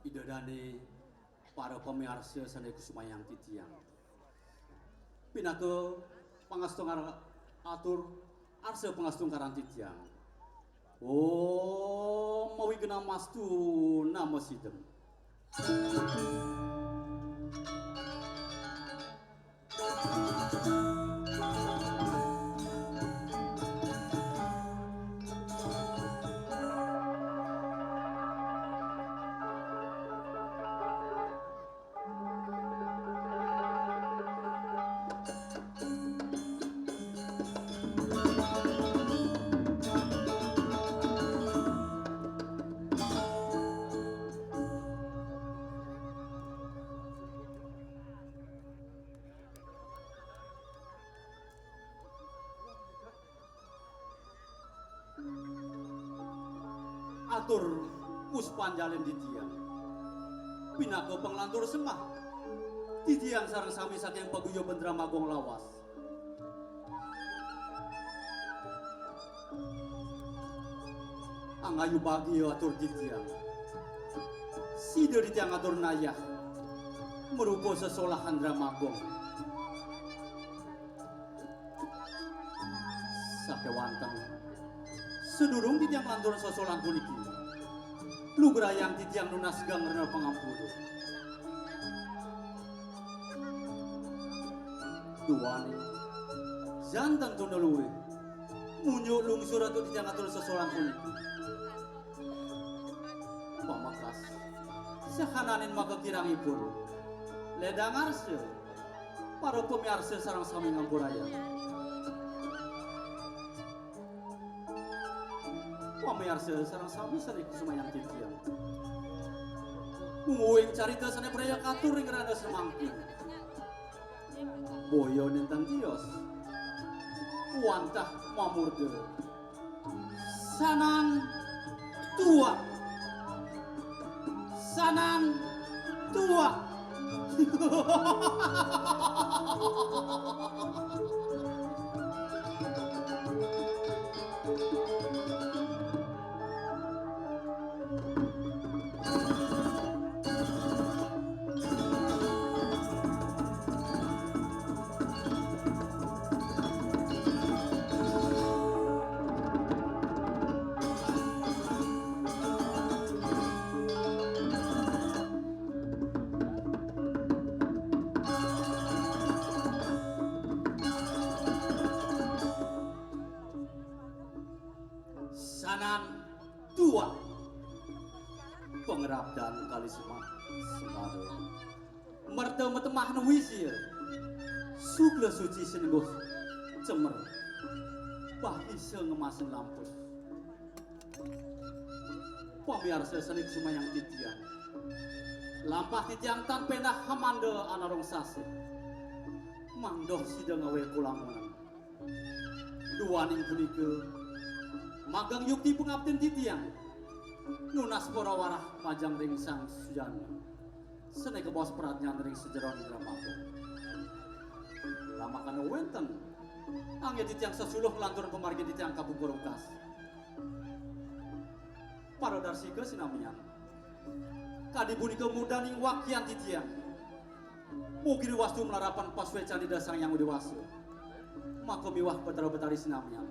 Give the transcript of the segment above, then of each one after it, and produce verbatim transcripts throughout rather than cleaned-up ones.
Ida dané para pamiarsa sané kusumayang titiang. Pinaka pangastungkar-, atur arsa pangastungkaran titiang. Om mawi genah mastu nama sidem. Atur puspanjalin titiang. Pinaka panglantur sembah. Titiang sareng sami saking paguyuban Drama Gong lawas. Angayu bagia atur titiang. Sida titiang atur nayah marupa sesolahan Drama Gong. Sakéwanten, sadurung titiang nglantur sesolahan puniki, lugrayang titiang nunas geng rena pangampura. Duaning, janten tuna luih, munjuk lungsur atur titiang atur sesolahan puniki. Pamekas, sahananing makakirangipun, ledang arsa, para pamiarsa sareng sami ngampurayang. Pamiarsa sareng sami sané kusumayang titiang. Mungguing carita sané praya katur ring rena samangkin. Boya nenten tios. Wantah mamurda. Sanang tuak. Sanan tuak. Sanan tuak. Pangrabdan kali Semar. Semar. Merta metemah nuwi sia. Sukla suci sinengguh cemer. Bahisa ngemasin lampus. Pamiarsa sané kusumayang titiang. Lampah titiang tan péndah hamanda anarong sasih. Mangdoh sida ngawé kulamunan. Duaning punika, magang yukti pangaptin titiang. Nunas para warah majeng ring Sang Sujana. Sané kabaos pradnyan ring sajeroning drama. Lamakana wénten anggé titiang sasuluh nglanturang pamargi titiang kapungkur wekas. Paradarsika sinamian. Kadi punika mudaning wakian titiang. Mugi wastu malarapan pasuécan Ida Sang Hyang Widhi Wasa. Maka miwah Betara Betari sinamian.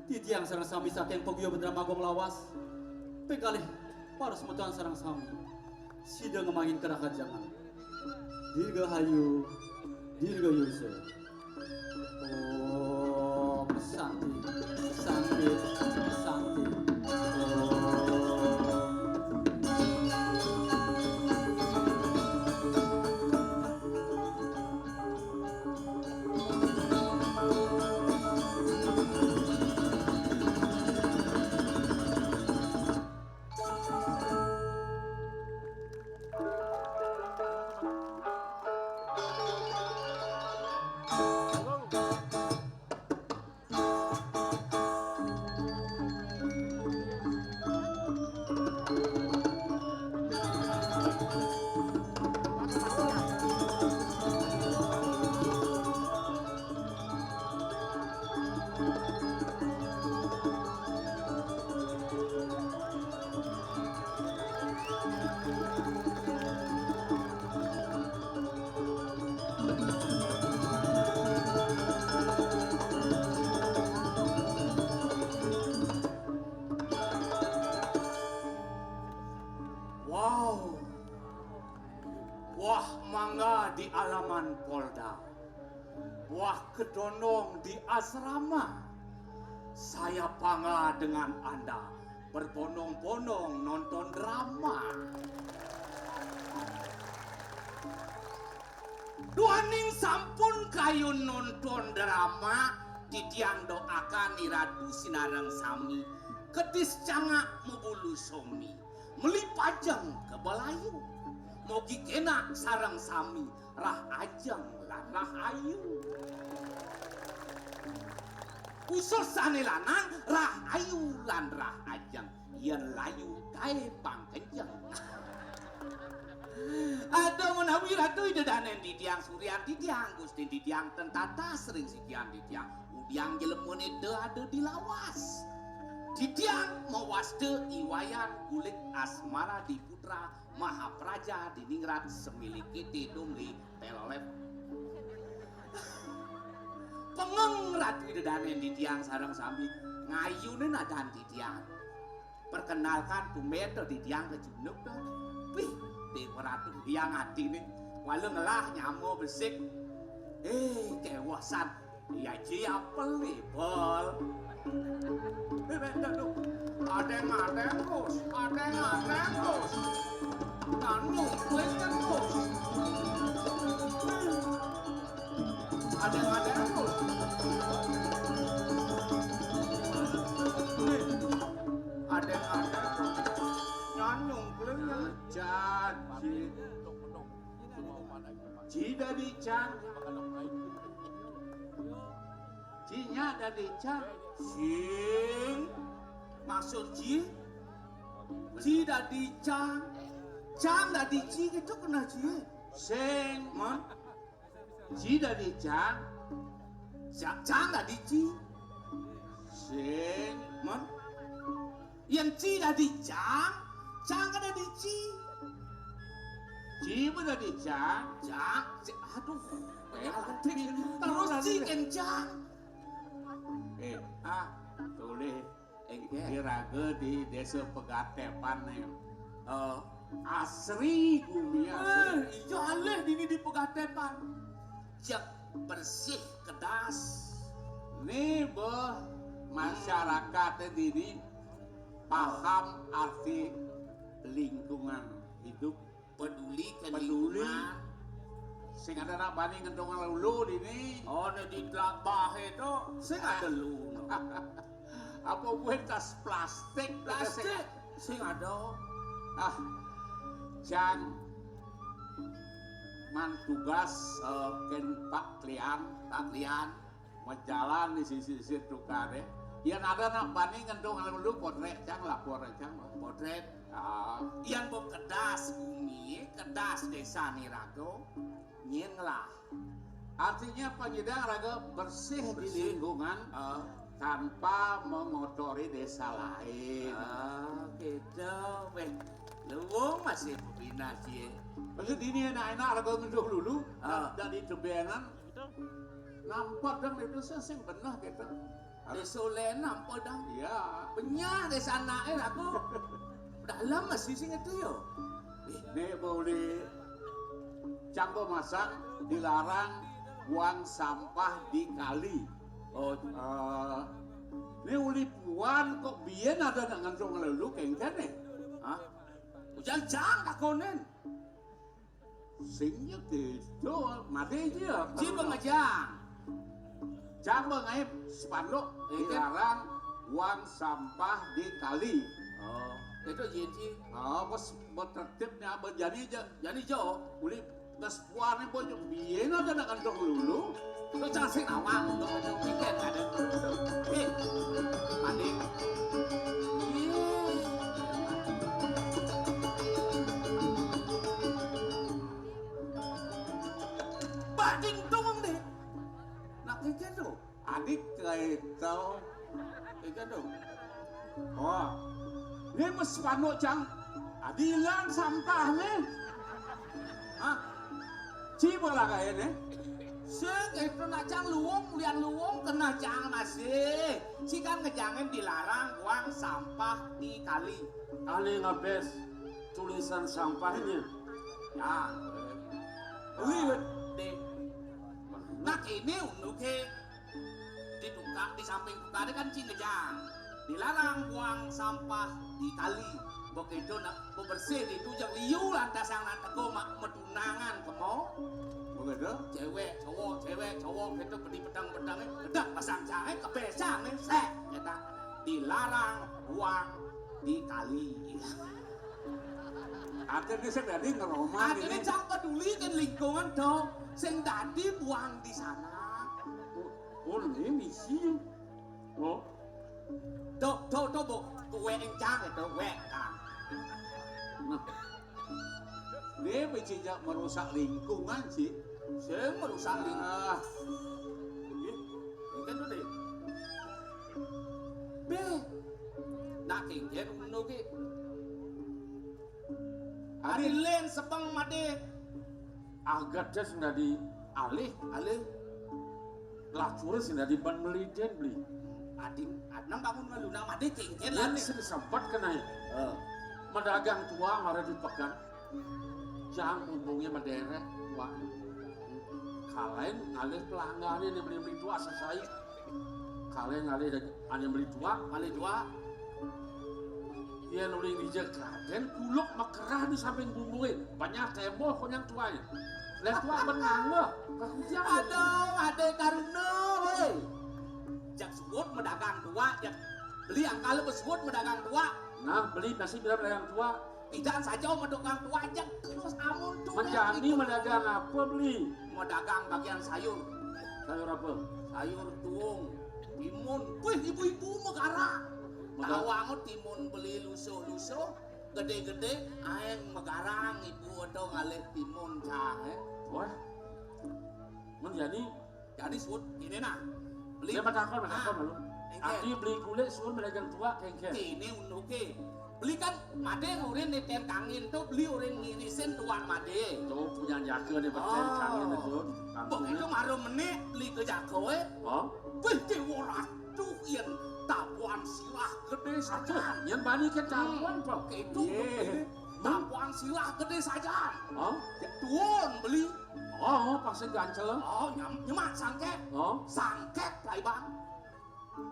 Titiang sareng sami saking Paguya Betara Magung lawas. Ping kalih para semeton sareng sami. Sida ngemangin kerahajengan. Dirgahayu, dirgayusa. Om Santi, Santi, Santi. Om. Wow. Buah mangga di alaman Polda. Buah kedondong di asrama. Saya bangga dengan Anda berbondong-bondong nonton drama. Duaning sampun kayun nonton drama, titiang doakan Ni Ratu sinareng sami kedis cangak mabulu somi. Meli pajeng ka balayu. Mogi kenak sareng sami rah ajeng lan rah ayu. Khusus sané lanang rah ayu lan rah ajeng. Yén layu gaé pang kenceng. Aduh menawi Ratu Ida Dané titiang, suryan titiang, gustin titiang, ten tatas ring sikian titiang. Udiang jelemané da ada di lawas. Titiang mawasta I Wayan Kulit Asmara Diputra Mahapraja Diningrat Semili Kiti Dumli Telolep. Pengeng Ratu Ida Dané titiang sareng sami ngayunin adan titiang. Perkenalkan tumbén to titiang kecunduk to. Wih, Déwa Ratu Hyang Atiné. Wala ngelah nyama besik. Eh, kéweh san. Ya, ji apel nih, Bol. Bébék dadu. Adéng-adéng, Bos. Adéng-adéng, Bos. Nanu, kuéten, Bos. Adéng-adéng, Bos. Nih. Adéng-adéng, Bos. Nanu, kuéten. Jan, ji. Ji dadi cang. Ji nyak dadi cang. Sing. Maksud ji? Ji dadi cang. Cang dadi ci gitu kena ci. Sing. Mon. Ci dadi cang. Cang, cang dadi ci. Sing. Mon. Yang ci dadi cang, cang kan dadi ci. Ci pun dadi cang. Cang, ci, aduh. Terus ci kencang. Eh, ah, tulis. Iraga di Desa Pegatepan nih. Eh, asri gumi asri. Eh, iya alih dini di Pegatepan. Cek bersih kedas. Nih beh masyarakat dini paham arti lingkungan hidup. Peduli ke peduli lingkungan. Sing ada nak bani ngentung lulu dini. Oh, ne di telabah itu. Sing ada lu. Apa gue tas plastik? Plastik. Sing ada. Ah, Cang. Man tugas eh, ken Pak Klian. Pak Klian. Majalan di sisi-sisi tukar ya. Yang ada nak bani ngentung lulu potret Cang lapor Cang. Potret. Ah. Yang bekedas bumi, kedas desa ni rago. Nyen lah. Artinya panyidang raga bersih di lingkungan tanpa mengotori desa lain. Ah, gitu. Weh, luwung masih pepinah cie. Maksud ini enak-enak raga ngenduh lulu, ah, dari tebenan. Nampak dong itu sing benar gitu. Ada solen nampak dong. Iya. Benyah desa anak eh aku. Dalam masih sing itu yo. Nih boleh. Cang pemasak dilarang buang sampah di kali. Oh, eh, ini uli puan kok biyen ada nak ngantung lelu kengken nih? Hah? Ujar Cang takonen. Sing ya gitu, mati aja. Ci pengejang. Cang mengaip spanduk dilarang buang sampah di kali. Oh, itu yen ci. Oh, bos, bos tertib nih abah jadi aja. Jadi jo. Uli ngespuane bocah biyen ada nak kantong lulu. Lu jangan sing nawang untuk kantong tiket ada. Eh, mandi. Bading tunggung deh. Nak tiket tuh. Adik kaito. Ikan dong. Oh. Ini mes panuk cang. Adilan sampah nih. Hah? Ci bola kaya nih. Sing itu nak cang luwung, lian luwung kena cang masih. Ci kan ngejangin dilarang buang sampah di kali. Aneh ngabes tulisan sampahnya. Ya. Liwet. Deh. Nak ini unduke di tukang di samping tukang kan ci ngejang dilarang buang sampah di kali. Begitu nak bebersih itu jeng liu lantas yang nak tego mak medunangan kemo. Begitu? Cewek cowok cewek cowok itu beli pedang pedang eh, pedang pasang cahaya kebesang nih sek kita dilarang buang di kali. Akhirnya sing dadi ngeroma. Akhirnya ini cang peduli kan lingkungan dong. Sing dadi buang di sana. Oh, oh, ini misi. Oh. Tuh, tuh, tuh, bu. Tuwe encang itu, we, kang. Nah. Ini merusak lingkungan sih. Sing merusak lingkungan. Ah. Ini kan tuh deh. Be. Nak kengken ngono ki. Adi len sepeng made. Agat des dadi alih, alih. Lacure sing dadi ban meliden beli. Ading, adnang bangun ngeluna made kengken lah. Ini sing sempat kena ya. Medagang tua mara di pekan. Jang untungnya mederek tua. Kalain alih pelanggannya nih beli-beli tua sesai. Kalian ngalih ane beli tua, ngalih tua. Yen uling dija kaden kuluk makerah di samping bumbuin. Banyak tembok konyang tuai. Leh tua ben nganggo. Kakujang. Aduh, ada karuna, woi. Jak suut medagang tua, jak beli angkal besuut medagang tua. Nah, beli nasi bila medagang tua. Tidak saja medagang tua, jak terus amun tuh. Menjani medagang apa beli? Medagang bagian sayur. Sayur apa? Sayur tuung, timun. Wih, ibu-ibu megara. Tahu angut timun beli lusuh-lusuh. Gedé-gedé aéng magarang ibu ento ngalih timun cang, eh. Wah. Mun jani. Jani suud, kéné nah. Beli. Dia matakon, matakon. Ah, malu. Engké. Ati beli kulit suud madagang tuak, kéngkén. Kéné unduké. Beli kan madé urin nitén kangin to, beli urin ngirisin tuak madé. To punya jaga deh, betén kangin to. Begitu mara menék beli ka jaga, eh. Hah? Wih, déwa ratu yén tabuan sirah gedé sajan. Yén bani ké tabuan, Pak. Kéto. Yé. Tabuan sirah gedé sajan. Hah? Tuun beli. Oh, pasti gancel. Oh, nyam, nyemak sangkét. Oh. Sangkét, Pak Ibang.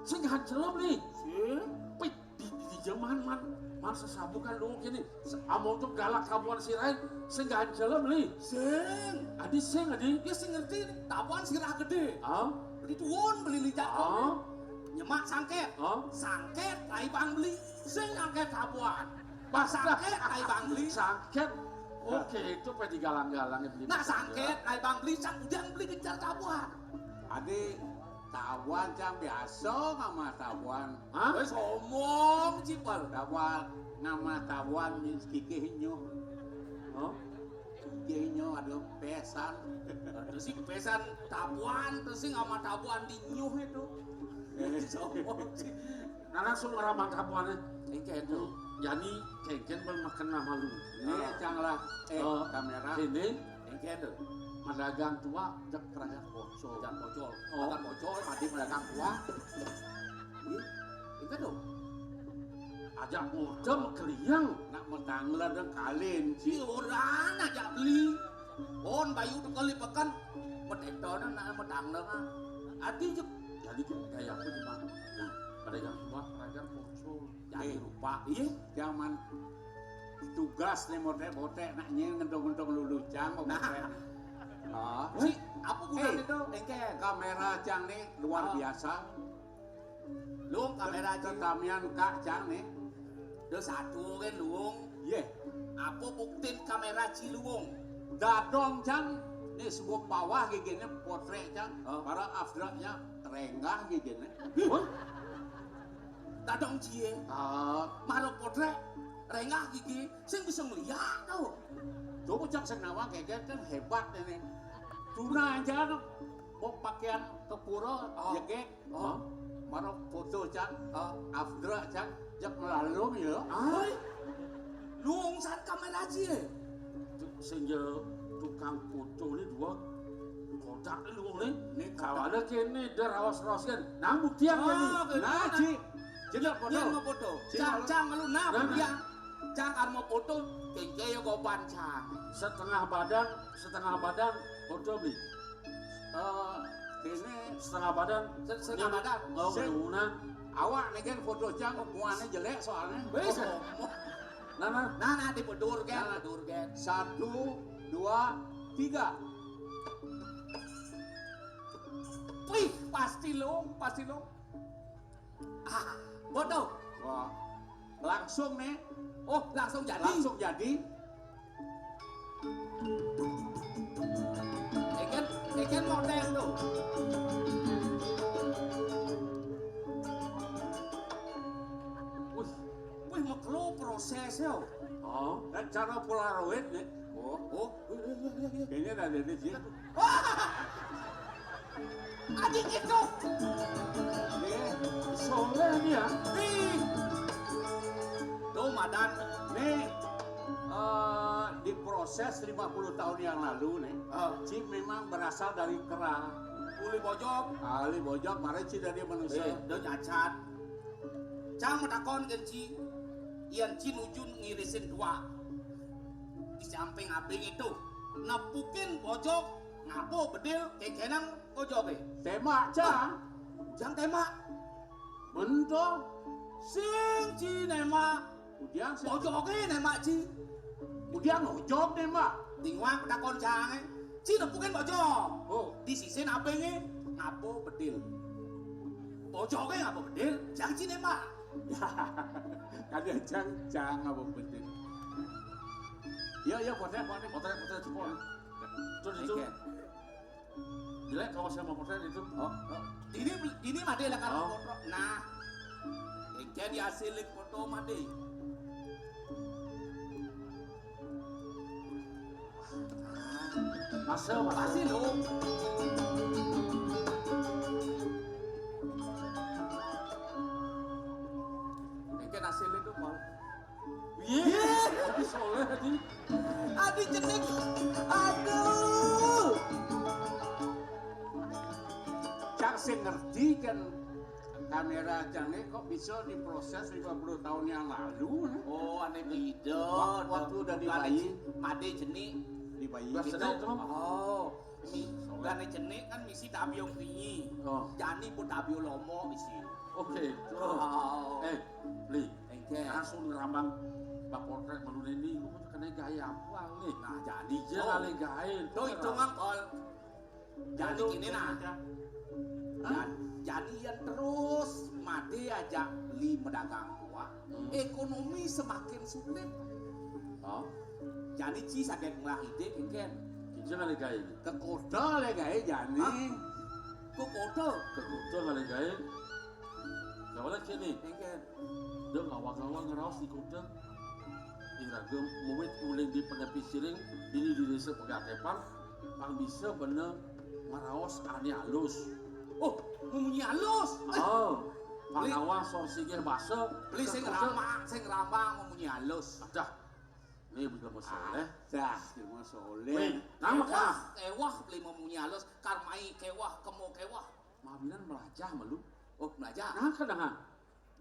Sing gancel beli. Sing. Pih, di, di, di jaman man, man sesabukan lu kéné. Amon to galak tabuan sirah, sing gancel beli. Sing. Adi sing, adi. Dia sing ngerti nih, tabuan sirah gedé. Ah. Beli tuun, beli lijak. Ah. Nyemak sangkét. Ah. Sangkét, Pak Ibang beli. Sing angkét tabuan. Pas sangkét, Pak Ibang beli. Sangkét. Oké, itu pé digalang-galang beli. Nah, sangkét, Pak Ibang beli, sang udian beli gencar tabuan. Adi, tabuan cang biasa ngamah tabuan. Hah? Wis omong, Cipel. Tabuan ngamah tabuan, kikih nyuh. Hah? Kikih nyuh ada pesan. Terus sih pesan tabuan, terus sih ngamah tabuan di nyuh itu. Wis omong sih. Nah, langsung ngeramang tabuannya. Engké itu. Jani kéngkén bel makan nama lu. Ini cang lah, eh, kamera. Ini. Engké itu. Madagang tuak, jak kerajaan bocor. Kerajaan bocor. Oh. Makan bocor, mati madagang tuak. Ih, engké itu. Ajak modem keliang. Nak metangler dan kalin. Si orang ajak beli. Pon bayu tekeli pekan. Metektona nak metangler. Ati jek. Jadi gaya aku cuma. Nah, madagang tuak, madagang bocor. Jadi rupa. Iya. Zaman tugas nih motek-motek nak nyén ngentong-ngentong lulucang kok motek. Nah. Oh. Si, apa gunanya itu? Engké. Kamera cang nih luar biasa. Luung kamera cang. Tetamian kak cang nih. Ada satu kan luung. Yé. Apa buktin kamera ci luung? Dadong cang nih sebuah bawah giginya potret cang. Oh. Para afdraknya renggah giginya. Hah? Dadong cié. Ah. Mara potret renggah gigi sing bisa ngeliat to. Coba cang sing nawang kéngkén kan hébat ini. Tuna aja mau pakaian ke pura, jegég. Oh. Mara foto cang, afdrak cang, jak melalung ya. Ah. Luung san kamera cié. Sing tukang foto nih dua kodak nih luung nih. Nih kawana kéné daraos-raos kan. Nah, buktian kan nih. Nah, ci. Cina foto. Cang, cang lu nah, buktian. Cang arep foto, kéngkén ya goban cang. Setengah badan, setengah badan foto nih. Eh, ini setengah badan. Setengah badan. Oh, sing. Awak nih kan foto cang, muanya jelek soalnya. Wis. Nah, nah. Nah, nah, dipedur kan, pedur kan. Satu, dua, tiga. Wih, pasti luung, pasti luung. Ah, foto. Wah. Langsung nih. Oh, langsung jadi. Langsung jadi. Kéngkén, kéngkén model to. Wih, wih, makelo prosés ya. Oh, dan cara Polaroid nih. Oh, oh. Ini ada di sini. Wah! Adik itu. Nih, soléh nih ya. Nih. Tuh, madan. Nih, eh, diproses lima puluh tahun yang lalu nih. Ci memang berasal dari kera. Uli bojog. Uli bojog, mara ci dari manusia. Eh, udah nyacat. Cang matakon kén ci, yén ci nuju ngirisin tuak. Di samping abing itu, nepukin bojog, ngapa bedil, kékénang bojogé. Témbak, cang. Cang témbak. Bento. Sing ci némbak. Udiang sing. Bojogé némbak ci. Udiang ojog némbak. Tinguang takon cangé. Ci nepukin bojog. Oh. Di sisin abingé, ngapa bedil. Bojogé ngapa bedil, cang ci némbak. Kada cang, cang ngapa bedil. Ya, ya, potret, potret, potret, potret, cepol. Terus itu. Jelek kalau saya mau potret itu. Oh, oh. Ini, ini madé lah kalau foto. Nah. Engké diasiling foto madé. Hasil, makasih lho. Engké hasilé to, Pol. Iya. Adi soléh, Adi. Adi Cenik. Aduh. Cak sing ngerti kan, kamera Cenik kok bisa diproses lima puluh tahun yang lalu, nah. Oh, ané beda. Wak-, waktu udah di bayi. Madé Cenik. Di bayi. Wah, gitu. Sedih itu. Oh. Mi-, soalnya Cenik kan misi tabiong tinggi. Oh. Jani pun tabiong lomo misi. Oke, itu. Oh. Eh, Li. Engké. Langsung ngerambang bak potret malu Dendi, gua tuh kena gaya apa, Li? Nah, jadi dia tuh. Kali gaya. Tuh, itu ngangkol. Jadi gini, nah. Hah? Jan-, jadi yang terus mati aja Li medagang kuah. Hmm. Ekonomi semakin sulit. Oh. Jadi ci saget ngelah ide, engkén. Kijang ada gaya. Ke kota le gaya jani. Hah? Ke kota? Ke kota ada gaya. Gak boleh sini. Engkén. Dia ngawang-ngawang ngeraos di kota. Iraga muwit uling di penepi siring, dini di desa pegatepan, pang bisa bener ngeraos ane alus. Oh, memunyi alus. Oh, pang ngawang sor sigeh basa. Beli sing rama, sing rama memunyi alus. Adah, ini belum soleh. Dah, belum soleh. Wih, nama kah? Kewah, kewah beli memunyi alus, karmai kewah, kemo kewah. Mawinan melajah malu. Oh, melajah. Nah, kedengar.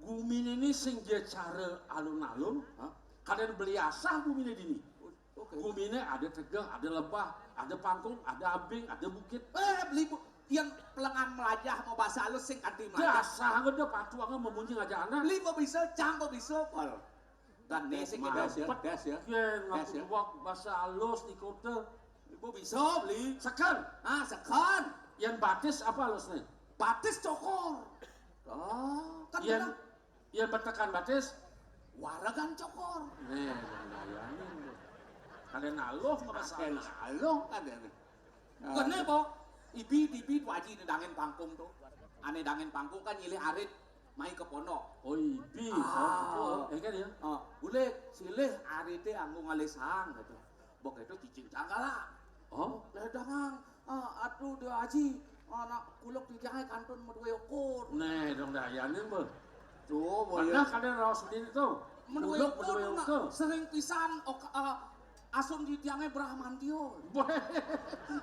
Guminé né sing ja cara alun-alun, hah? Kadén beli asah guminé dini. Oke. Guminé ada tegeh, ada lebah, ada pangkung, ada abing, ada bukit. Eh, beli bu-, yang pelengan melajah mau bahasa halus sing kanti melajah. Dasar ada patuang memunyi aja anak. Beli mau bisa, cang mau bisa, Pol. Dan né sing tes ya, tes ya. Tes ya. Bahasa halus di kota. Ibu bisa beli. Seken. Ah, seken. Yang batis apa halusnya? Batis cokor. Oh, kan yang bener. Yang betekan batis? Waregan cokor. Nih, bayangin tuh. Kalian aluh maka salah. Aluh kan ya. Nah, kene po? Ibi, ibi, Pak Haji, ini dangin pangkung tuh. Ane dangin pangkung kan nyilih arit, mai ke pondok. Oh, ibi. Ah. Oh, eh, kan ya? Oh, boleh silih arite anggo ngalih sang gitu. Bok itu cicing canggala. Oh? Ledangang, ah, aduh, dia Haji, anak kuluk di jangai kantun medue ukur. Nih, dong dayanin, Bang. Tuh, boy. Mana kadang raos sendiri tuh? Medue ukur, sering pisan, ok, ah, asun di tiangnya Bramantio. Boy,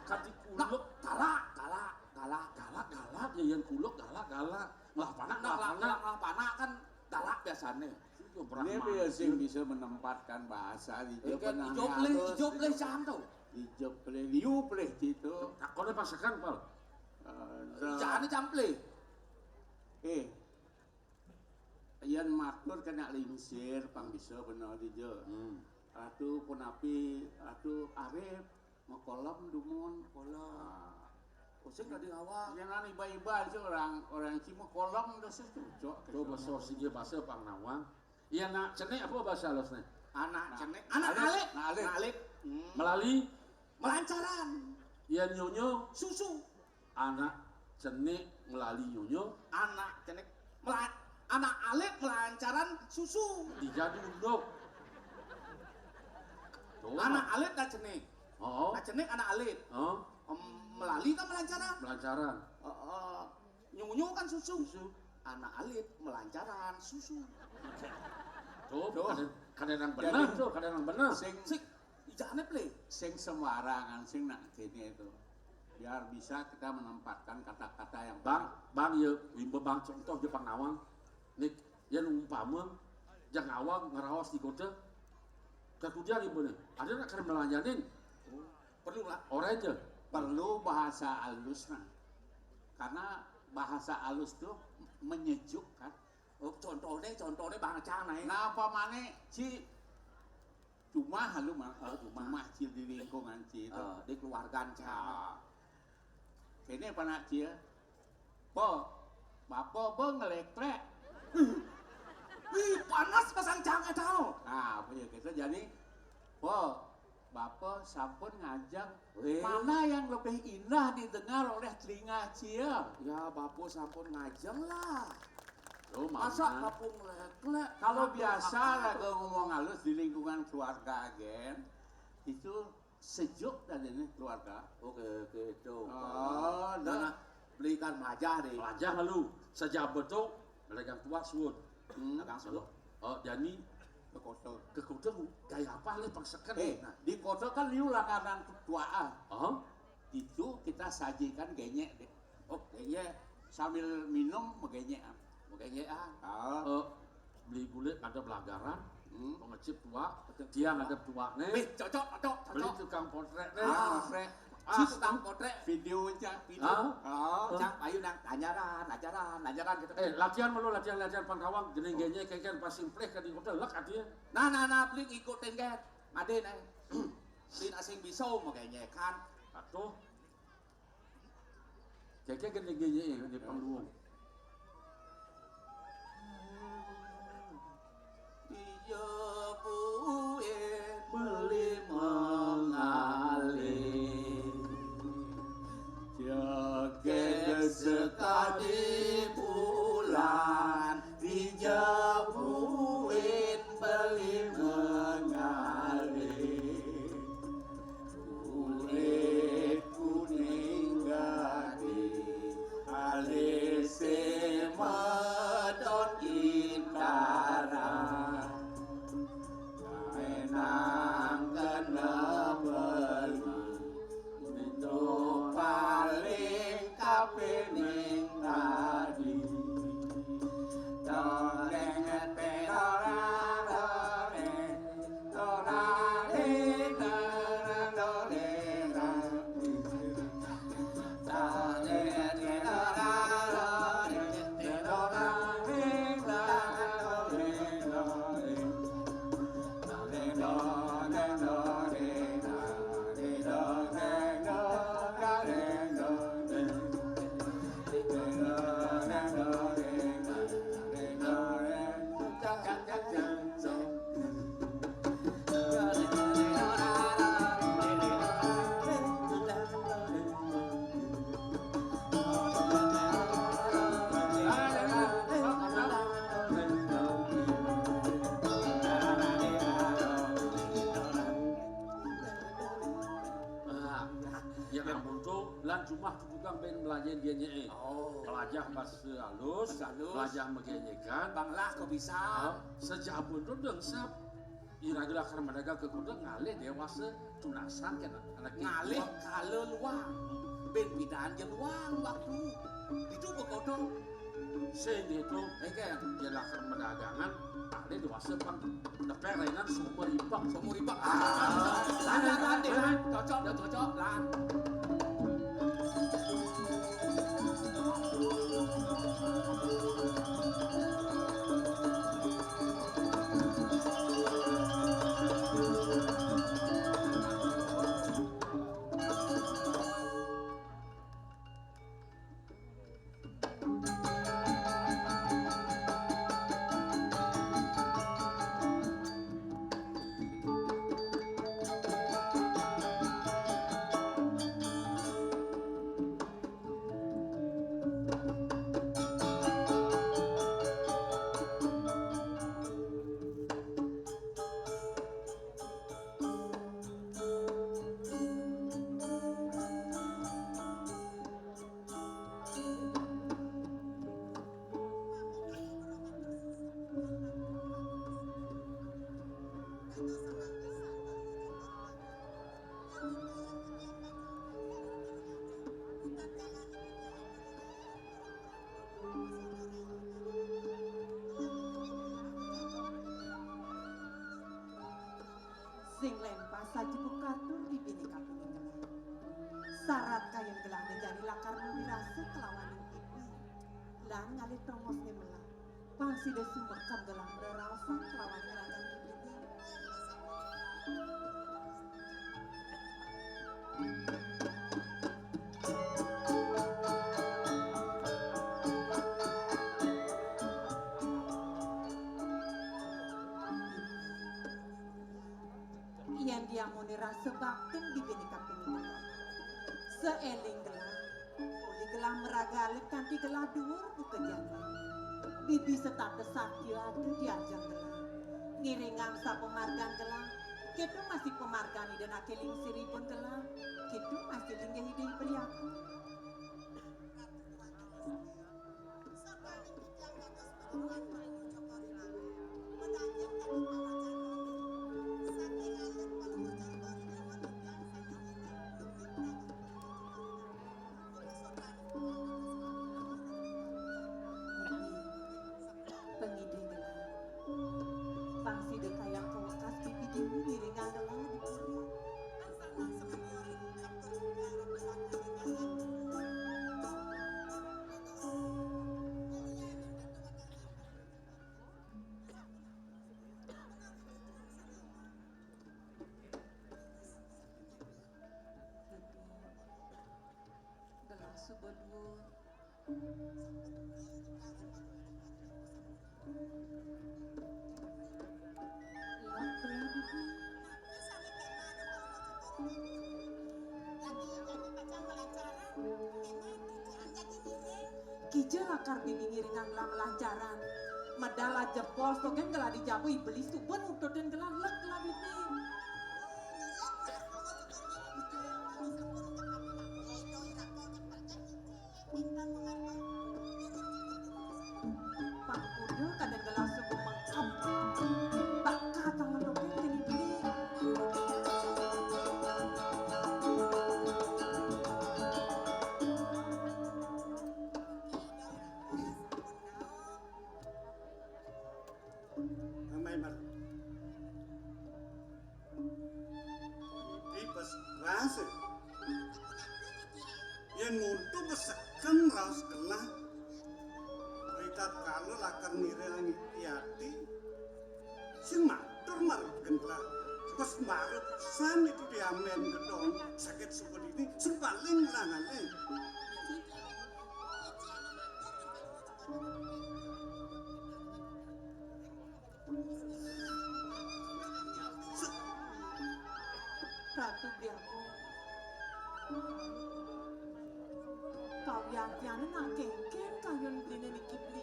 kati kuluk. Nah, galak, galak, galak. Galak, galak, ya, yang kuluk, galak, galak. Ngelah panak, nah, ngelah panak. Ngelah panak kan galak biasanya. Dia biasa yang bisa menempatkan bahasa di ijo, ijo pleh, ijo pleh cang tuh. Ijo pleh, liu pleh gitu. Takone pasekan, Pal. Eh, jangan jampleh. Eh, yen matur kena lingsir, pang bisa bener di jo. Hmm. Ratu Punapi, Ratu Arif, makolom dumun. Kolom. Ah. Usik tadi awak. Jangan iba-iba aja orang, orang cuma kolom udah setuju. Coba sor sigi bahasa pang nawang. Iya, nak cenik apa bahasa halusnya? Anak cenik. Anak alit. Anak alit. Anak alit. Hmm. Melali. Melancaran. Iya, nyonyo. Susu. Anak cenik melali nyonyo. Anak cenik mela-, anak alit melancaran susu. Dijadi unduk. Tuh. Anak alit nak cenik. Oh. Nak cenik anak alit. Oh. Em, melali kan melancaran. Melancaran. Eh, eh, nyonyo kan susu. Susu. Anak alit melancaran susu. Tuh, tuh. Kadang, kadang benar tuh, kadang benar. Sing, sing, ijane pleh. Sing sembarangan, sing nak kene itu. Biar bisa kita menempatkan kata-kata yang Bang, Bang, ya, wimba Bang contoh je pang nawang. Nik, ya umpama, jang awang ngeraos di kota. Kemudian ibu nih, ada nak kena melanjanin. Oh, perlu lah. Orang aja. Perlu bahasa halus, nah. Karena bahasa halus tuh menyejukkan. Oh, contohnya, contohnya Bang Cang, nah, ya. Nah, apa mana, Ci? Cuma halu mah, oh, cuma. Cuma Ci di lingkungan Ci itu. Eh, di keluarga Cang. Ah. Ini apa nak Ci ya? Po, bapo bo ngeleklek. Wih, panas pasang Cang, eh, tahu. Nah, apa ya kita jadi, po, Bapa sampun ngajeng. Weh. Mana yang lebih indah didengar oleh telinga Cia? Ya, Bapa sampun ngajeng lah. Loh, masa Bapa ngeleklek? Kalau biasa lah, kalau ngomong halus di lingkungan keluarga, gen, itu Sejuk dan ini keluarga. Oke, oke, itu. Oh, nah, nah. Belikan majah deh. Majah lalu. Saja betul, dagang tuak suud. Hmm. Dagang suud. Oh, jani ke kota. Ke kota, gaya apa nih pang seken? Eh, nah, di kota kan liu langganan tuak, ah. Oh. Itu kita sajikan genyek deh. Oh, genyek. Sambil minum, megenyek, ah. Megenyek, ah. Ah. Eh, beli gulik ada belagaran, hmm, pengecip tuak, betul, tiang tuak. Ada tuak nih. Wih, cocok, cocok, beli cocok. Tukang potret nih. Ah, potret. Ah, si tukang potret, video aja, video. Ah. Oh, ah. Cang, ayo nang, lanjaran, lanjaran, lanjaran gitu. Eh, latihan malu, latihan, latihan pangkawang, gening genyek, keken, pasing pleh, kading hotel, lek, artinya. Nah, nah, nah, beli ngikutin, kan. Ngade, nih. Sin asing bisa, makanya, kan. Atuh. Keke gede-gede di panggung. Iya, buin beli mengalih. Joget sekali bulan, dijamuin beli mengalih. Kulit kuning gading, alis madon intara. Kaenang kena beli, itu paling kapining tadi. Dodeng tedora dodeng, dora ding dora dodeng. Nah, ya ampun tuh, lan jumah tuh tukang pengen belajar dia nyee. Oh. Belajar bahasa halus, halus. Belajar megenyekan. Bang lah kok bisa? Oh, sejak ampun tuh dengsap. Ira-ira karena mereka ke kota ngalih dewasa tunasan kan anak ngalih kala luang. Ben bidaan je luang waktu. Itu bekodo. Sing itu, eh, kan, ya lah karena dagangan, ada dewasa pang. Neperengan sumur ibak. Sumur ibak. Ah, lanjut, lanjut, lanjut. Cocok, udah cocok, lan. Sing lempas saja bukatur di bini kapining gelah. Sarat kayun gelah menjadi lakar mawirasa kelawan ibu. Lan ngalih tongosne melah. Pang sida sumekem gelah mreraosan kelawan ngragan ibuné. Yén diamoné rasa baktin bibiné kapining. Saéling gelah, uli gelah maraga alit kanti gelah duur buka jani. Bibi setata satya ada di ajeng gelah. Ngiringang sapamargan gelah, Kéto masih pamargan Ida naké lingsiripun gelah. Kéto masih linggih Ida Hyang Bli Agung. Pangidih gelah. Pang sida kayang kawekas pipi dini ngiringang gelah di puri. Gelah suba duur. Lak belah, Bibi. Kija lakar Bibi ngiringang gelah malancaran. Medal jebos to gén gelah di jaba, I Beli suba nututin gelah, lek gelah, Bibi. Pang kuda kadén gelah suba mengkeb. Baka tangan oké keni beli. Amai mar. Ipun basa. Yén mutu beseken raos gelah. Ritatkala lakar ngiring ati, sing matur marep gelah. Bes marep san itu diamen gedong sakit suku dini, sing paling langané. Ratu Bli Agung. Kawiatiané nak kénkén kayun Bliné niki, Bli.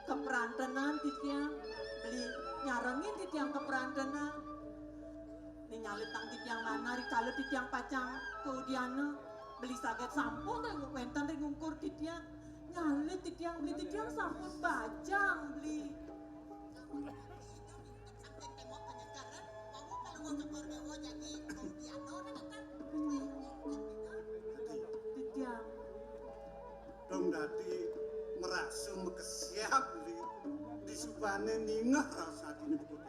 Kaprantenan titiang, Bli, nyarengin titiang kaprantenan. Né nyalitang titiang manah rikala titiang pacang kaudiana, Bli, saget sampun ring wénten ring ungkur titiang. Nyalit titiang, Bli, titiang sampun bajang, Bli. Titiang. Dong dadi marasa makesiab, Bli. Disubané ningeh raos atiné buka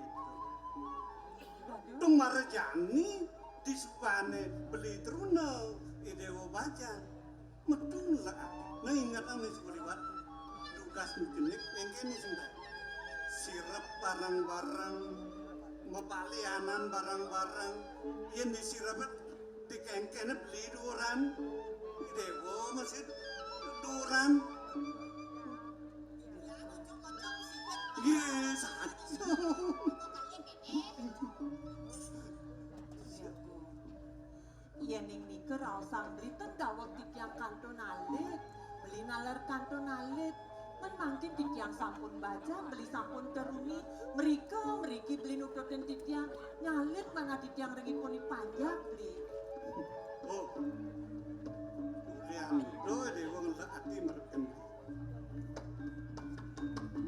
kéto. Dong mara jani disubané Beli Truna, I Déwa Bajang. Metu ngelek ati. Nah, ingetang nih, Suliwat. Dugas nujenik, éngkén nih sing baé. Sirep bareng-bareng, mapalianan bareng-bareng. Yén disirep dikéngkéné Beli duuran. Déwa masih duuran. Nggih, saja. Yéning nika raosang Beli ten daweg titiang kantun alit, Beli naler kantun alit. Mén mangkin titiang sampun bajang, Beli sampun teruni, mrika mriki Beli nututin titiang, nyalit manah titiang ring ipun i panjak, Beli. Oh. Ulian to Déwa ngelek ati marep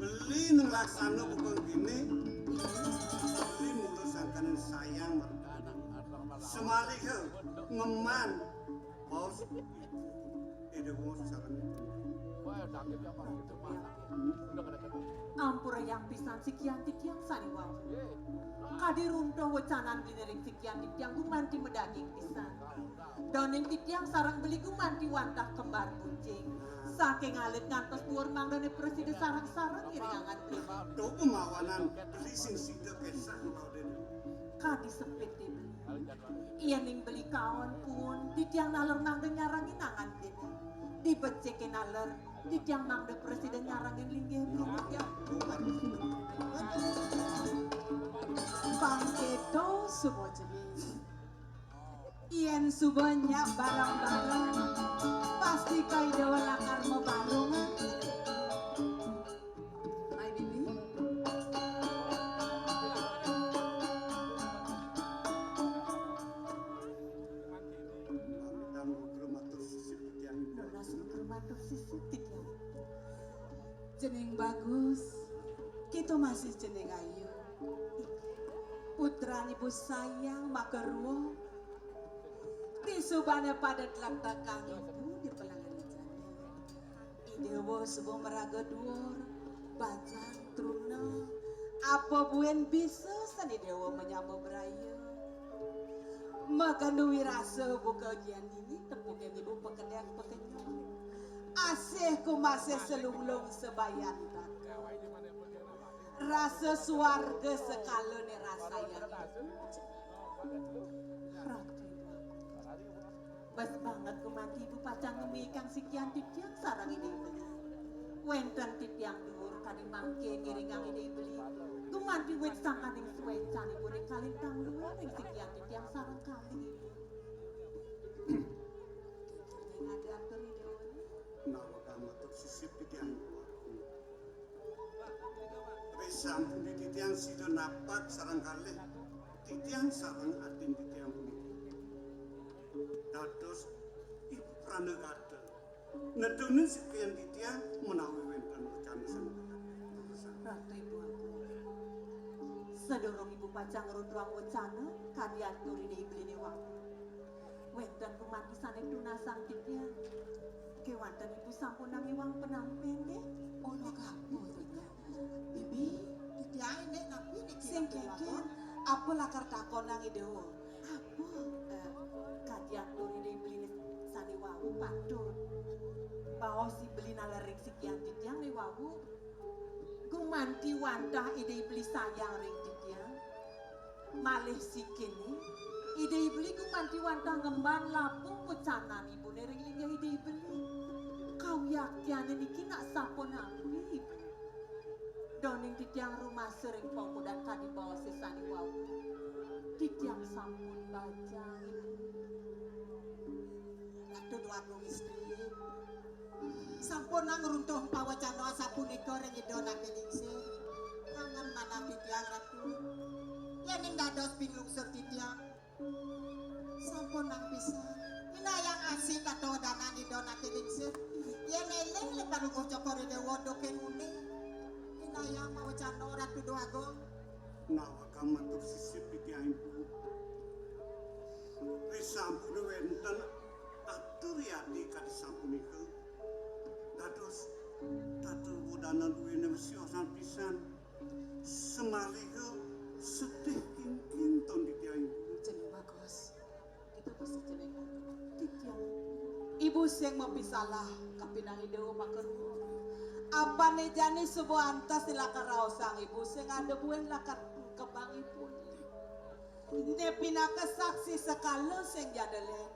Beli nang laksana buka kéné, Beli mula sangkaning sayang marep. Semaliha ngemban paos Ida Wong sareng. Ampurayang pisan sikian titiang sané wau. Kadi runtuh wecanan Beli ring sikian titiang gumanti madaging pisan. Daning titiang sareng Beli gumanti wantah kembar buncing. Saking alit ngantos duur mangdané prasida sareng-sareng ngiring angan Beli. Duh, pamawanan Beli sing sida kesah, Raden. Kadi sepit, Beli. Yéning Beli kaon puun, titiang naler mangda nyarengin angan Beli. Dibecikin naler, titiang mangda prasida nyarengin linggih Beli titiang. Pang kéto suba jebos. Yén suba nyak bareng-bareng, pasti Ida Déwa lakar mabareng. Ai, Bibi. Bagus, kita masih jeneng ayu. Putran ibu sayang makarua. Disubane pada tlatakang ibu di pelangan jani. Idewa suba maraga duur, bajang truna. Apa buin bisa sane Idewa menyama braya? Makandu wirasa buka gian dini tepukin ibu pekedek pekenyong. Asih kumasih selunglung sebayan tata. Rasa suarga sekala ne rasayang. Ratu. Bas banget gumanti ibu pacang ngemikang sikian titiang sareng Ida Beli. Wenten titiang duur kadi mangke ngiringang Ida Beli. Gumanti wit sangkaning suecan ibu ne kalintang luir ring sikian titiang sareng kalih ibu. Ing ada atur Ida Beli. Nawakang matur sisip titiang ibu. Risampune titiang sida napak sareng kalih titiang sareng atin titiang puniki. Dados ibu pranagata. Nedunin sikian titiang menawi wenten rencana sing Ratu Ibu Agung. Sadurung Ibu pacang ngruntuhang wecana, kadi atur Ida Beli ne wau. Wenten gumanti sane tunasang titiang. Kewanten Ibu sampunang iwang penampen nggih. Ana kabur titiang. Bibi, titiang nek napi niki? Sing kengken, apa lakar takonang Ida? Apa? Eh, kadi atur Ida Beli sane wau patut. Baos Ida Beli nalering sikian titiang ne wau. Gumanti wantah Ida Beli sayang ring titiang. Malih sikene, Ida Beli gumanti wantah ngemban lapung pecanan ibune ring linggih Ida Beli. Kawiaktiane niki nak sapunapi Ibu? Doning titiang rumasa ring paukudan kadi baos sane wau. Titiang sampun bajang, Ibu. Ratu Dwagung Istri. Sampunang ngruntuh pawecana asapunika ring Ida Nake Lingsir. Angen manah titiang, Ratu. Yening dados pinglungsur titiang, sampunang pisan. Inayang asih katuhudanan Ida Nake Lingsir. Yen eling le Palungguh Cokor I Dewa duke nguni. Inayang pawecana, Ratu Dwagung. Nawakang matur sisip titiang ibu. Risampun wenten atur yati kadi sapunika. Dados tata wudana duwene siosan pisan. Semaliha sedih kingking ton titiang ibu. Jeneng bagus. Kita pasti jeneng titiang. Ibu sing mapisalah kapinang Ida makaruh. Apane jani suba antas lakar raosang ibu sing ada buin lakar kebang ibu. Ine pinaka saksi sekala sing jadele.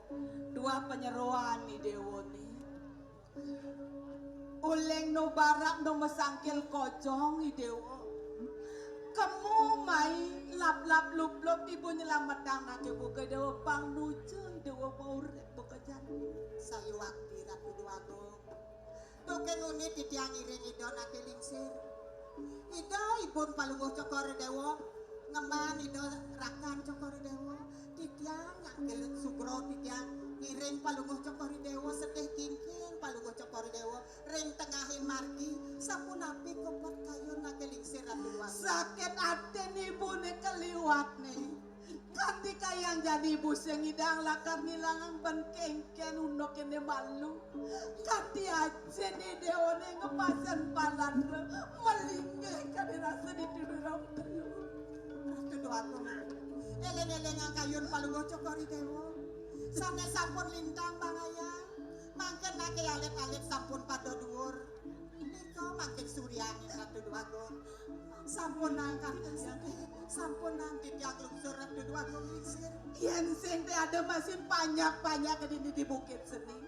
Dua panyeroan I Dewa ne. Uling nu barak nu masangkil kojong I Dewa. Kemu mai lap-lap lup-lup ibu nyelametang nake buka Dewa pang nuju I Dewa maurip buka jani. Sayuwakti Ratu Dwagung. Duke nguni titiang ngiring Ida Nake Lingsir. Ida ibun Palungguh Cokor I Dewa, ngemban Ida rakan Cokor I Dewa. Titiang nyangkil sugra titiang ngiring Palungguh Cokor I Dewa sedih kingking Palungguh Cokor I Dewa ring tengahing margi sapunapi kebet kayun Nake Lingsir Ratu Dwagung. Sakit atine ibune kaliwat ne. Kanti kayang jani ibu sing ngidang lakar ngilangang ben kengken unduk kene malu. Kanti ajine Dewa ne ngepasen palan re malinggih kadi rasa dituduh rong telu. Ratu Dwagung. Eling-elingang kayun Palungguh Cokor I Dewa. Sane sampun lintang bangayang. Mangkin nake alit-alit sampun pada duur. Nika mangkin suryaning Ratu Dwagung. Sampunang kantun sedih, sampunang titiang lungsur Ratu Dwagung Lingsir. Yen sing te ada masih panyak-panyak dini di Bukit Sening.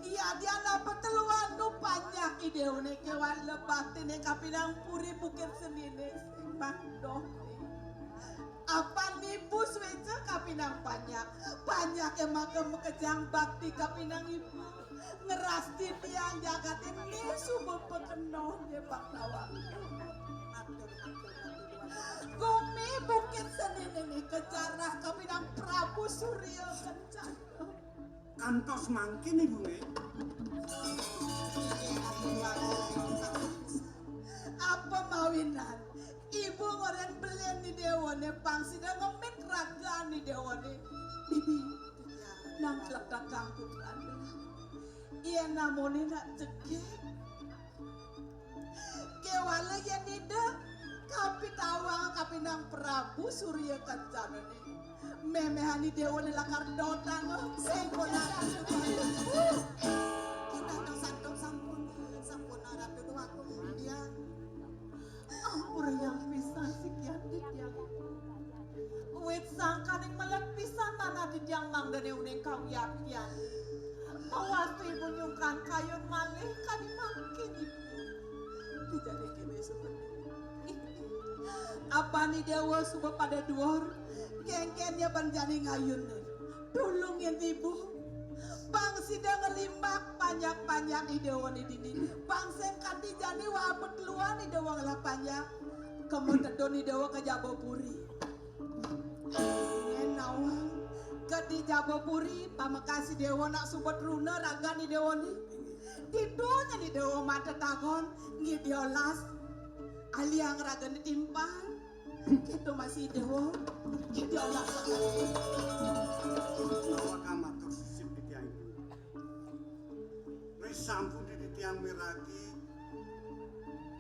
Iya, dia napa teluan nu panyak I Dewa ne kewan lebatine kapinang puri Bukit Senine sing mandoh. Apa nipu sueca kapinang panyak? Panyak emaka makejang bakti kapinang ibu. Ngerasti tiang jagatin ni suba pakenoh ne Bangtawang. Gumi Bukit Senine ni kejarah kapinang Prabu Surya Kencana. Kantos mangkin ibu nggih. Ibu ngoréng belin Ni Déwané, pang sida ngemit ragan Ni Déwané. Bibi, nang tletakang putrane. Yén amoné nak cegek. Kéwala yén ida kapitawang kapinang Prabu Surya Kencanané. Méméhan Ni Déwané lakar dotang, sing ponakan. Kita dong santum sampun, sampun Ratu Déwaku. Iya. Ampurayang pisan sikian titiang. Wit sangkaning melet pisan manah titiang mangdané uning kawiaktian. Pawastu ibu nyungkan kayun malih kadi mangkin ibu. Dijadiake besok. Apan Ni Déwa suba pada duur, kéngkén ya ban jani ngayun. Tulungin ibu. Pang sida ngelimbak panjak-panjak Ni Déwa ni dini. Pang sing kanti jani wa apeteluan Ni Déwa ngelah panjak. Kema tedun Ni Déwa ka Jabapuri. Yén nawang ka di Jabapuri, pamekas Ni Déwa nak suba truna ragan Ni Déwa ni. Ditu nya Ni Déwa mata tagon, ngi diolas. Aliang ragané timpal. Kéto masih Déwa. Ngi diolas. Awak matur sisip titiang. Ri sampun di titiang miragi,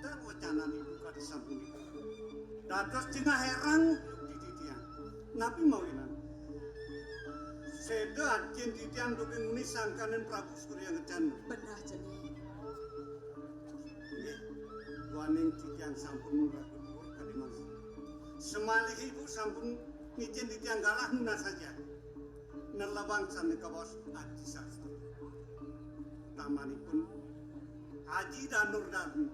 tan wacanan ibu kadi sampun di. Dados cenah hérang di titiang. Napi mawinan? Séda ajin titiang dugi nguni sangkaning Prabu Surya Kencana. Benah jeneng. Nggih, duaning titiang sampun miragi kadi mangkin. Semalih ibu sampun ngicén titiang galah nunas saja. Nelebang sané kabaos aji sastra. Tamanipun aji danur danu,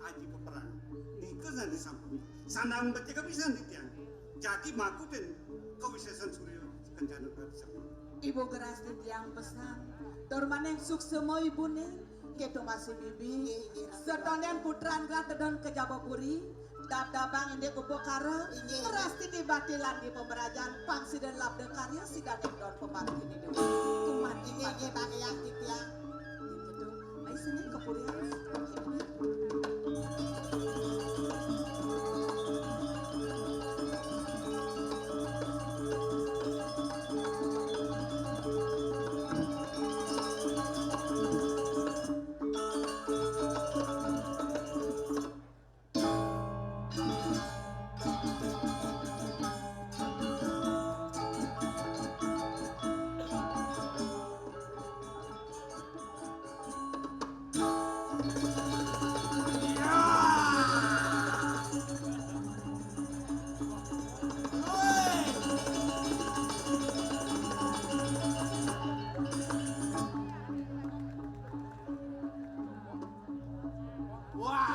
aji peperang. Nika sané sampun. Sandang becik kapisan titiang. Jagi makutin kawisésan Surya Kencana kapisan. Ibu geras titiang pesan. Tur maning suksema ibuné. Kéto masih bibi. Inggih, inggih, Ratu. Setonden putran gelah tedun ka Jabapuri, dab-dabang indik upakara, inggih, inggih. Rasti di batilan di pemerajan, pang sida labda karya sida ning don pemati ni dewa. Kumat inggih, inggih, Bang Eyang titiang. Inggih, kéto. Ayo sini ke puri. Wah.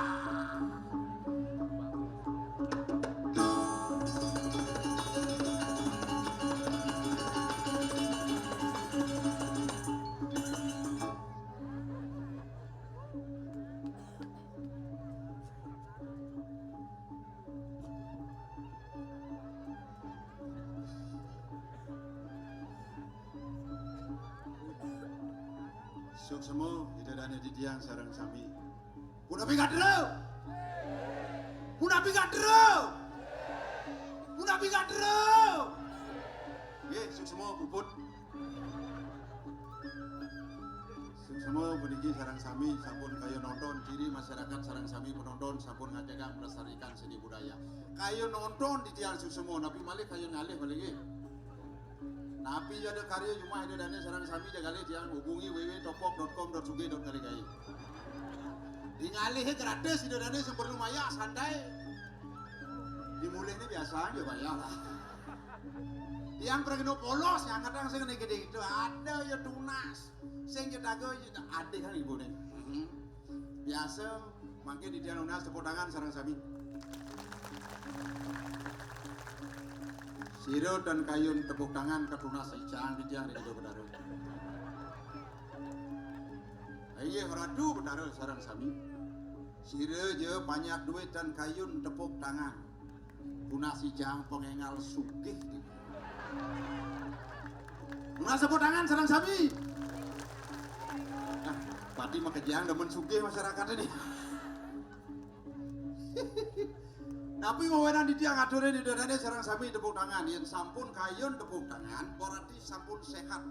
Suksma, Ida Dané titiang sareng sami. Punapi gatra? Punapi gatra? Punapi gatra? Nggih, suksma puput. Suksma puniki sareng sami sampun kaya nonton, ciri masyarakat sareng sami penonton sampun ngajegang melestarikan seni budaya. Kaya nonton titiang suksma, napi malih kaya ngalih malih nggih. Napi ya ada karya jumah Ida Dané sareng sami jagalih tiang hubungi w w w topok dot com dot sugih dot ngarigai. Di ngalih gratis Ida Dané sing perlu maya santai. Di mulih ini biasa aja bayar lah. Tiang pergi no polos yang kadang sing gede itu ada ya tunas. Sing ya dago ya ada kan ibu nih. Biasa mangke di tiang nunas tepuk tangan sareng sami. Sira tan kayun tepuk tangan katunas icang di tiang di Betara. Ayo Ratu Betara sareng sami. Sira ja banyak duit dan kayun tepuk tangan. Tunas icang pengengal sugih. Tunas tepuk tangan sareng sami. Nah, pati makejang demen sugih masyarakat ini. Napi mawinan titiang aturin Ida dané sareng sami tepuk tangan. Yén sampun kayun tepuk tangan, berarti sampun séhat.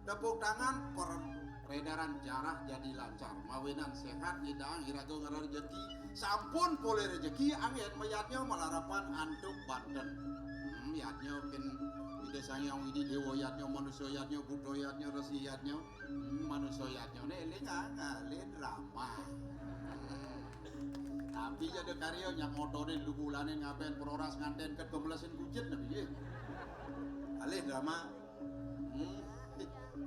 Tepuk tangan, per-, peredaran darah jadi lancar. Mawinan séhat, nyidang iraga ngarah rejeki. Sampun polih rejeki, anggén mayadnya malarapan antuk banten. Hmm, yadnya kin Ida Sang Hyang Widi, Déwa yadnya, manusa yadnya, Buddha yadnya, Resi yadnya. Hmm, manusa yadnyané éling, ah, ngalih drama. Hmm. Tapi ya ada karya nyak motoné lugulané ngabén peroras nganten ket pemelesin kucit nabi nggih. Alih drama. Hmm.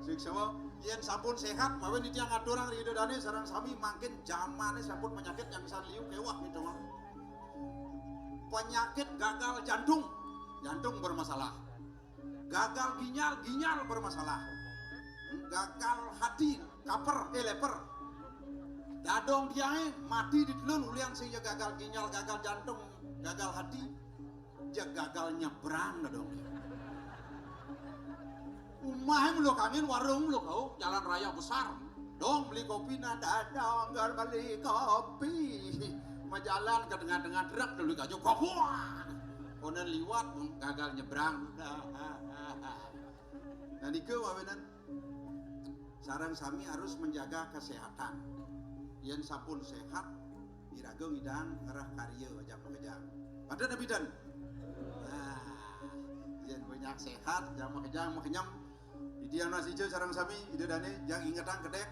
Suksma, yén sampun séhat, mawin titiang aturang ring Ida dané sareng sami mangkin jamané sampun penyakit yang san liu kéweh gitu mah. Penyakit gagal jantung, jantung bermasalah. Gagal ginjal, ginjal bermasalah. Gagal hati, kaper, eh, leper. Dadong tiangé mati di telun ulian sing ya gagal ginjal, gagal jantung, gagal hati. Ya gagal nyebrang dadong. Umahé mulu kangin warung mulu kau, jalan raya besar. Dong beli kopi nah dadong, gar beli kopi. Majalan ke tengah-tengah truk dulu kaju kopi. Konen liwat gagal nyebrang. Nah, nika mawinan sareng sami harus menjaga kesehatan. Yén sampun séhat, iraga ngidang ngerah karya ajak makejang. Pada nabi dan. Nah, yén banyak séhat, jang makejang, makenyem. Ida yang nasi sareng sami, Ida dané, jang ingetang kedék.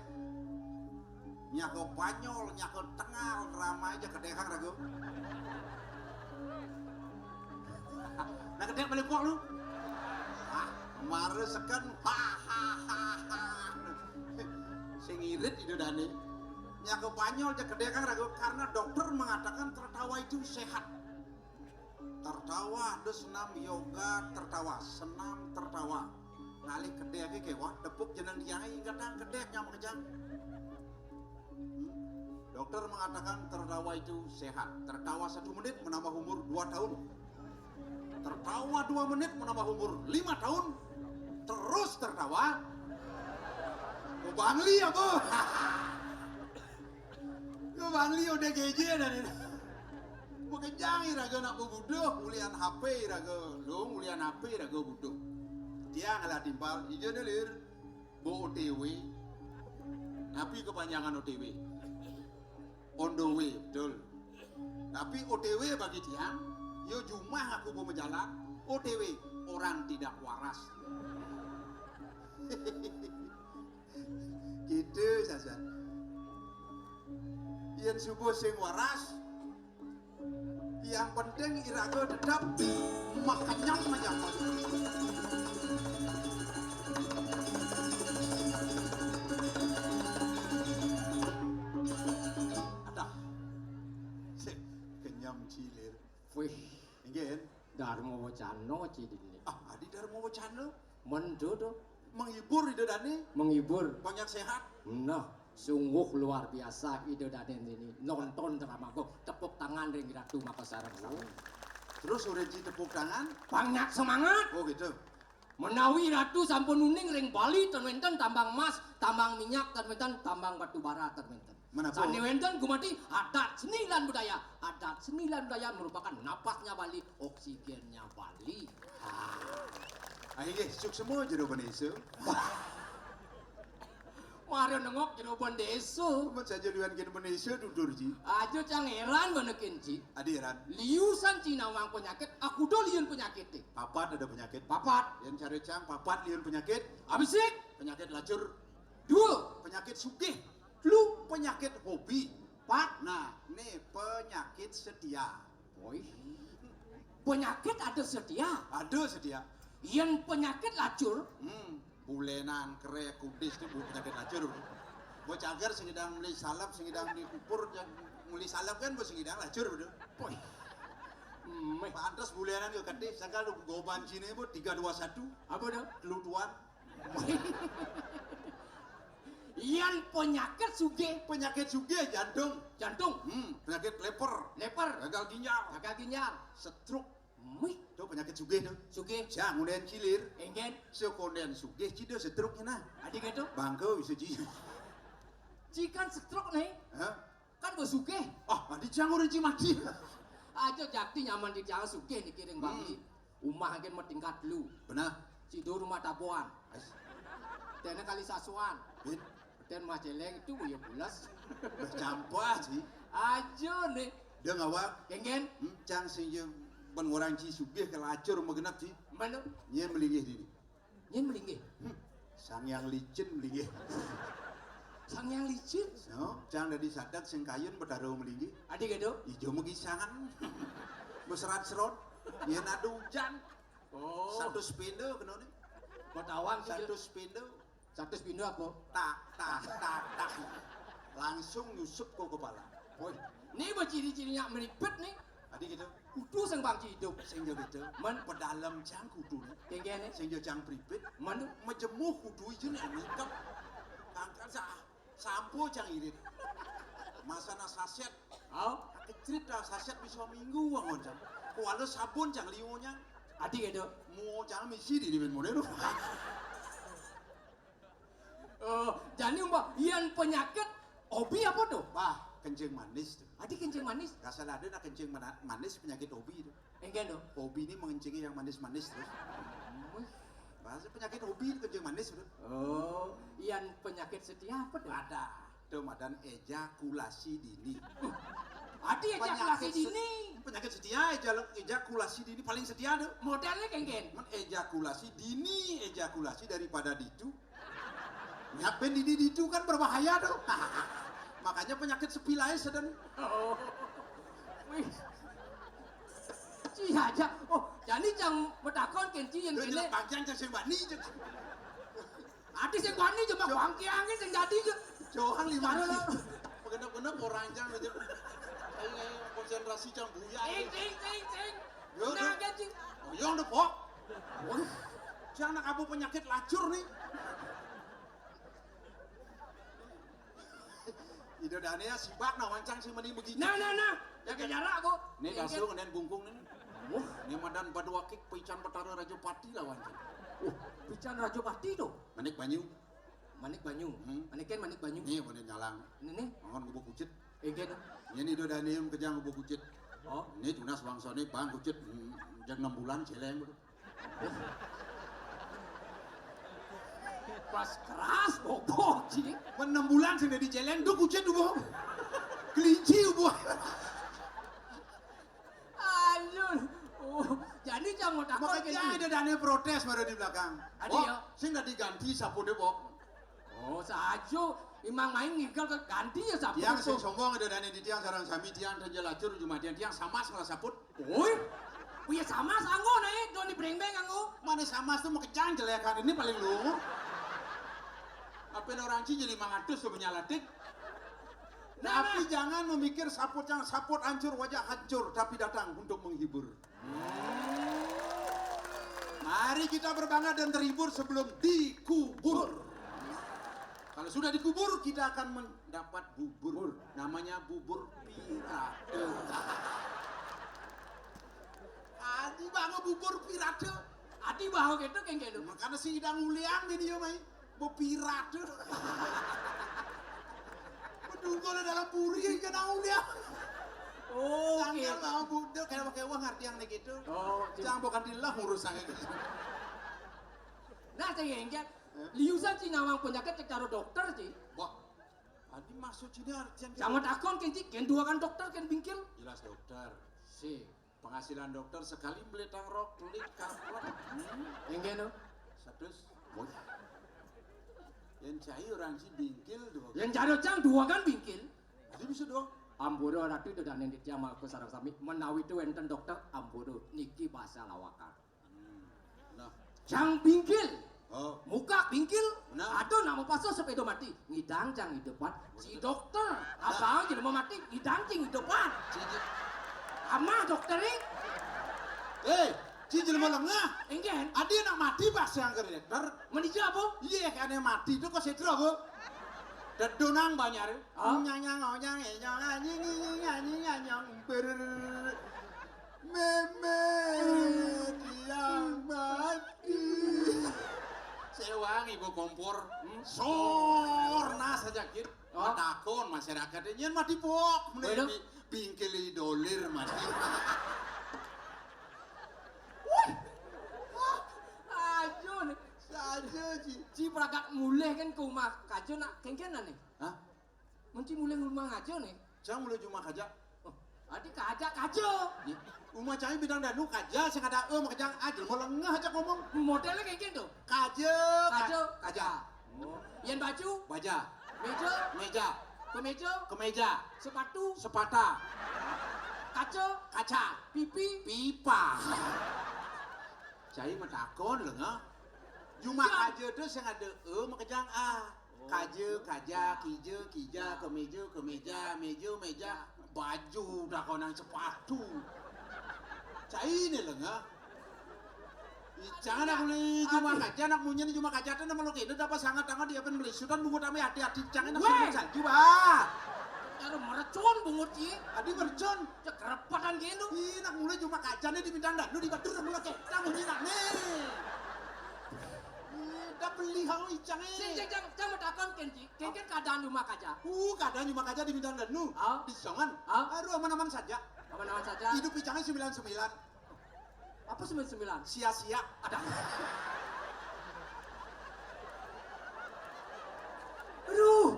Nyaka panyol, nyaka tengal, ramai aja kedékang raga. Nah, kedék balik kok lu. Ah, mara seken. Ha, ha, ha, ha. Sing irit Ida dané. Nyaka panyol aja kedékang raga karena dokter mengatakan tertawa itu sehat. Tertawa, ada senam yoga, tertawa, senam, tertawa. Ngalih kedék ké wah, tepuk jeneng tiangé, ingetang kedék nyama kejang. Hmm. Dokter mengatakan tertawa itu sehat. Tertawa satu menit menambah umur dua tahun. Tertawa dua menit menambah umur lima tahun. Terus tertawa. Mau Bangli apa? Ke Bangli udah geje dan itu. Makejang iraga nak bubuduh, ulian H P iraga, dong, ulian H P iraga buduh. Tiang ngalah timpal, ija né lir, bo O T W. Napi kepanjangan O T W? On the way, betul. Tapi O T W bagi tiang, yo jumah aku bo majalan, O T W, orang tidak waras. Gitu saja. Yén subuh sing waras, yang penting iraga tetap makenyem menyambut. Adah. Sik, kenyem cilir. Wih, inggih. Dharma Wacana ci dini. Ah, adi Dharma Wacana. Mentu tuh. Menghibur Ida dané. Menghibur. Banyak sehat. Nah, sungguh luar biasa Ida dané ini. Nonton drama go, tepuk tangan ring Ratu maka sareng sami. Terus urip ci tepuk tangan. Banyak semangat. Oh, gitu. Menawi Ratu sampun uning ring Bali ten wénten tambang emas, tambang minyak ten wénten, tambang batu bara ten wénten. Menapa? Sané wénten gumanti adat seni lan budaya. Adat seni lan budaya merupakan napasnya Bali, oksigennya Bali. Ah. Ah, inggih, suksma jero bendésa. Mara nengok jero bendésa. Amun saja liwan kén bendésa tutur ji. Aja cang héran benekin ji. Adi héran. Liu san ci nawang penyakit, akuda liun penyakité. Papat ada penyakit. Papat. Yén cara cang papat liun penyakit. Abisik. Penyakit lacur. Dua. Penyakit sugih. Telu. Penyakit hobi. Pat. Nah, né penyakit setia. Woi. Penyakit ada setia. Ada setia. Yén penyakit lacur. Hmm. Bulenan, kerek, kudis itu bu-, penyakit lacur. Bo cagar sing idang meli salep, sing idang meli kupur, yang meli salep kan bo sing idang lacur betul. Woi. Méh. Pantes bulenan ke kedih, sangkal goban sini bu tiga dua satu. Apa dah? Telu tuan. Yén penyakit sugih. Penyakit sugih jantung. Jantung. Hmm, penyakit leper. Leper. Gagal ginjal. Gagal ginjal. Stroke. Mih. Tuh penyakit sugih tuh. Sugih. Cang unden cilir. Enggen. Sekondén sugih cida stroke nah. Adi gitu. Bangko bisa ji. Cikan stroke nih. Hah? Kan bos sugih. Ah, mati jang urip ci mati. Aja jakti nyaman di jang sugih niki ring Bali. Umah anggen matingkat telu. Beneh. Sida rumah tabuhan. Ais. Dene kali sasuan. Bit. Den Mas Celeng itu ya pules. Wis campur sih. Aja nih. Dia ngawak. Kengken. Hmm, cang sing je ben orang ci sugih kelacur magenep ci. Mana? Nye melinggih dini. Nyen melinggih. Hmm. Sang yang licin melinggih. Sang yang licin. No, cang dadi sadat sing kayun betaro melinggih. Adi gitu? Ijo megisangan. Mesrat serot. Yen ada hujan. Oh. Satu spendo kena ni. Mau tawang sih. Satu spendo. Satu spendo apa? Tak, tak, tak, tak. Langsung nyusup ke kepala. Woi, ni ba ciri-cirinya meripet ni. Adi gitu. Kudu sing bangci hidup. Sing jo gitu. Men pedalem cang kudu ni. Kengkene. Sing jo cang pripit. Men tu. Mejemuh kudu ijo ni angkat. Angkat sa sampo cang irit. Masana saset. Au. Kecrit dah saset bisa minggu wangon cang. Kuala sabun cang liunya. Adi gitu. Mau cang misi di dimen model. Oh, jani umpama yan penyakit hobi apa tu? Bah, kencing manis tu. Adi kencing manis? Dasar ada nak kencing mana- manis penyakit hobi tu. Engken tu. Hobi ni mengencingi yang manis-manis terus. Bahasa penyakit hobi tu kencing manis tu. Oh, yan penyakit setia apa tu? Ada. Tu madan ejakulasi dini. Adi ejakulasi penyakit se- dini. Penyakit setia ejal- ejakulasi dini paling setia tu. Modelnya kengken. Men ejakulasi dini, ejakulasi daripada ditu. Nyapen dini ditu kan berbahaya tu. Makanya penyakit sepi lain sedang. Oh. Wih. Ci aja. Oh, jani cang matakon kengken yang kene. Panjang cang sing bani cang. Adi sing bani cuma bangkiangnya sing dadi cang. Johan lima. Bener-bener orang cang aja. Ayo, ayo, konsentrasi cang buya. Cing, cing, cing, cing. Yo, nah, yo. Cing. Oh, yo, udah, Pok. Waduh, cang nak apa penyakit lacur ni. Ida dane ya sibak nah wancang sing meni begitu. Nah, nah, nah. Jaga jarak, Bu. Ni kasung dan bungkung ni. Wah, ni madan badu akik pican Betara Rajapati lah wancang. Uh, pican Rajapati tu. Manik banyu. Manik banyu. Hmm. Maniken manik banyu. Ni boleh nyalang. Ini ni. Mangan gubuk kucit. Engke tu. Ini ida dane kejang gubuk kucit. Oh. Ni tunas bangsa ni bang kucit. Hmm, jang enam bulan celeng tu. Pas keras bobok, Ci. Enam bulan sing dadi celeng, duh kucit ubuh. Kelinci ubuh. Aduh. Oh, jadi jangan takut. Makanya ada dane protes baru di belakang. Adi, oh, ya. Sing dadi ganti sapu deh, Bok. Oh, saja. Imang main ngigel ke ganti ya sapu. Tiang sing sombong ada dane di tiang sarang sami tiang dan jelacur jumadian tiang sama salah saput. Oi. Kuya sama sanggo nae doni breng-breng anggo. Mane sama tu makejang jelekan ini paling lu. Apa orang ci jadi mangatus tu menyalatik. Nah, tapi nah. Jangan memikir saput yang saput hancur wajah hancur tapi datang untuk menghibur. Mari kita berbangga dan terhibur sebelum dikubur. Kalau sudah dikubur kita akan mendapat bubur. Namanya bubur pirate. Adi bangun bubur pirate. Adi bahu gitu kengke lu. Makanya si idang uliang di dia mai. Bepirat tu. Bedugul dalam puri kena uliang. Oh, oke. Sangkal mau budek kayak pakai uang ngerti yang gitu. Oh, oke. Jangan bukan dilah ngurus sangat gitu. Nah, saya ingat. Liusan ci nawang penyakit cek karo dokter ci. Wah. Adi maksud ci artian. Jangan takon kenci, ken dua kan dokter ken bingkil. Jelas dokter. Si. Penghasilan dokter sekali beli tangrok, beli kaplok. Hmm. Yang kena? Satu. Yang cai orang si bingkil dua. Yang jaro cang dua kan bingkil. Jadi bisa dua. Ampura ratu itu dan yang titiang aku sarang sami menawi itu enten dokter ampura niki bahasa lawakan. Hmm. Nah. Cang bingkil. Oh. Muka bingkil. Nah. Ada nama pasal sepeda mati. Ngidang cang hidupan. Si dokter. Nah. Abang jelema mati. Ngidang cing hidupan. Cici. Amah dokter ni. Eh, ci jelema lengah. Enggen. Adi nak mati pas yang ke dokter. Menija apa? Iya, kane mati tu ke sedra apa? Dedonang banyak. Ah? Nyang nyang nyang nyang nyang nyang nyang nyang nyang ber. Meme, tiang mati. Sewang ibu kompor, hmm? Sorna saja kit. Oh. Matakon masyarakat, nyén mati pok, Bener. Bingkil dolir mati. Ayo nih. Saja ji. Ji peragak mulih kan ke rumah kaja nak kengkenan nih. Hah? Mesti mulih rumah kaja nih. Cang mulih rumah kaja. Oh, adi kaja kaja. Rumah cai bintang danu kaja sing ada e makejang aja mau lengah aja ngomong. Modelnya kayak gitu. Kaja. Kaja. Kaja. Oh. Yang baju. Baja. Meja. Meja. Kemeja. Kemeja. Sepatu. Sepata. Kaca. Kaca. Pipi. Pipa. Cai matakon lengah. Cuma kaja tuh sing ada e makejang a. Kaja, kaja, kija, kija, kemeja, kemeja, meja, meja, baju, takonan sepatu. Cai nih lengah. Icang anak mulai cuma kaja, anak munya nih cuma kaja tuh nama lo kena dapat sangat tangan dia pen melisutan bungut ame hati-hati icang anak Weh! Salju bah. Karo merecun bungut ji. Adi merecun. Cekrepatan gitu. Ih, anak mulai cuma kaja nih di bintang dan lu di batur mulai kita bunyi nak nih. Ih, udah beli hau icang eh. Sing cang cang cang matakon kenji. Kengken keadaan rumah kaja. Uh, keadaan rumah kaja di bintang dan lu. Ah. Di songan. Ah. Aduh aman-aman saja. Aman-aman saja. Hidup icangnya sembilan sembilan. Apa sembilan sembilan? Sia-sia. Ada. Aduh.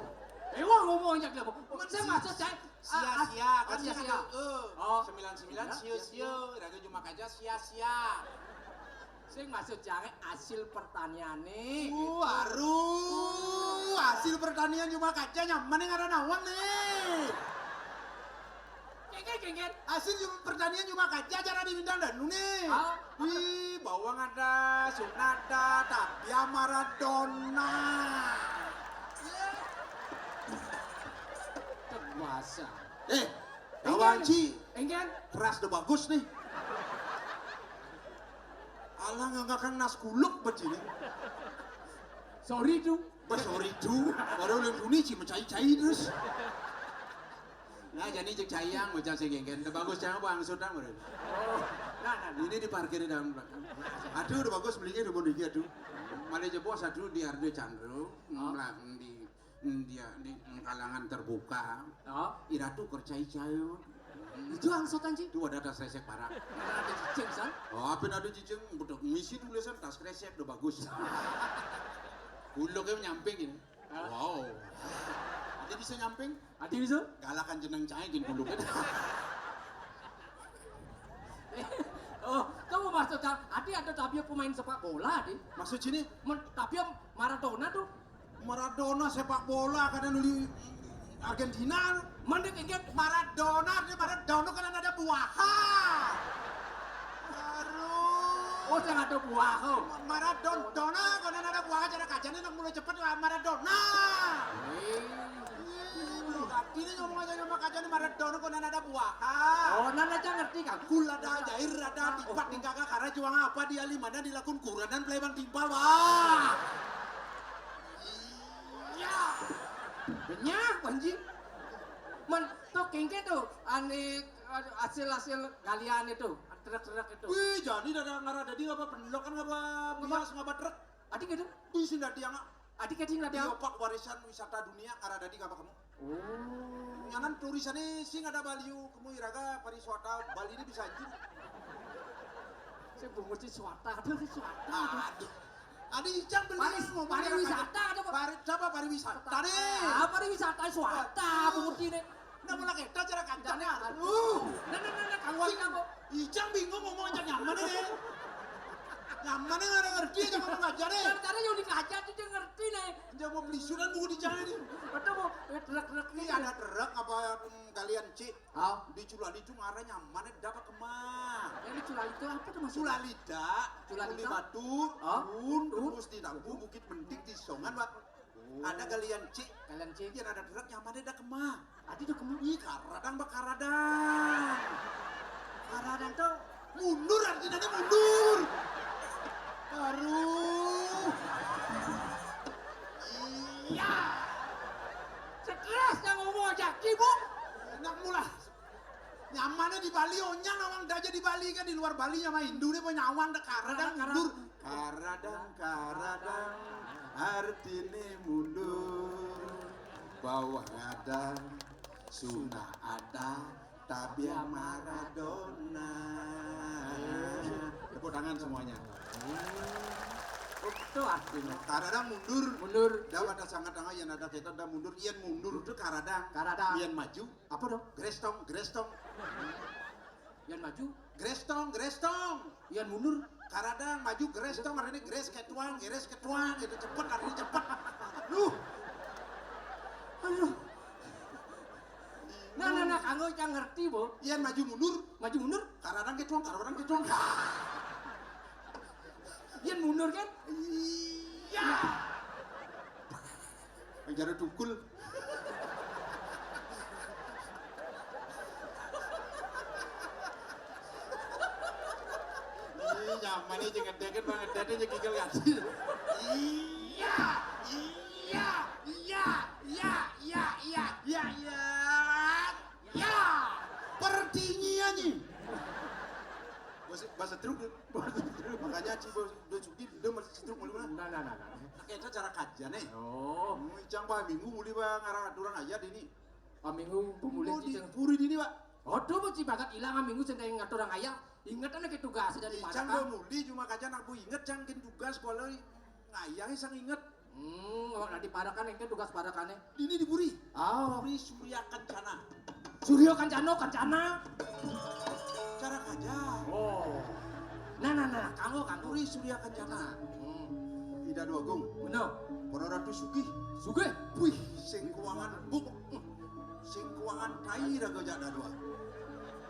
Ewa ngomong aja kamu. Saya maksud saya sia-sia kan sia-sia. Oh. Sembilan sembilan sia-sia. Raga cuma kaja sia-sia. Saya maksud cari hasil pertanian nih. Uh, aduh. Hasil pertanian cuma kaja nyaman nih ada nawang nih. Kengken, kengken. Hasil pertanian cuma kaja cara di bintang dan lu nih. Ah, wih, bawang ada, sukna ada, tapi Maradona. Terbiasa. Eh, kawan ci. Engken. Keras udah bagus nih. Alah ngangkakan nas kuluk begini. Sorry tuh. Bah, sorry tuh. Baru lu bunyi ci mencai-cai terus. Nah, jadi cek cayang macam si genggen. Bagus jangan bang sudah baru. Oh, nah, nah, nah. Ini diparkir di dalam belakang. Aduh, udah bagus belinya udah mau dikit aduh. Malah jebos aduh di Ardo Chandro, ngelah di dia di kalangan terbuka. Oh. Iratu kercai cayo. Itu angsutan sih. Itu ada tas resek parah. Ada cicing san. Oh, apa ada cicing? Udah ngisi tulisan tas resek udah bagus. Kuluknya nyamping ini. Wow. Ada bisa nyamping? Ada bisa? Galakan jeneng cai gin kuluknya. Oh, kamu maksud kan? Adi ada tapi pemain sepak bola di. Maksud sini? Men, tapi Maradona tuh. Maradona sepak bola kadang di Argentina. Mending ingat Maradona, ini Maradona kan ada buah. Aduh. Oh, saya ada buah. Oh. Maradona, Dona, kan ada buah cara kacanya nak mulai cepet lah Maradona. Ini ngomong aja sama kacanya Maradona kan ada buah. Oh, nana aja ngerti kan? Kula ada jair ada tipat tingkaka karena juang apa dia lima dan dilakun kuran dan plebang timpal wah. Iya. Banyak banjir. Man, tuh kengke tuh, ane hasil-hasil galian itu, truk-truk itu. Wih, jadi dada ngarah dadi ngapa penlok kan ngapa bias ngapa truk. Adi gitu. Wih, sing dadi yang adi kecing dadi yang. Pak warisan wisata dunia ngarah dadi ngapa kamu? Oh. Nyanan turisannya sing ada Bali kamu iraga pariwisata Bali ini bisa aja. Saya bungut si swata, aduh si swata. Aduh. Adi icang beli pariwisata ada apa? Pari, siapa pariwisata nih? Ah, pariwisata swata bungut ini. Nah, mulai kita cara kancane. Aduh. Nah, nah, nah, nah, kawan kamu. Icang bingung ngomong aja nyaman nih. Nyaman nih nggak ngerti aja ngomong aja nih. Karena yang dikaca tuh dia ngerti nih. Dia mau beli sudah buku di jalan ini. Betul bu. Truk-truk ini ada truk apa kalian cik? Hah? Di Culali itu ngarah nyaman dapat kemah. Yang di Culali itu apa tuh maksudnya? Culalita, Culalita? Uli Batu, Hah? Bun, terus di Nabu, Bukit Mending, di Songan, Pak. Oh. Ada galian cik. Galian cik. Biar ada truk nyaman ada kemah. Adi tuh kemah. Ih, karadang, Pak, karadang. Karadang tuh mundur artinya dia mundur. Aduh. Iya. Stres yang ngomong aja, kibuk. Enak mula. Nyamannya di Bali, onyang nawang daja di Bali kan, di luar Bali nyaman Hindu nih mau nyawang deh karadang mundur. Karadang, karadang, artinya mundur. Bawah ada, Suna ada, Tabia Maradona. Tepuk tangan semuanya. Itu artinya. Kadang mundur. Mundur. Dah pada sangat tengah yang ada kita dah mundur. Yang mundur itu kadang. Kadang. Yang maju. Apa dong? Grestong, grestong. Yang maju. Grestong, grestong. Yang mundur. Kadang maju grestong, artinya gres ketuang, gres ketuang, gitu. Cepet, artinya cepet. Duh. Aduh. Nah, nah, nah, kanggo cang ngerti, Bo. Yang maju mundur. Maju mundur. Kadang ketuang, kadang ketuang. Yang mundur kan? Iya. Yang jare tukul. Ih, nyaman nih, jeung ngedeket banget, dada jeung kikil kan. Iya, iya, iya, iya, iya, iya, iya, iya. Ya, pertinyian nih. Bahasa, bahasa truk, ya? Bahasa truk. Makanya Ci Bos, udah cuti, dia masih truk mulai mana? Nah, nah, nah, nah. Nah, kita cara kajian nih. Oh. Hmm, icang bah minggu mulai bah ngarang aturan aja di ini. Ah, minggu pemulih Oh, di Cicing. Puri di ini, Pak. Oh, tuh, Ci Bagat hilang ah, minggu sing kayak ngatur orang ayah. Ingat anak tugas dari Icang mana, bah Pak? Mulai cuma kajian aku inget cang kin tugas sekolah. Ngayah sang inget. Hmm, awak tadi padakan engke tugas padakannya. Ini di Puri. Oh. Puri Surya Kencana. Surya Kencana, Kencana. Cara kajian. Oh. Nah, nah, nah, kanggo, kanggo. Puri Surya Kencana. Hmm. Ida Dua Agung. Bener. Para Ratu Sugih. Sugih. Wih, sing keuangan buk. Sing keuangan tai raga jada dua.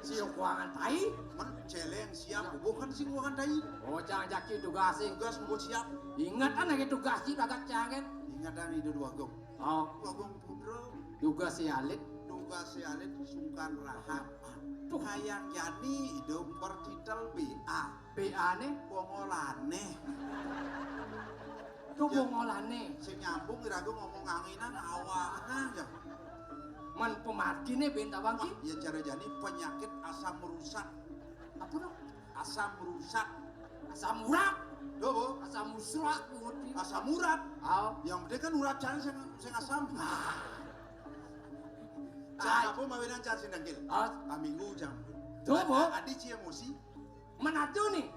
Sing keuangan tai? Men celeng siap, bukan sing keuangan tai. Oh, jangan jaki tugas sih. Tugas mau siap. Ingat kan lagi tugas sih bagat jangan. Ingat dan Ida Dua Agung. Oh. Dua Agung Putra. Tugas si Alit. Tugas si Alit sungkan rahat. Aduh. Kayang jani hidup bertitel B A. B A ne? Bongolane. Tuh bongolane. Sing nyambung iraga ngomong anginan awakna ya. Man pemargine bentawang ki? Wah, ya cara jani penyakit asam rusak. Apa dong? Asam rusak. Asam urat. Tuh, Bu. Asam musrak, Bu. Asam urat. Oh. Yang penting kan urat jangan sing, sing asam. Nah. Cak apa mawinan cak sing dangkil? Oh. Aminggu jam. Tuh, Bu. Adi ci emosi. Menatu nih.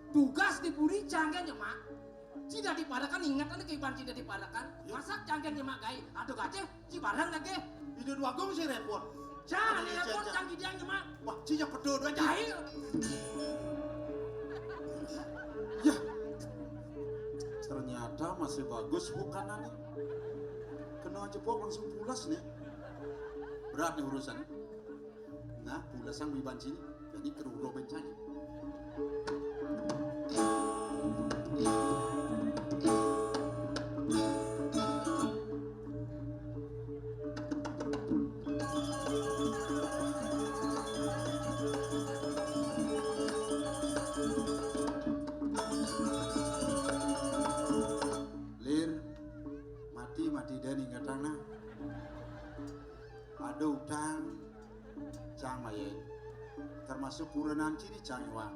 Tugas di puri jangan nyemak. Cida dipadakan ingat anu kehidupan cida dipadakan. Ya. Masak jangan nyemak gai. Aduh gajah, ci barang lagi. Ida Dua Agung sih repot. Jangan repot jangan dia nyemak. Wah, ci ya pedo dua jahil. Ya. Ternyata masih bagus bukan aneh. Kena jebok langsung pulas nih. Berat nih urusan. Nah, pula sang wiban sini, jadi keruro bencana. Lir, mati, mati dan ingatang nah. Ada utang, Cang Mayai. Termasuk kurenan cini Cang Iwang.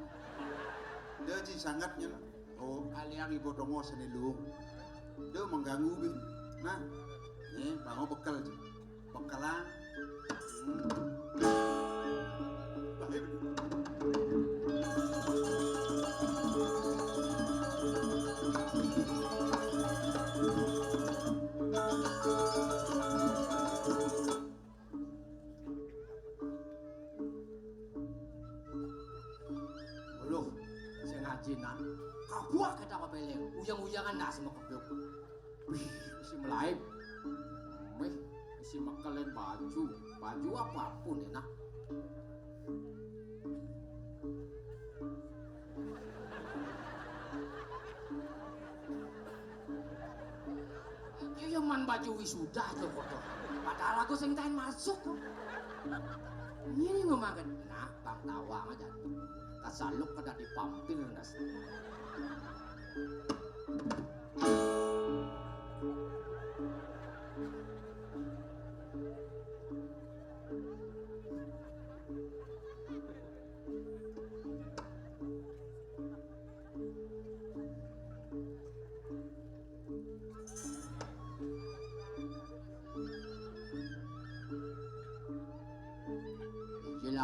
Dia ci sangat nyen. Oh, aliang ibu dongo seni luung. Dia mengganggu bin. Nah, nih bangun bekel ci. Bekelan. Hmm. Loh, sing ngajinan. Kabuak kita kepeleng, uyang-uyangan nasi mekepuk. Wih, isi melaib. Meh, isi mekelen baju. Baju apapun enak. Iki ya man baju wisuda aja kotor. Padahal aku sing tain masuk. Ini ngomongin, nah, bang tawang aja. Kasaluk kada dipampir nas.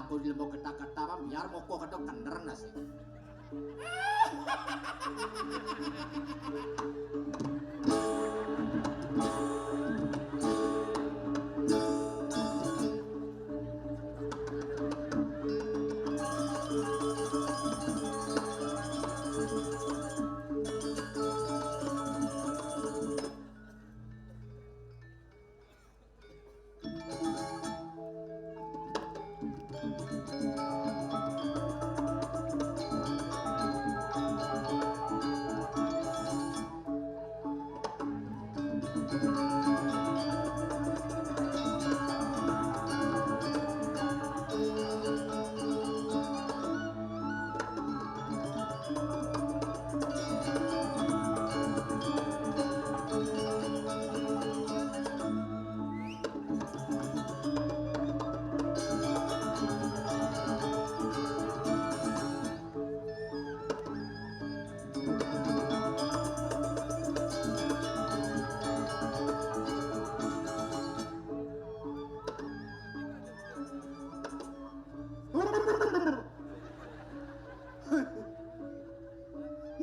Aku di lembok ketak-ketak, biar moko kedok kener nasi.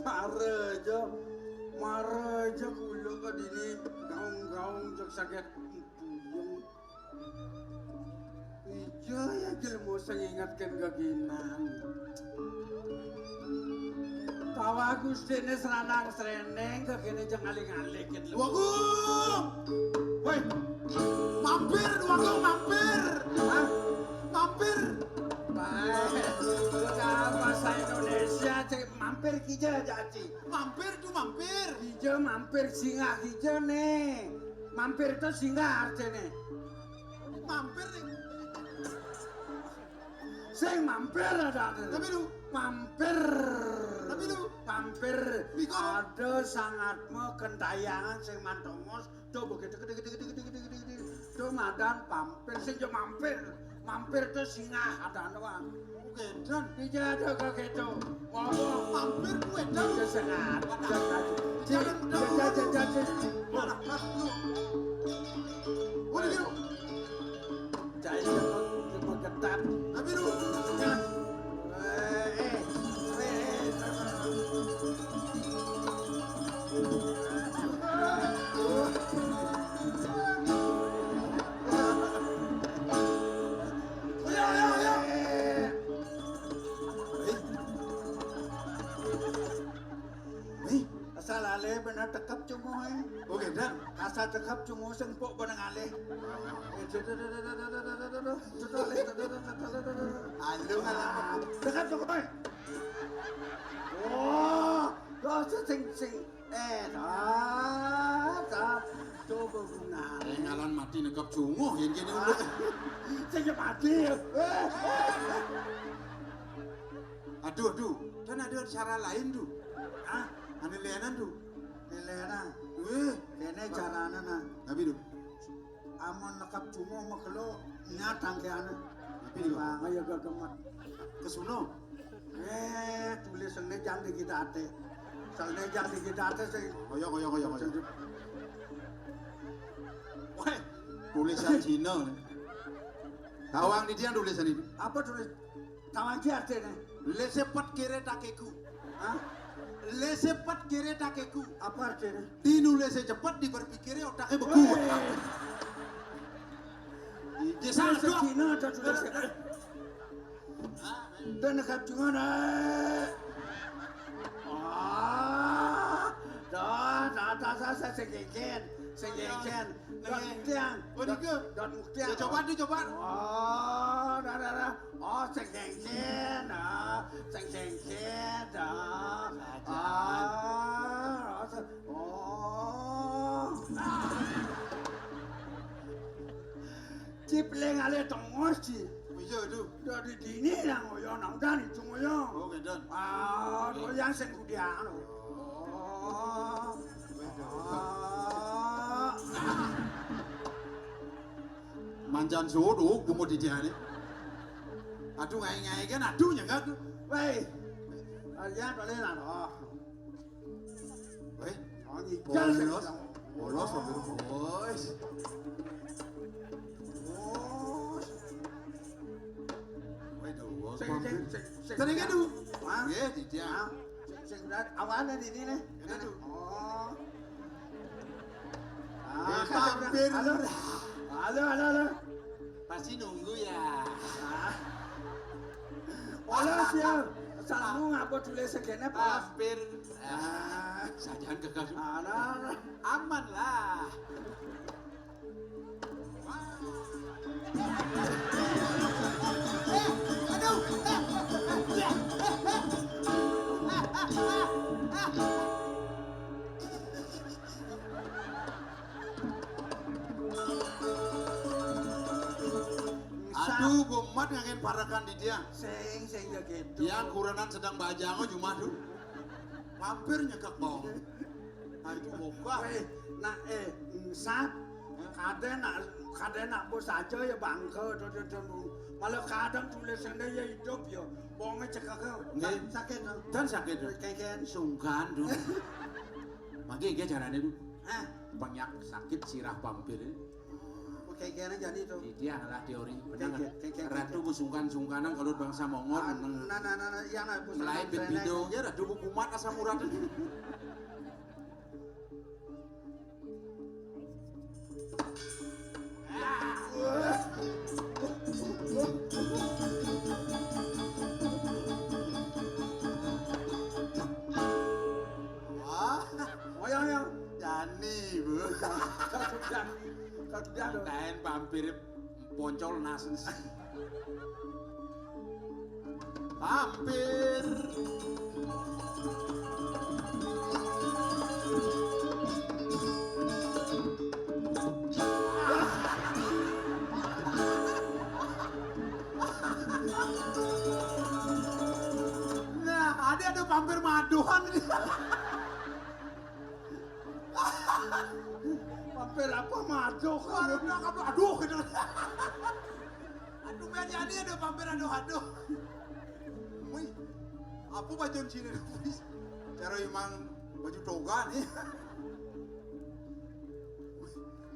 Mara aja, mara aja kula ka dini gaung-gaung jeg saget puyeng. Ija ya jelema sing ingetken geginan. Tawa gustine sranang sreneng gegene jeg ngaling-aling gitu. Wagung! Woi, mampir, Wagung, mampir! Hah? Mampir! Baik. Bahasa Indonesia, cek mampir kija, Jaci. Mampir tu mampir. Kija mampir, singgah kija nih. Mampir itu singgah artinya. Mampir nih. Sing mampir ada. Tapi lu. Mampir. Tapi lu. Mampir. Biko. Ada sangat me kentayangan sing mantongos. Coba gitu, gitu, gitu, gitu, gitu, gitu, gitu, gitu. Itu madan pampir, sing jo mampir. Mampir itu singgah, ada doang. Oke, dan. Tidak ada kok gitu. Ngomong. Mampir gue, dan. Itu sengaja. Jalan, jalan, jalan, jalan. Mana? Mas, lu. Udah, yuk. Cai cepat, cepat ketat. Tapi lu. Nah. Eh, eh, eh, eh. Nih, asal ale bener tekep cunguh, eh. Oke, dan. Asal tekep cunguh sing pok bener ale. Aduh, ngalah. Tekep cunguh, eh. Oh, dosa sing, sing. Eh, ta, ta. Coba guna. Eh, ngalan mati nekep cunguh, yang gini udah. Sing mati. Aduh, aduh. Kan ada cara lain, tuh. Hah? Ane lenan, tuh. Lenan. Weh. Kene carane, nah. Tapi, tuh. Amun nekep cunguh makelo nyat tangkeane. Tapi, tuh. Bang, ayo gegemet. Kesuno. Eh, tulis sing nejang di kita ate. Sing nejang di kita ate sing. Koyo, koyo, koyo, koyo. Weh, tulisan Cina. Tawang di dia tulisan ini. Apa tulis? Tawang ki artine? Lese pet kere takeku. Hah? Lese pet kere takeku. Apa artine? Dinulese cepet, diberpikire otake beku. Weh. Iki Tulis sadok. Cina ada tulis. Dan nekep cunguh, eh. Ah, dah, dah, dah, dah, dah, sing genggen, sing genggen. Dot muktiang. Oh, dot, nika. Dot muktiang. Ya, coba, di, coba. Oh, dah, dah, dah. Oh, sing genggen, ah. Sing genggen, ah. Ah, oh, sing, oh. Cipleng ale tongos, Ci. Iya, aduh. Dari dini nang oyo, nang udan itu ngoyo. Oh, kedan. Ah, doyan sing kudian. Oh. Ah. Manjan sudu, bungut di diane. Aduh, ngai-ngai kan, aduh, nyengak. Wei. Aja, boleh lah, loh. Weh, oh, ngigal bolos, sih. Bolos, bolos. Bolos. Sing, sing, sing, sing. Tenang, aduh. Hah? Nggih, Didiang. Hah? Sing, sing, berat. Awane dini nih. Ngene, aduh. Oh. Ah, eh, hampir. Halo, halo, halo. Pasti nunggu ya. Ah. Polos ya. Salmu ngapa tulis segene, polos? Hampir. Ah. Sajaan gagal. Alah. Aman lah. Aduh, Bu Mat ngangin parekan Didiang. Sing, sing ya gitu. Diang kurenan sedang bajang, oh, jumah, duh. Hampir nyekek bong. Nah, itu mogah. Wéh, nak, eh, engsap. Kadén nak, kadén nak bos aja ya bangga, to, to, to. Malah kadang tulisannya ya hidup ya. Bonge cekek. Nggih. Sakit, to. Dan sakit, to. Keken. Sungkan, duh. Mangke nggih carane, duh. Hah? Banyak sakit sirah pampir. Keken jani to. Iki adalah teori. Bener. Keken, keken, keken. Ratu ku sungkan-sungkanan kalau bangsa Mongol. Ah, meneng. Nah, nah, nah, nah, iya, nah, ku mulai sungkan bit srene. Bido, ya, Ratu ku kumat asam urat. Wah, oyang, oyang. Jani, Bu. Kalau sudah, kalau sudah, tuh. Kain pampir poncol nasen. Hampir. Nah, ada, ada pampir maduhan. Pampir apa maduh? Aduh, aduh, aduh, gitu. Aduh, men, ya, ini ada pampir, aduh, aduh. Wih, apa baju sini? Cara emang baju toga nih.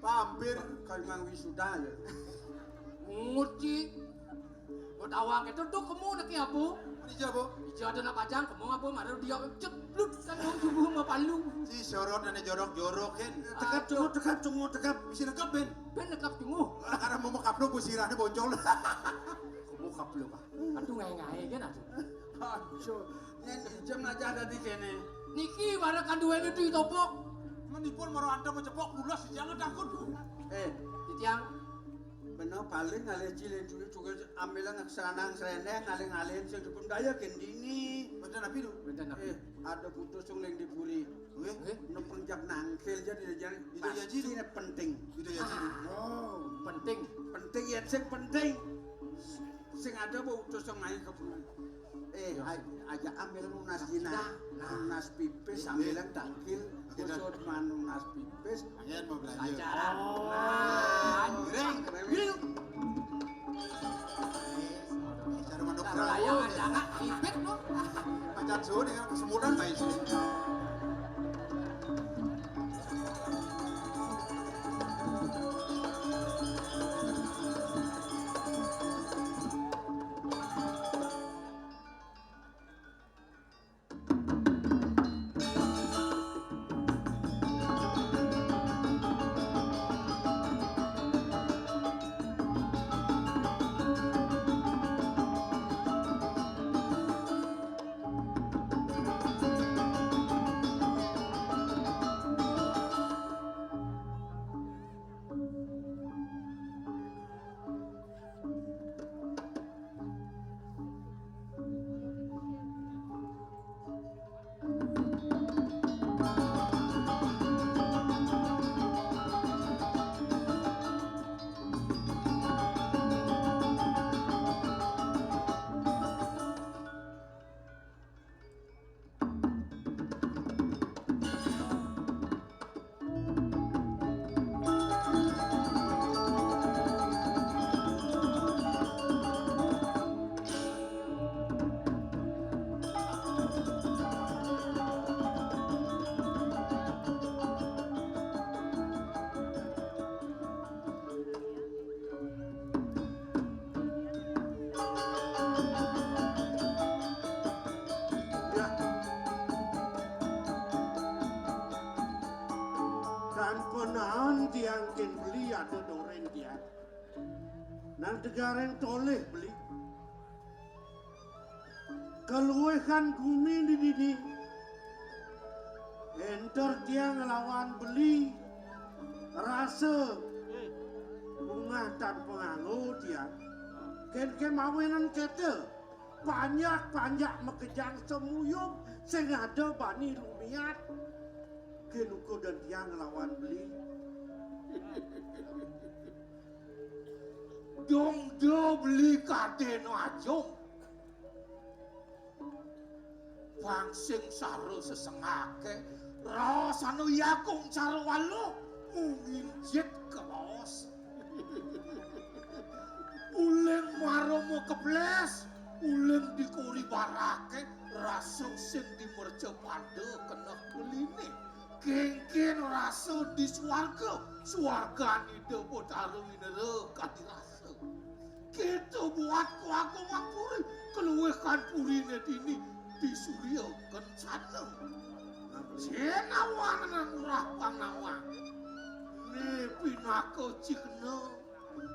Pampir. Kayak emang wisuda ya. Nguci. Kok tawang itu tuh kamu nak apa? Ija, Bu. Ija ada nak pajang, kamu apa? Marah dia cebluk kan wong tubuh sama palu. Si sorot ane jorok-jorok, kan. Tekap, cungut, tekap, cungut, tekap. Bisa nekap, Ben. Ben nekap cunguh. Karena mau mekap lo, Bu, sirahnya boncol. Kamu kap lo, Pak. Aduh, ngai-ngai kan, aduh. Aduh, yen ijem aja ada di kene. Niki warna kanduan itu topok. Menipun maro anta mau cepok, bulas, jangan takut, Bu. Eh, Titiang. Bener, paling ngalih cilik dulu juga ambil ngeseranang sereneng, ngalih-ngalihin sing dipun daya gendini. Bener, Nabi, lho. Bener, Nabi. Eh, ada putus sing ning dipuri. Nggih. Nggih. Nang penjak nangkil jadi, jadi. Itu ya, Ji. Pasti ini penting. Itu ya, Ji. Oh. Penting. Penting ya, sing penting. Sing ada mau utus sing main ke bumi. Eh, ya, aj-, aja ambil nunas dina. Nah. Nunas pipis, ambil yang tangkil. Iya. Kusut manunas pipis. Ayan mau belanja. Pacaran. Oh. Nah. Giring. Giring. Cara mandok. Kalau perahu. Layangan jangan ibet, no. Pacar suhu dengan kesemutan, baik sih. Tiang kén beli ada doren tiang. Nang tegareng tolih beli. Kaluihan gumi di dini. Enter tiang nglawan beli. Rasa bungah tan panganggo tiang. Kén kén mawinan kéto. Panjak-panjak makejang semuyung sing ada bani lumiat. Kén uku dan tiang nglawan beli. Dong do beli kadén ajung. Pang sing sara sesengaké, raos anu yakung cara waluh, mungin jit kabaos. Uling mara makeblés, uling dikuri baraké, rasa sing di mercapada keneh beliné. Kénkén rasa di suarga, suargan Ida Batara Winera kadi rasa. Kéto buat kaagungé puri, kaluihan puriné dini di Surya Kencana. Sinawan nang urah pangnawang. Né pinaka cihna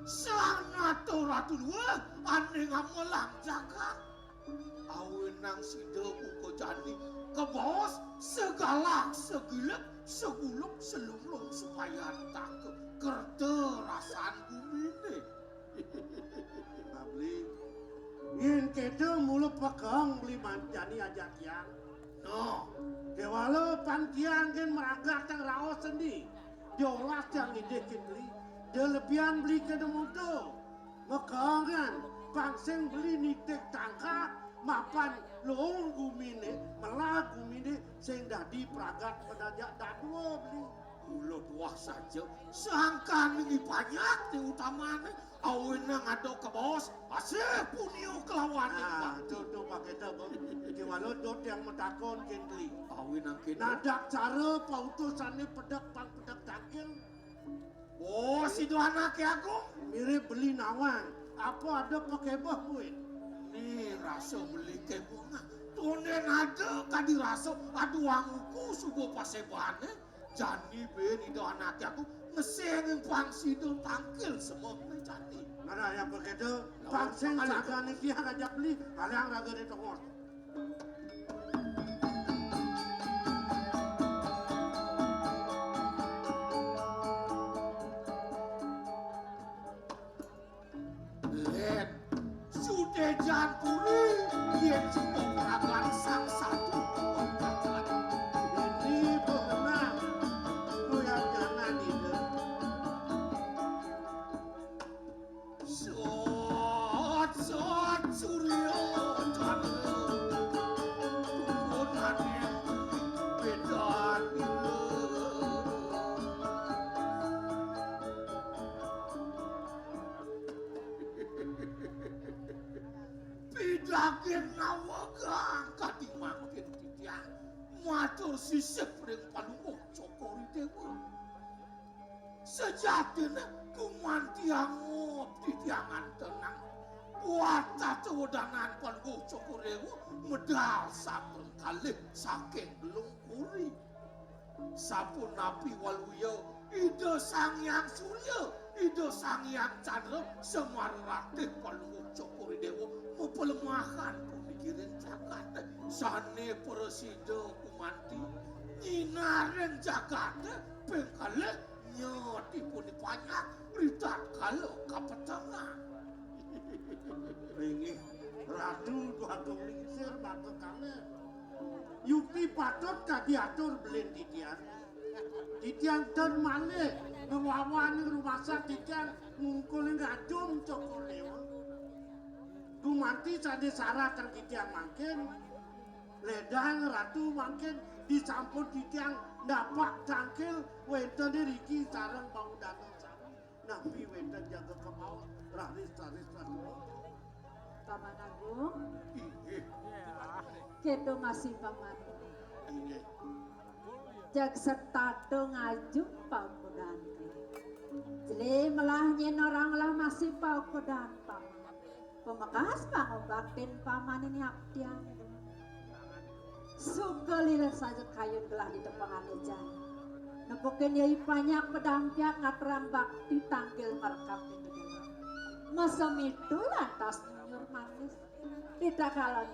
sanata Ratu Luh ané ngamelang jagat. Awinang sida buka jani kabaos segalah, segilik, seguluk, selunglung supayantaka kerta rasan guminé. Babli, yén kéto mula pekeng beli manjani ajak tiang. Noh, kéwala pan tiang kén maragat tang raos sendi. Diolas tiang ngidih kén beli. Da lebihan beli kéné muda. Makengan pang sing beli nitih tangkah mapan luung guminé, melah guminé sing dadi pragat panajak dadua beli. Mula tuah saja sangkan ngipanyak ti utamané, awinang ada kabaos asih punia kelawan. Nah, bakti. Tu, tu pakéta, Bang. Kéwala dot yang matakon kén beli. Awinang kéné. Nadak cara pautusané pedek pang pedek tangkil. Oh, sida anaké agung. Mirip beli nawang. Apa ada pakébeh buin? Né rasa beli kébeh nah. Tondén ada kadi rasa aduh anguku suba pasébané. Jani buin ida anaké agung ngesengin pang sida tangkil semengné jani. Mana yang begitu? Pang sing saga niki ajak beli, kalian raga di tongos. Lén, sudejan puri, yén suba pragat sang satu. Ini bebenah, kuyang jangan ide. Sot, sot, surya, candra, tuhunané bédan ila. Pidaging nawegang kadi mangkin titiang matur sisip ring Palungguh Cokor I Déwa. Sejatiné gumanti angob titiangan tenang. Buat tata wedanan Palungguh Cokor I Déwa medal sampun kalih saking Gelung Kori. Sapunapi waluya Ida Sang Hyang Surya, Ida Sang Hyang Candra, Semara Ratih Palungguh Cokor I Déwa mapalemahan pamikirin jagaté sané prasida gumanti nyinarin jagaté ping kalih nyatipun panyak ritatkala kapetengan. Inggih, Ratu Dwagung Lingsir matur kalih. Yukti patut kadi atur belin titiang. Titiang ten malih ngwawaning rumasa titiang ngungkul ngajum Cokor Déwa. Gumanti sané saratan titiang mangkin, ledang Ratu mangkin disampun titiang napak tangkil wénten riki sareng pangudana sami. Napi wénten jaga kemaos raris-raris Ratu. Paman Agung. Inggih. Kéto masih Paman. Inggih. Jag setata ngajum paukudan. Jelé melah nyén orang lah masih paukudan, Paman. Pamekas pangobaktin Paman ini aptian. Suka lila saja kayun gelah di tepengan ejang. Bukan ya ipanyak pedampiak ngaturang bakti tangkil merkap ini. Masa mitu lantas nyunyur manis. Tidak kalah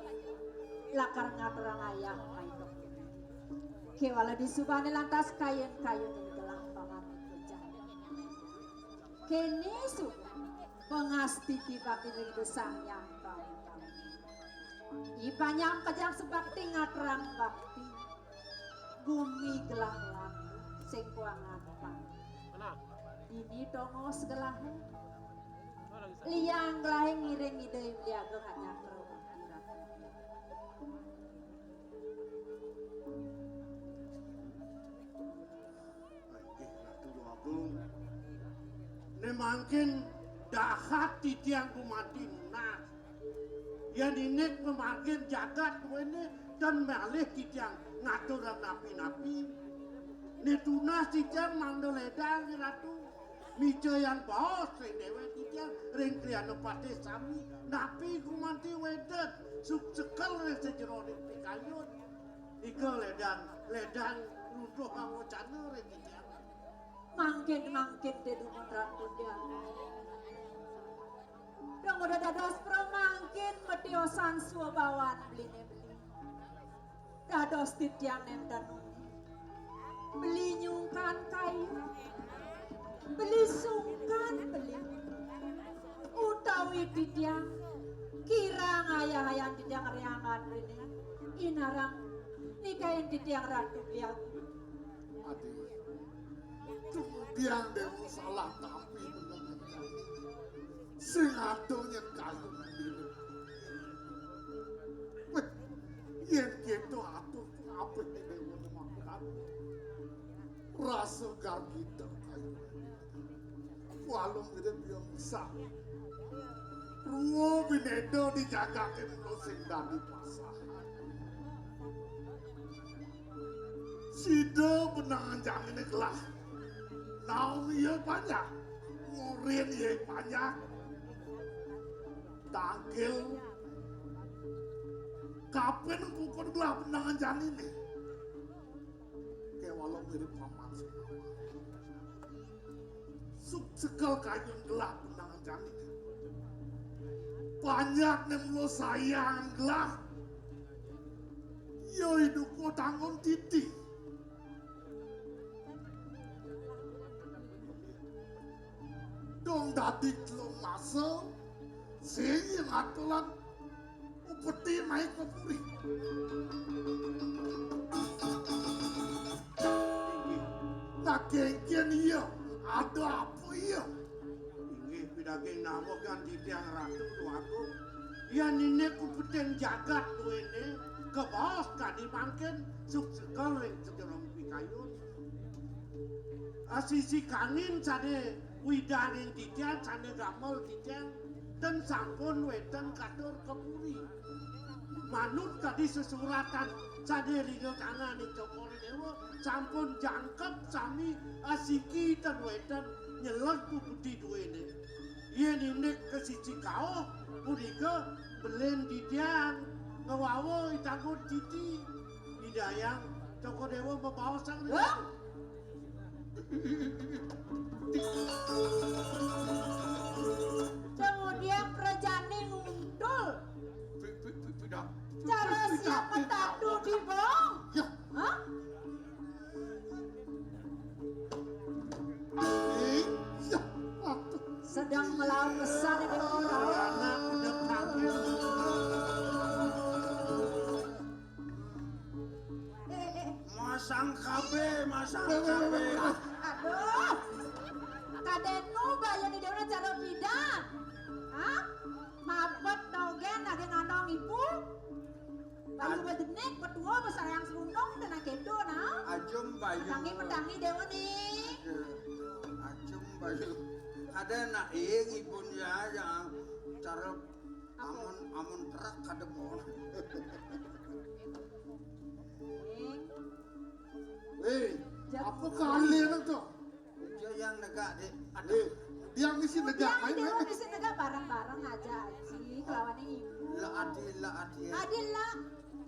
lakar ngaturang ayah main. Kewala disubani lantas kayun-kayun ini gelah paman itu. Kene suba pangastiti bakti ring Sang Hyang Prabu. Ipanyak pejang sebakti ngaturang bakti. Gumi gelah langit sing kuangan pang. Dini tongos gelah. Liang gelah ngiring Ida Hyang Widi Agung hanya karo bakti ratu. Inggih Ratu Agung. Né mangkin dahat titiang gumanti nunas. Yén indik pamargin jagat kuéné tan malih titiang ngaturang napi-napi. Né tunas titiang mangda lédang Ratu. Micayang baos ring déwék titiang ring Kriana Patih sami. Napi gumanti wédét suksekel ring sajeroning pikayun. Nika lédang, lédang runtuh pangwacana ring titiang. Mangkin, mangkin, Déwa Ratu Déwa. Dong udah dados pramangkin matiosan swabawan beliné beli. Dados titiang nénten uning. Beli nyungkan kayu. Beli sungkan beli. Utawi titiang kirang ayah-ayahan titiang riangan rene. Inarang nikain titiang Ratu Biagung. Adi, kemudian Déwa salah tampi bener. Sing adoh nyén kayu dini. Wéh, yén kéto atur kabéh Déwa makan. Rasa gargita kayu. Walung gedé biasa. Ruwa bineda di jagaté mula sing dadi pasah. Sida benang janiné gelah. Naung iya panjak. Ngurin iya panjak. Tangkil. Kapin pukul gelah benang janiné. Kéwala mirip paman sing suksekel kayun gelah benang janiné. Panjak né mula sayang gelah. Ya iduko tanggon titi. Dong dadi telung masa, sing atulan upeti mai ka puri. Inggih. Nah, kéngkén iya, ada apa iya? Inggih, pidaging namuh kan titiang Ratu Déwa Agung. Yén indik upeten jagat duéné, kabaos kadi mangkin suksekel ring sajeroning pikayun. Asisi kangin sané widang ing titiang, sané gamel titiang, ten sampun wénten katur ka puri. Manut kadi sesuratan sané ring tanganing Cokor I Déwa, sampun jangkep sami asiki ten wénten nyeleg pupeti duéné. Yén indik kasisi kauh punika belin titiang ngwawa I Tanggun Titi. Ida Hyang Cokor I Déwa mabaos sang. Hah? Kemudian prajane nguntul. Pi-, pi-, pi-, pidang. Cara siap petadu di bong. Ya. Hah? Eh, ya. Aduh. Sedang melaut besar ini orang. Anak udah panggil. Eh, eh, eh. Masang K B, masang K B. Aduh. Kadén nu bayar di déwék cara pidan. Hah? Mabet dogén lagi ngandong ibu. Bayu badenik, petua, besarang serundung, dan akéto, nah. Ajum bayu. Petangi, petangi, déwa nih. Ajum bayu. Ada nak ing ibun ya, ya. Cara amun, amun truk kada mau. Ing. Wéh, apa kalian tuh? Dia yang negak, Dik. Aduh. Eh, dia misi negak, main, main. Dia misi negak bareng-bareng aja, Aji, kelawan ibu. Lah, Adi, lah, Adi. Adi, lah.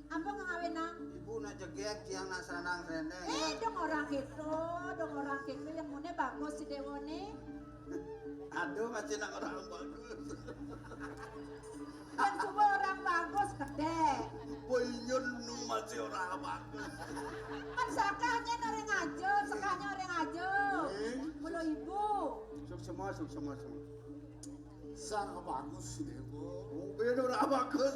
Apa ngawinang? Ibu nak Jegég tiang nak sranang srendeng. Eh, dong orang kéto, dong orang kéto yang mune bagus si Déwa né. Aduh, masih nak orang bagus. Yang suba orang bagus gedé. Boy nyun nu masih orang bagus. Kan sakahnya orang aja, sakahnya orang aja. Eh. Mula ibu. Suksma, suksma, suksma. Sang bagus si Déwa. Mungkin orang bagus.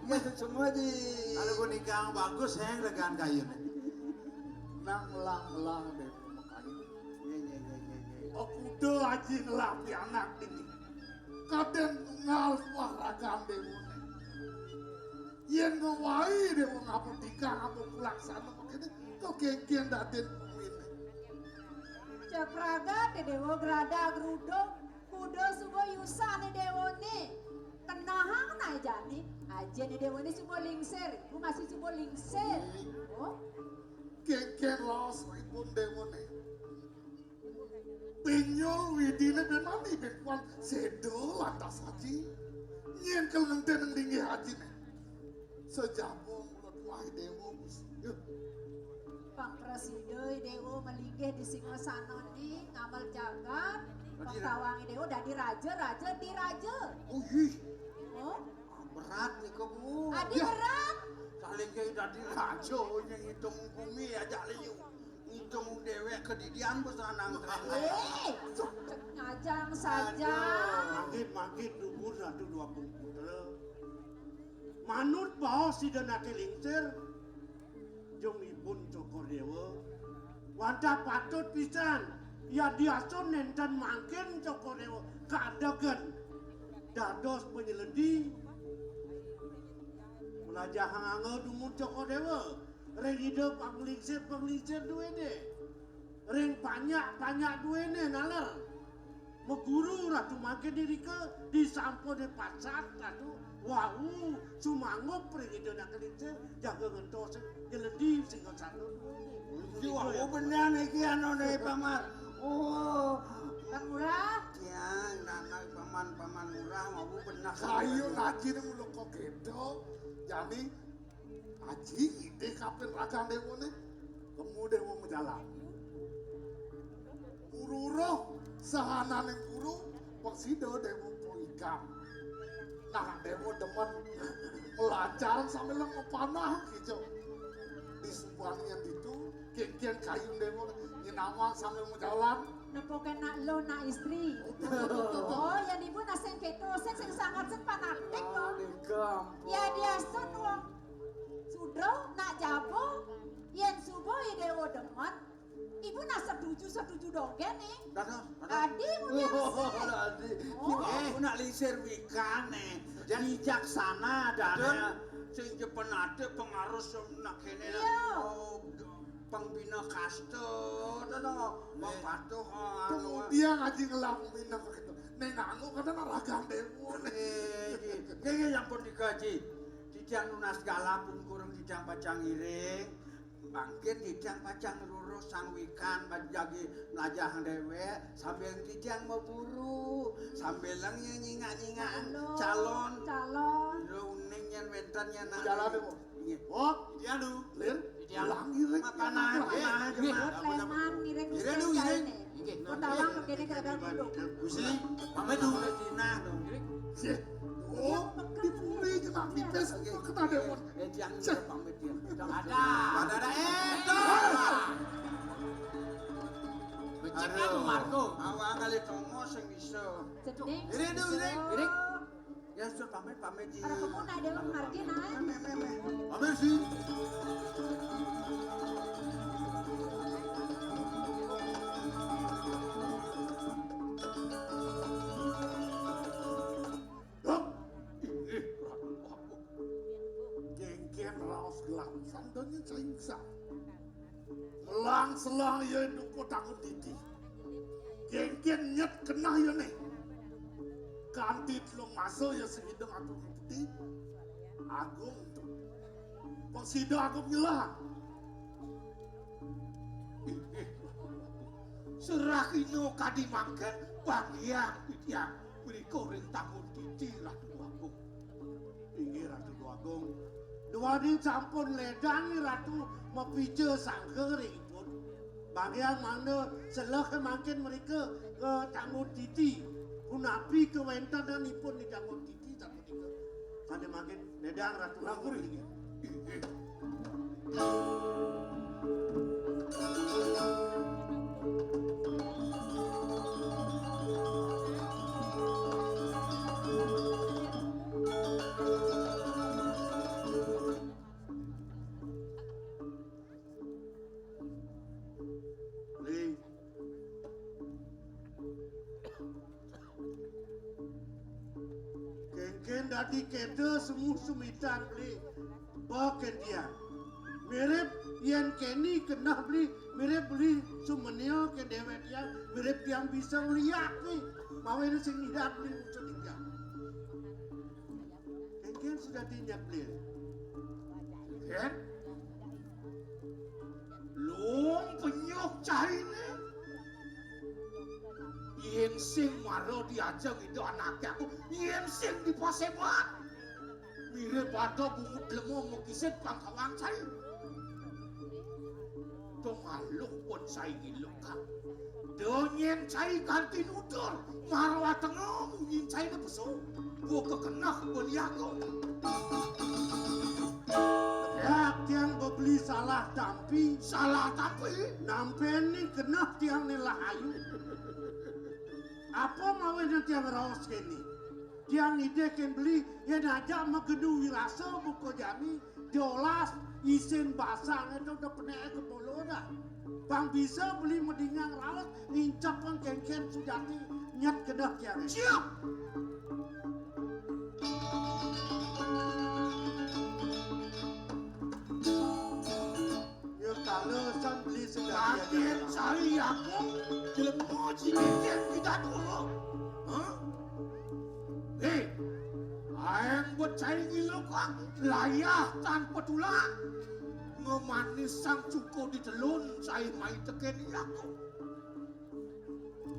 Ya, semua di. Kalau punika bagus, heng regan kayuné. Nang melang-melang Déwa makayu. Ya, ya, ya, ya, ya. Oh, kuda aji ngelah pianak dini. Kadén tunggal kuah ragan Déwa né. Yén ngawai Déwa ngabut tika ngabut pulaksana makéné, kok kénkén dadin kuminé. Cék raga té Déwa grada gruduk, kuda suba yusané Déwa né. Kenahang naé jani, ajané Déwa né suba lingsir, ibu masih suba lingsir. Oh, Kénkén laos ipun Déwa né. Pinyul widiné bén mani bén kuan séda lantas aji. Nyén kel ngentén ning linggih ajiné. Sejaba mula tuah Déwa Gusti. Yuh. pang prasida Déwa malinggih di singgasana né ngamel jagat. Pang tawang Déwa dadi raja, raja di raja. Oh, ih, Oh, berat nih, Bu. adi berat. Saling kayak dadi raja, yang ngitung bumi aja liu. Ngitung déwék kedidian pesanan. Eh, cek ngajang saja. Mangkin-mangkin dumun Ratu Déwa Putra. Manut baos sida naké lingsir, jeng ipun Cokor Déwa. Wantah patut pisan, yadiastun nénten mangkin Cokor Déwa kadegaken dados panyeledi. Melajahang angga dumun Cokor Déwa ring ida panglingsir-panglingsir duéné. Ring panjak-panjak duéné naler. Maguru Ratu mangkin irika disampuné pasat Ratu wau sumanggup ring ida nak lingsir jaga ngentos nyeledi singgasana duéné. Iki wau bener iki anuné, Paman. Oh, Bang Murah, tiang anak Paman, Paman Murah wau bener. Kayu ngaji nang mula kok kéto. Jani aji idih kapin ragan Déwa né. Kemu Déwa majalan. Guru roh sahananing guru pasida Déwa poikan. Nah, Déwa demen ngelajaran sambil mapanah gitu. Di subané ditu, kénkén kayun Déwa nyinawang sambil majalan. nepukin nak lo nak istri. Oh, ya ibu nasing kéto, sing sing sangat sing fanatik kok. Di kampung. Yadiastun wong sudra nak jaba, yén suba i Déwa demen, ibu nak setuju setuju dogén né. Dados, dados. Adi punya Oh, sih. adi. Oh. Eh, nak lingsir wikané. Bijaksana dana. Sing jepen ati pengaruh nak kéné. Iya. Oh, pembina kasta, to, to. Patuh, anu. Kemudian aji ngelah pembina kéto. Neng nganggo kadang ragan Déwa né. Eh, nggih, nggih, nggih, ampun dikaji. Titiang nunas galak pun kurang titiang pacang ngiring. Mangkin titiang pacang ruruh sang wikan jagi melajahang déwék sambil titiang maburu, sambil nyingak-nyingak calon. Calon. Lho, uning yén wénten yén nak. Jalan Déwa. Nggih. Wah, Titiang lho. Lin, Titiang. Ulang ngiring. Makanan, makanan, Nggih, makanan. Leman ngiring Ngiring, Gusti ngiring. Kali né. Nggih. Kok tawang begini kadang duduk. Gusti, pamit dulu. Nah, dong. Sih. Oh, di puri kena pipis kok kena Déwa. Eh, tiang Cek. Pamit ya. Ada. Ada, ada. Eh, tuh. Becik kan Marco. Awak kali Tomo sing bisa. Jeding. Ngiring dulu, ngiring. Ngiring. Ya sudah pamit, pamit sih. Para kemuna ada margi naik. Meh, meh, meh. Pamit sih. Hah? Inggih, Ratu Agung. Kénkén raos gelang sandanya caingsa. Melang-selang ya duko tangun titi. Kénkén nyet kenah ya né. Kanti telung masa ya sing hideng atur peti. Agung tuh. Pasida Agung nyelah. Inggih, Ratu Agung. Serah ino kadi mangken panggiang titiang mrika ring tangun titi Ratu Agung. Inggih Ratu Agung. Duaning sampun ledang Ratu mapica sangka ring ipun. Bagian mangda seleh mangkin mrika ka Tanggun Titi. Punapi kawentenanipun di Tanggun Titi sapunika. Sane mangkin ledang Ratu. Lapur. Inggih. Beli. Kengken dadi keda semu sumitan beli. Ba kedian. Mirip yen keni keneh beli, mirip beli sumenia ke dewek tiang, mirip tiang bisa ngeliat nih. Mawene sing ngidat beli musuh tiga. Kengken sudah tinjak beli. Ken? Lung penyuk caine. Yen sing mara diajeng ida anake aku, yen sing dipasebat. Mirip ada bungut lemo makisit pangkawang cai. Dong aluh pun cai ngilukan. Donyen cai kanti nutur, mara tenga munyin caine pesu. Buka keneh pun yago. Ya, tiang bebeli salah tampi. Salah tampi? Nampen ni keneh tiang ni lah ayu. Apa mawene tiang raos keni? Tiang idih ken beli, yen ajak magenu wirasa buka jani, diolas, isin basang itu udah penek ke polo dah. Pang bisa beli medingang raos, ngincap pang kengken sujati, nyet kedah tiang. Siap! Ya, kalesan beli sedaya. Raden Sari Agung, jelema cikikin kita dulu. Hah? Hei, aeng becai ngilu kang layah tanpa tulang. Ngemanis sang cuko di telun, cai mai teken yaku.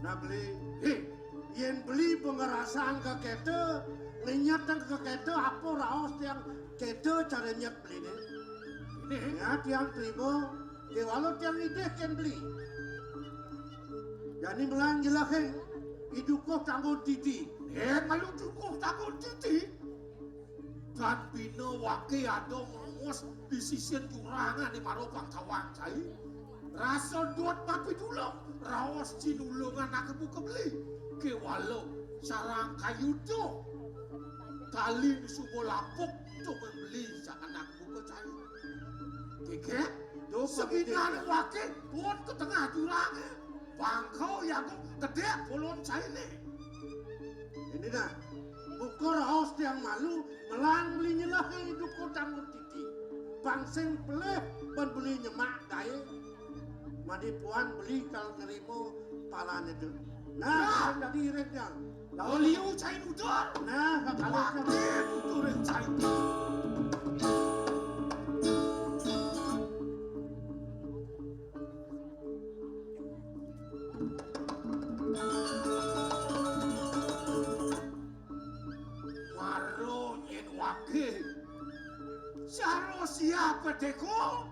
Nah, beli. Hei, yen beli pengerasaan ke keta, lenyatan ke keta, apa raos tiang keta cara nyet beli ni? Ini? Ya, tiang terima. Kewala tiang idih ken beli. Jani melang jelahing idukuh tanggung titi. Eh, malu dukuh tanggung titi. Tan bina wake ada ngongos di sisin jurang ane maro pangkawang cai. Rasa dot mapi tulung, raos cinulungan ake buka beli. Kewala sarang kayu tu. Tali suba lapuk tu membeli sa anak buka cai. Keke, sebinan wake pun ke tengah jurang. Bangkau yago kedek pulun caine. Ini dah. Buka raos tiang malu, melang beli nyelahi duko tanggung titi. Pang sing pelih ban beli nyemak dae. Madi puan beli kal nerima palane tu. Nah, nah. Dadi irit tiang. Lalu liu cai nutur. Nah, kalau wake nutur cai. Maro nyen wake. Saro siapa teko?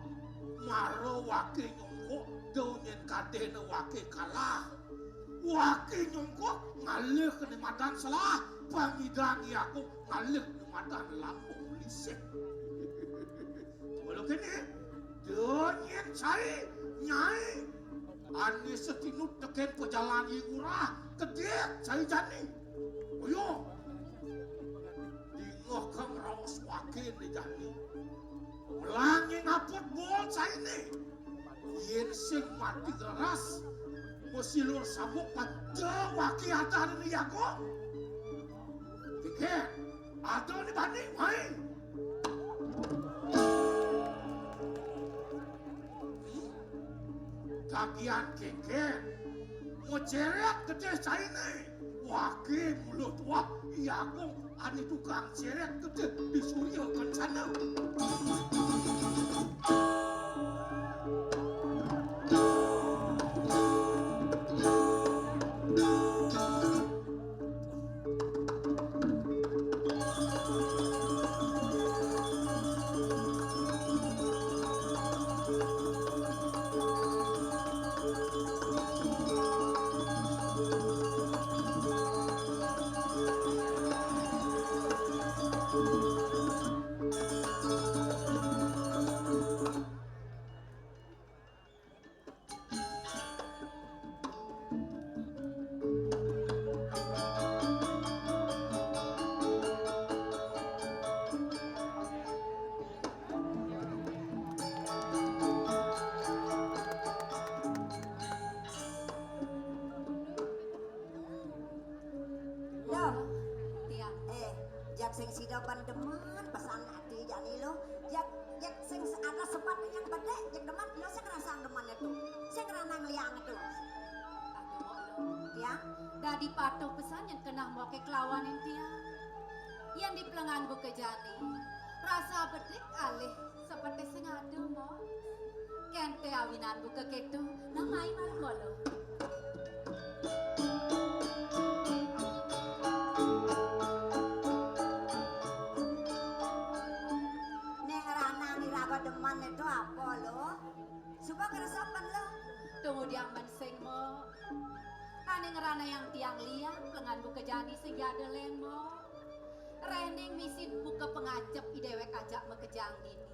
Maro wake nyongkok, dau nyen kadene wake kalah. Wake nyongkok, ngalih kene madan selah, pangidang yaku ngalih kene madan lambung lisik. Walau kene, dau nyen cai, nyai. Ane setinut teken pejalan i ngurah, kedek cai jani. Oyo. Dingeh kang raos wake ne jani. Melang ngaput bol caine. Yen sing mati leras, mesilur sabuk pada wake adan riago. Tiket, ada ni bani, mai. Kagian kengken, ngeceret gedeh caine. Wake mula tuak, iya kong ane tukang ceret gedeh di Surya Kencana. Aduh, Mok Luh. Tiang? Dadi patuh pesan yén keneh moké kelawanin tiang. Yén di plengan buka jani, rasa bedik alih seperti sing ada, Mok. Kénté awinan buka kéto, nah mai marep Mok Luh. Né ngranang iraga demen to apa, Luh? Suba keresapan, Luh. Tunggu diang mén sing, Mok. Ané ngranayang tiang liang, plengan buka jani sing ada lén, Mok. Réning misi buka pangajap i déwék ajak makejang dini.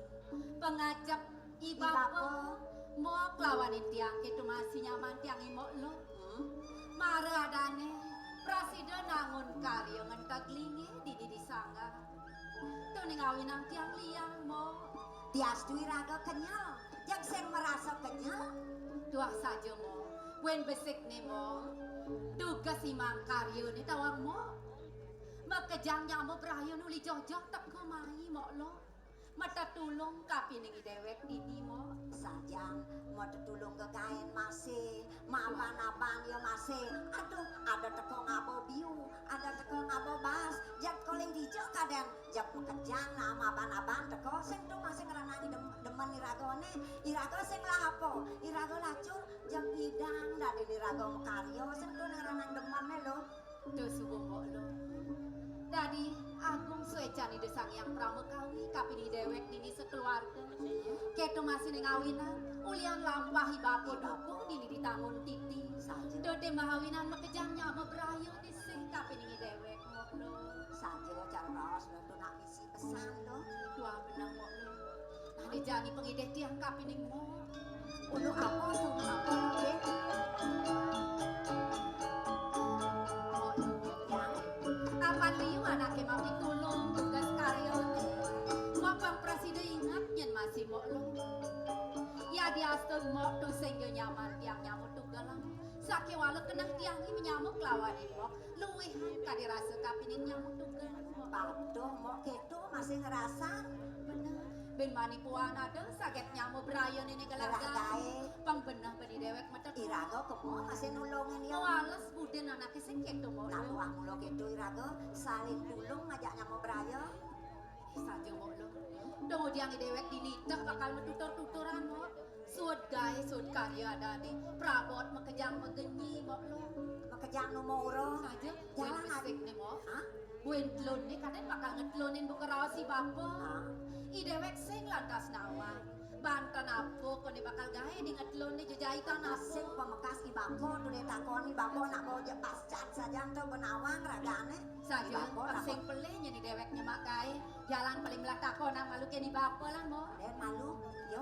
Pangajap i bapa, Mok, kelawanin tiang kéto masih nyaman tiang i Mok Luh. Hmm? Mara adané prasida nangun karya ngenteg linggih dini di sanggar. To né ngawinang tiang liang, Mok. Diastu iraga kenyel, jeg sing marasa kenyel. Tuah saja, Mok. Buin besik né, Mok. Dugas imang karya né tawang, Mok. Makejang nyama braya nu uli jojoh teka mai, Mok Luh. Matetulung kapining i déwék dini, Mok. Sajang, matetulung gegaén masih, maban-aban ya masih. Aduh, ada teka ngaba biu, ada teka ngaba bas. Jak koling dija kadén, jak makejang nah maban-aban teka sing to masih ngranang dem-, demen iragané. Iraga sing lah apa? Iraga lacur, jak ngidang dadi iraga makarya sing to ngranang demené, Luh. Duh suba, Mok Luh. Dadi agung suécan Ida Sang Hyang Pramakawi kapining déwék dini sakeluarga. Kéto masih né ngawinang, ulian lampah i bapa duka dini di tangun titi. Saja. Duh té mawinan makejang nyama braya né sing kapining i déwék, Mok Luh. Saja, cara raos Luh to nak misi pesan, Luh. Tuah beneh, Mok Luh. Nah, né jani pangidih tiang kapining, Mok. Ulu apa, ulu apa, Dé? Mok Luh. Ya. Apan liu anaké mapitulung tugas karyané. Mok pang prasida inget yén masih, Mok Luh. Yadiastun Mok tusing ja nyaman tiang nyama tugelang. Sakéwala keneh tiang i manyama kelawanin Mok. Luihang kadi rasa kapining nyama tugelang, Mok. Patuh, Mok, kéto masih ngrasa. Beneh. Bén mani puan ada, saget nyama braya né gelah gaé. Pang beneh bani déwék metet. Iraga kema masih nulungin ya. Males budi anaké sing kéto, Mok. Nah, mula kéto iraga saling tulung ngajak nyama braya. Saja, Mok Luh. Dong udiang i déwék dini teh bakal matutur-tuturan, Mok. Suud gaé, suud karya adané. Prabot makejang magenyi, Mok Luh. Makejang nu mara. Saja. Jalan besik né, Mok. Hah? Buin telun né kadén bakal ngetlunin buka raos i bapa. Hah? I déwék sing lantas nawang. Banten apa koné bakal gaé di ngetlunin jejaitan apa? Sing pamekas i bapa to ditakoni bapa nak bawa jek pascat saja to benawang ragané. Saja, pang sing pelih nyén i déwék nyemak gaé. Jalan paling melah takonang malu kén i bapa lah, Mok. Dén malu. Yo,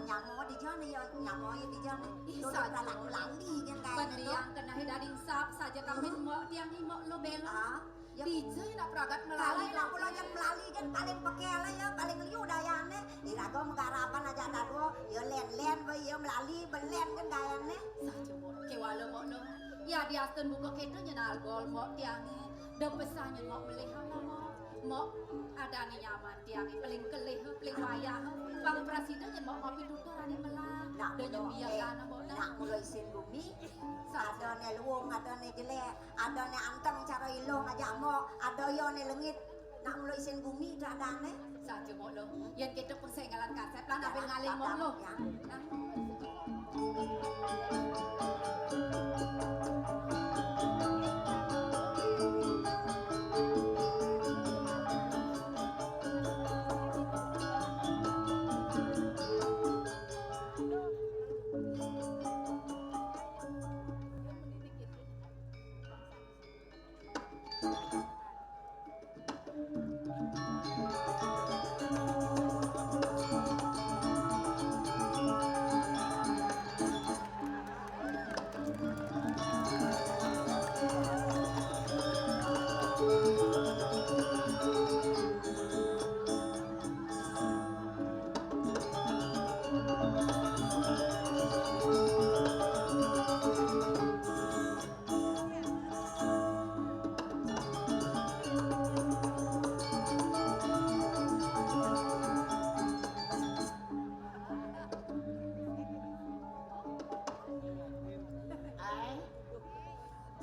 nyama dija né, yo, nyama dija né. Ih, saja. Lali kan gaé. Bén tiang keneh dadi ensap saja kapining Mok tiang i Mok Luh bela. Ah, ya. Dija nak pragat melali. Kali nak kula yang melali kan paling pekel ya, paling liu dayané. Iraga magarapan aja dadua, ya lén-lén ba ya melali, belén kan gayané. Saja, Mok. Kéwala, Mok Luh. Yadiastun buka kéto nyén algol Mok tiangé. Da pesan nyén Mok melihang, Mok. Mok adané nyaman tiangé paling kelih, paling wayah. Pang prasida nyén Mok mapitutur ané melah. Da nyembiakan, Mok, nah. Nak mula isin bumi. Saja. Adané luung, adané jelék, adané anteng cara ilung aja, Mok. Ada ya né lengit. Nak mula isin bumi dak adané. Saja, Mok Luh. Yén kéto pang sing ngalan kasép lan ambil ngalih, Mok Luh. Ya. Nah.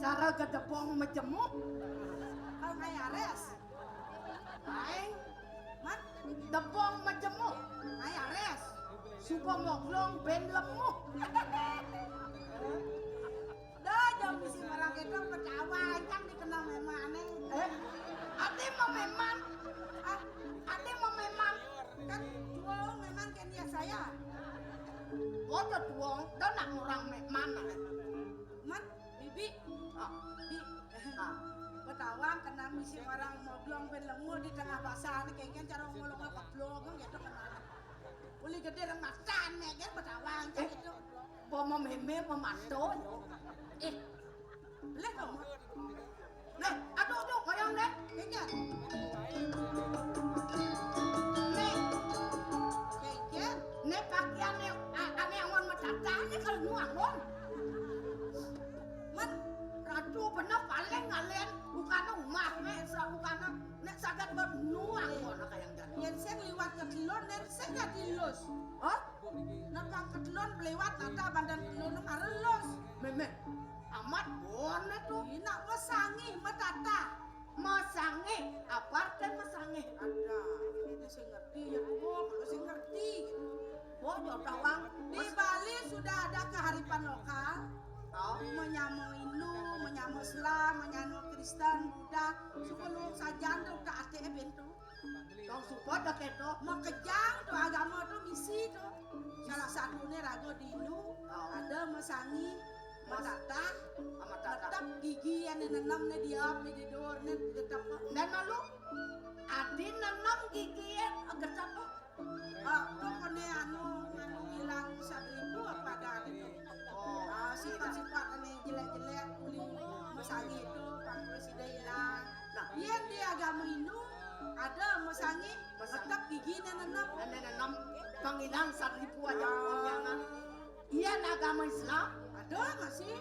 Cara gedebong majemuk. Kalau ngai ares. Aing. Mat. Debong majemuk. Ngai ares. Suka moglong ben lemuk. Dah, jam bisi marang kéto, ketawa ancang dikenal mémané. Eh, ati mau méman. Ah, ati mau méman. Kan tuong méman kan ya saya. Waduh tuong, dah nak orang méman. Man, bibi. Ah, bi. Ah. Betawa kenal misi orang moglong ben lemuk di tengah basah nih, kéngkén cara ngolong apa blong gitu kenal. Uli gedé rang makan nih, kan betawa ancang gitu. Bomo mémé memato yo. Eh, leh kamu. Nah, aduh aduh goyang deh. Kéngkén. Nih. Kéngkén. Nih pakaian nih, a- ane angon matata nih kalau nu angon. Man, ratu bener paling ngalen bukan umah nih, sa bukan nek sagat buat nu angon kayak jani. Yén sing liwat ke telon, nek sing dadi lus. Hah? Nepang ketelon peliwat tata bandan telon marelus. Mémé, amat bon itu. Ina mesangih metata. Mesangih, apa arti mesangih? Ada, ini sing ngerti ya, oh, kalau sing ngerti. Oh, yo tawang. Di Bali sudah ada kearifan lokal. Oh. Menyamo Hindu, menyamo Islam, menyamo Kristen, Buddha. Suku lu sajan tuh tak ate bentuk. Tong support dah keto. Makejang tuh agama tuh misi tuh. Salah satunya rago dinu, ada mesangih, matata, matata. Metep gigi yang nenem ne diap ne didur ne tetep. Dan malu, adi nenem gigi yang getep. Ah, tuh kene anu, anu hilang satu itu apa ada anu. Oh. Ah, sifat-sifat ane jelek-jelek uli mesangih itu, pang presiden hilang. Nah, iya di agama Hindu ada mesangih, tetap gigi nenenem. Nenenem, pang hilang saribu aja uangnya kan. Iya, nah, agama Islam ada masih.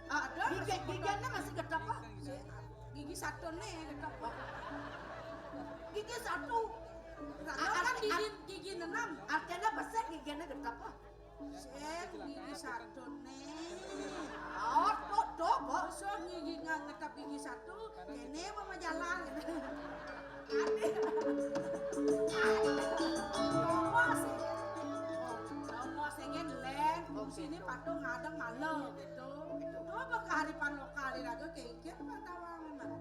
Ah, ada gigi, masih giginya masih getep kok. Gigi satu nih getep kok. Gigi satu. Ada kan gigi, gigi nenem. Artinya besar giginya getep kok. Sing gigi satu nih. Oh, tuh, tuh, kok. Usah gigi nggak ngetap gigi satu, ini mau jalan. Aduh. Aduh. Ngomong sih. Ngomong sih, gen, Len. Sini patung ngadeng malam gitu. Itu apa kearifan lokal ya, raga kayak gitu, kan tawa memang.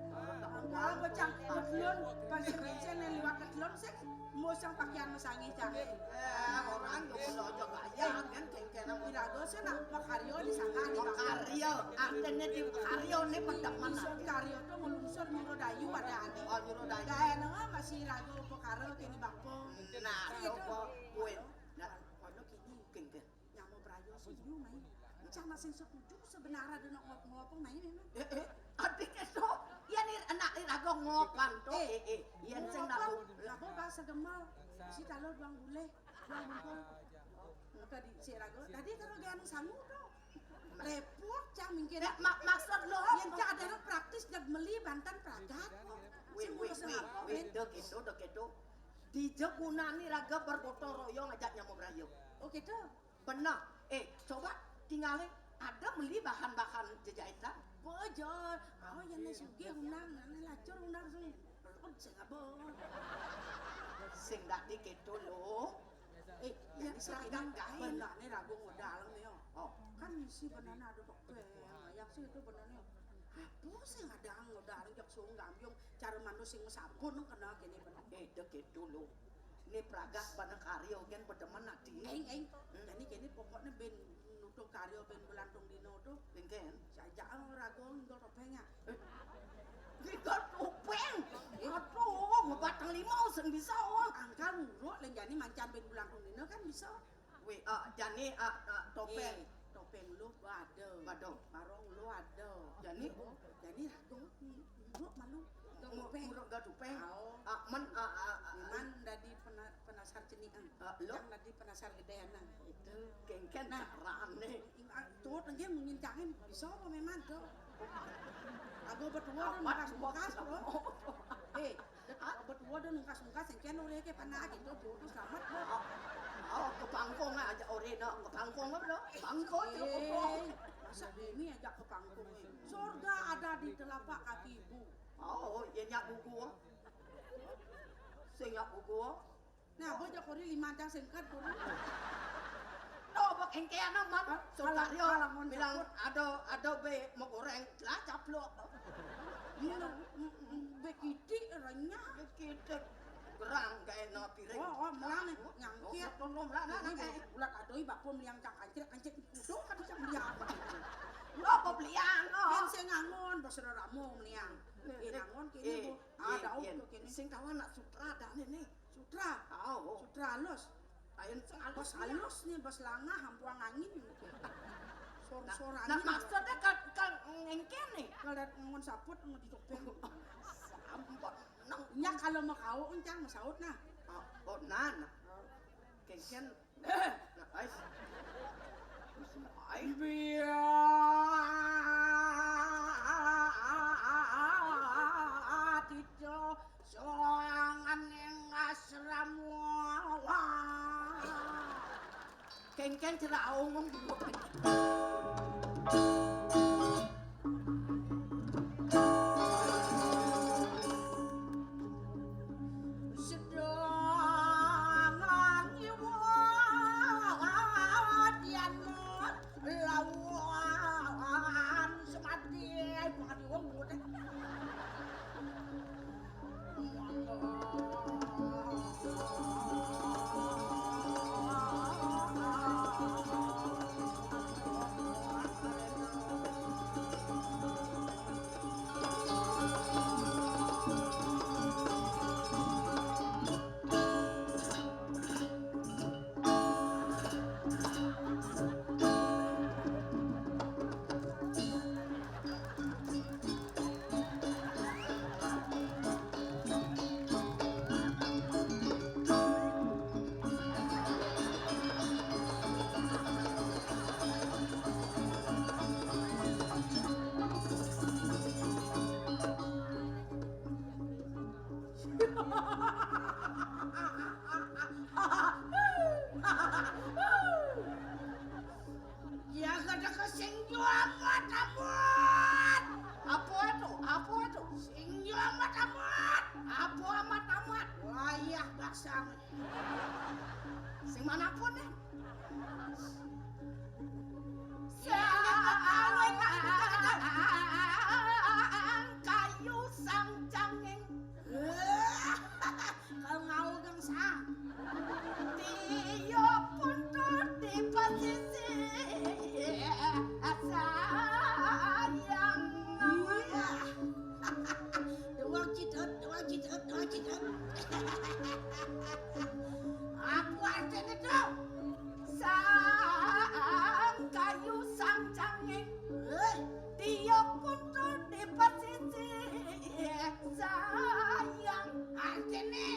Kalau bocah ketelon, pas kenceng yang liwat ketelon, sih. Mau sang pakaian mesangih cah. Eh, orang yo kudu aja gaya kan kengkena. Irago sana makaryo di sana di makaryo. Artinya di makaryo nih pendemen. Isun karyo tuh ngelungsur nyuruh dayu ada ane. Oh, nyuruh dayu. Gaya nengah masih irago pekara kini bako. Nah, coba kue. Nah, kono kini kengken. Nyamo brayo sing yu mai. Cang masih setuju sebenarnya ada nak ngop-ngopong mai memang. Eh, eh, adik itu. Iya nih anak nih rago ngopan tuh. Eh, eh, iya sing rago. Rago bahasa gemal. Si talo buang bule, buang bungkul. Maka di si rago. Tadi kalau gaya anu sangu tuh. Repot cang mungkin. Ya, mak maksud lo. Yang cak ada praktis dan meli bantan pragat. Wih, wih, wih, wih, dek itu, dek itu. Di jegunani raga bergotong royong aja nyamo brayo. Oh gitu. Bener. Eh, coba tinggalin ada beli bahan-bahan jejahitan. Bojor. Oh, yang sugih unang, yang lacur unang sing. Pelun sing abon. Sing dadi gitu loh. Eh, yang seragam kain. Bener nih ragu modal nih yo. Oh. Kan misi bener ada dokter. Yang sih itu bener nih. Apa sih ngadang modal yang sung gambyung cara manusia sing sabun kena gini bener. Eh, dek gitu loh. Ini pragat bana karyo gen bedemen ati. Eng, eng. Hmm. Jadi gini pokoknya ben nutup karyo ben belantung dino tuh. Bengken. Saja rago nggo topengnya. Eh. Nggo topeng. Aduh, ngebatang lima sing bisa oh. Angkal nguruk lenjani mancan ben belantung dino kan bisa. Wih, ah, jani ah, ah, topeng. Eh, topeng lu ada. Waduh. Barong lu ada. Jani? Oh, jani rago. Nguruk malu. Nguruk, nguruk gak topeng. Oh. Ah, men ah, ah, ah, memang dari pena, penasar cenik. Ah, lo? Yang dari penasar gedean nah. Itu kengken nah, carane. Tuh tengge mungkin cangin bisa apa memang tuh. Aku berdua dan bekas-bekas bro. Eh, berdua dan bekas-bekas yang kian oleh ke panah gitu tuh selamat bro. Oh, ke bangkong aja ore no, ke bangkong bro. Bangkong terus. Masa ini aja ke pangkung. Surga ada di telapak kaki ibu. Oh, ya nyak buku. Sing nyak buku. Nah, bocah kori lima aja singkat kori. Tuh, bok engke ana man. Hah? Sokario bilang ada, ada be mau goreng lah caplok. Iya, mm, mm, be kitik renyah. Be kitik. Gerang gak enak piring. Oh, oh, melang nih, nyangkir. Oh, melang, melang, melang, eh. Ulat adoi bako meliang cang kancil, kancil kudo kan bisa meliang apa? Lo apa beliang, oh? Kan saya ngangon, bos ramo meliang. Nih, eh, nih, ngangon kini, eh, bu. Ada, eh, oke, kini. Sing tahu anak sutra ada nih, nih. Sutra. Tahu. Sutra halus. Lain sing halus. Bos halus nih, bos langah, hampuang angin. Sor-sor angin. Nah, maksudnya kan, kan ngengken nih. Kalau lihat ngon saput, mau ditopeng. Sampot. Nang. Nya kalau mau kau, encang mau saut nah. Oh, oh, nah, nah. Oh. Kengken. Nah, ais. Ais. Biar tidak soangan ning asrama. Wah. Kengken cerak omong dulu. Sedang ngiwadian lawan semati. Bukan wong bukan. Ya kada kesinggung amat-amat. Apa itu? Apa itu? Singgung amat-amat. Apa amat-amat? Wayah basang. Sing manapun deh. Sang kayu sang canging. Kalau ngau gangsang. Tiup puntur di pesisir sayang. Iya. Dua cidut, dua cidut, dua cidut. Apa artinya tuh? Sang kayu sang canging. Eh? Tiup puntur di pesisir sayang. Artinya?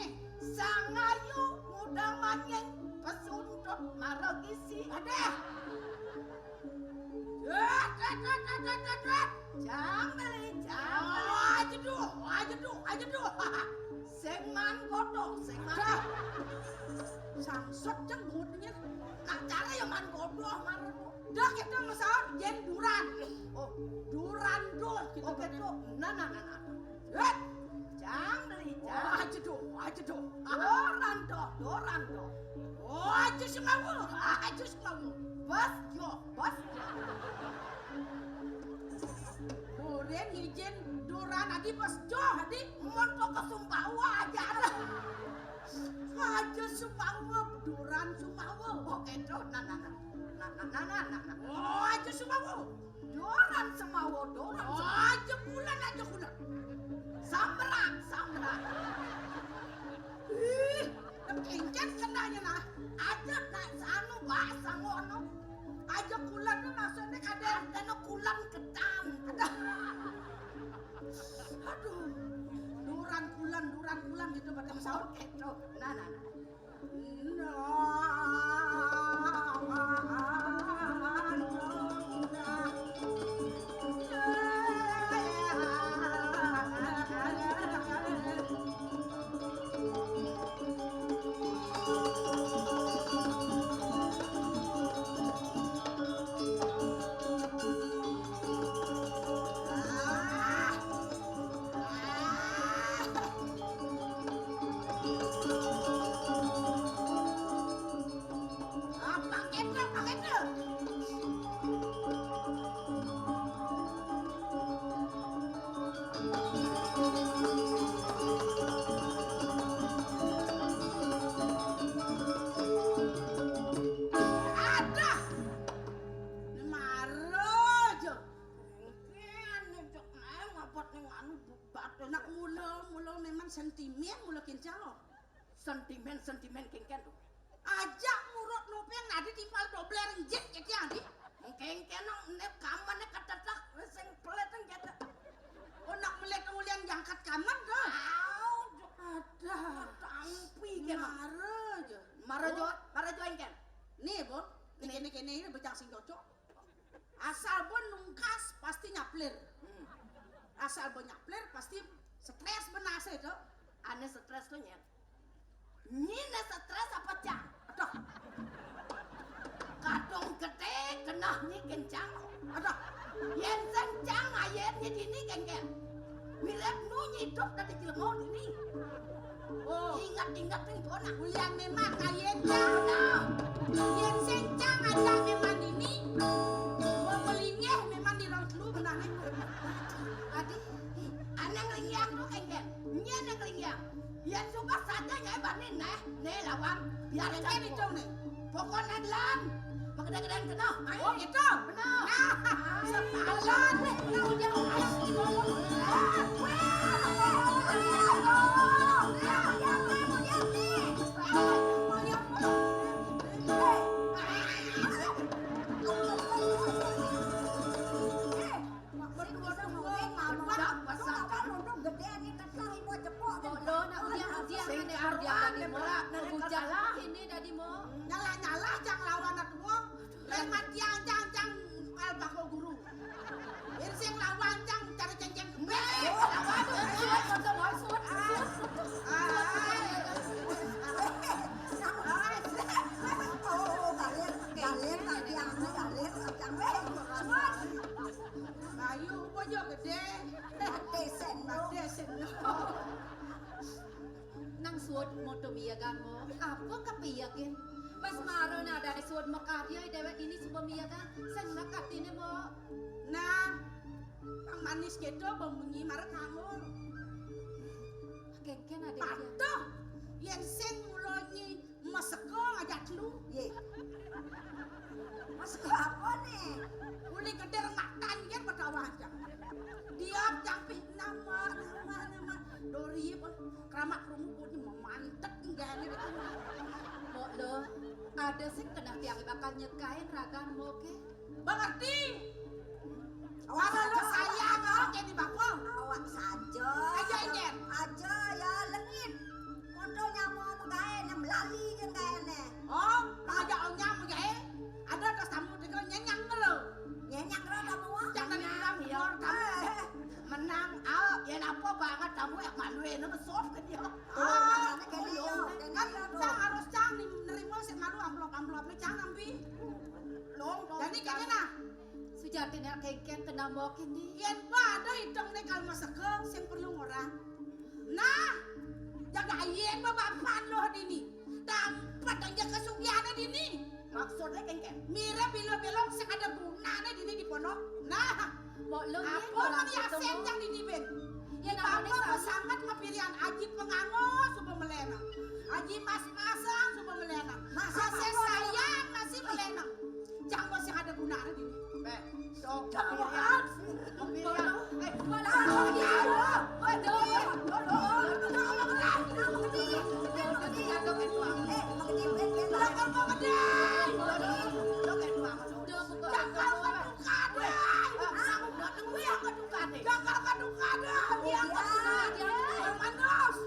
Sang ayu muda manying pesuntut maragisi. Ada. Dut, dut, dut. Jang beli, jang beli. Oh, aja duh, aja duh, aja duh. Sing man kodo, sing man. Dah. Sangsot jeng butnya. Nah, cara ya man kodo, man. Dah kita masalah jen duran. Oh, duran duh kita. Oke, tuh. Nah, nah, nah, nah. Hét. Jang beli, jang. Wah, aja doh, aja doh. Doran doh, doran doh. Wah, aja sing ngawur, aja sing ngawur. Bos, yo, bos. Duren izin, duran adi bos, jo, adi. Mon pokok sumpawa aja ada. Aja sumpawa, duran sumpawa. Oke, doh, nah, nah, nah. Nah, nah, nah, nah, nah, nah. Oh, aja sumpawa. Doran semawo, doran. Oh, aja kulan, aja kulan. Samberan, samberan. Ih, kencen kenanya nah. Aja nak sanu, Mbak, sangono. Aja kulan tuh maksudnya kadang kena kulan ketan. Aduh. Aduh. Doran kulan, doran kulan gitu pada sahur gitu. Nah, nah, nah. Nak mula, mula memang sentimen mula kéncang. Sentimen, sentimen kéngkén to. Ajak murut nopeng nadi timpal dobler enjit kété adi. Kéngkén nang né kamar né katetek sing pelet kété. Oh, nak melet ulian jangkat kamar to. Au, ada. Tampi kéné. Mara ja. Mara ja, mara ja kéngkén. Nih, Bu. Nih, kéné-kéné ini bocah sing cocok. Asal bo nungkas pasti nyaplir. Hmm. Asal bo nyaplir pasti stres benar sih to. Ané stres to nyén. Nyi né stres apa cang? Aduh. Kadung gedé keneh nyi kéncang. Aduh. Yén sing cang ayén nyi dini kéngkén. Mirip nu nyi idup dadi jelema dini. Oh. Inget-inget ring to nak. Ulian memang ayén cang. Nah. Yén sing cang ada memang dini. Mau melingeh memang di rong telu benane. Adi, ané nglingyang to kéngkén. Nyén ané nglingyang. Yén suka saja nyai bani neh, neh lawan. Biar kéngkén to né. Pokokné lan. Magedé-gedé kena. Oh, gitu. Benar. Nah, sepalan. Nah, udah. Sing karuan, ini dadi mo. Nyalah-nyalah cang lawan aku mo. Lén mati cang, cang, cang al bako guru. Yén sing lawan cang cara céngcéng kembé. Lawan. Oh, galir, galir, galir, galir, cang. Ayo, apa yo gedé? Mati sendok. Mati sendok. Nang suud moto miyagan mo, apa kapiyagin? Pas mara nadané suud makarya déwék ini suba miyagan, sing nak atiné mo. Nah, pang manis kéto bemunyi mara kamu. Kéngkén ada dia. Patuh, yén sing mula nyi maseka ngajak telu. Yé. Maseka apa né? Uli gedé matan yén betawa aja. Dia capih nama, nama, nama. Dori apa? Keramak kerumuk pun memantek enggak ada. Mbok lo, ada sing keneh tiang bakal nyekain ragan mbok ké. Mengerti? Awak saja, sayang, awak jadi bapa. Awak saja. Aja, Nyen. Aja ya lengit. Kontol nyama magaé, nang melali kan gaéné. Oh, ngajak onyang magaé. Ada tas tamu tiga nyenyang ngero. Nyenyang ngero tamu. Jangan bilang ya, tamu. Menang, au, yén apa banget tamu yang malu ini mesop ke dia. Ah, kan cang harus cang nih nerima sik malu amplop-amplop nih cang ambi. Long, long. Jadi kéné nah. Sujatiné kéngkén kena mbok ini. Yén ba ada ideng né kal maseka sing perlu ngorang. Nah, jaga ayén ba bapan lo dini. Dampet aja kesugihané dini. Maksudné kéngkén? Mirip bilo-bilo sing ada gunané dini di pondok. Nah, mbok lo apa men yasen cang dini ben? Yén apa sanget ngepirian aji penganggo suba meléna. Aji mas-masan suba meléna. Masih sayang masih meléna. Cang bos yang ada gunanya gini. Be, sok, kepirian. Kepirian. Eh, mana? Waduh. Gagal keduka deh. Gagal keduka deh. Yang keduka deh. Mandos.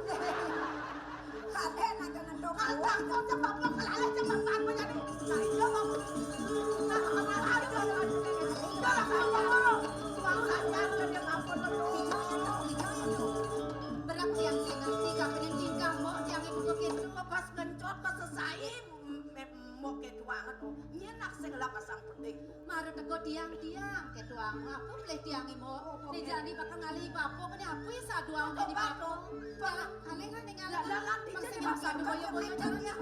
Kadén aja ngendong. Kalau tak kau cepat mau kelalah cepat mau jadi. Nah, itu mau. Nah, mana aja. Udah lah, kamu. Bang Sajar, dia mampu dulu. Berat yang ngerti, kapan tingkah, mau yang itu begitu, pas kencot, pas selesai, mem-, mau kayak tuangan, oh. Nyenak sing lah pasang penting. Mara teka tiang-tiang, kayak tuang, apa boleh tiang imo? Oh, oke. Ni jani bakal ngalih bapa, kena apa ya saduang jadi bapa? Bapa. Jalan, alih lah, ning alih. Lah, lah, lah, Bangsa jadi yang bapa, sadu, boyo-boyo, bapa. Jalan, ya.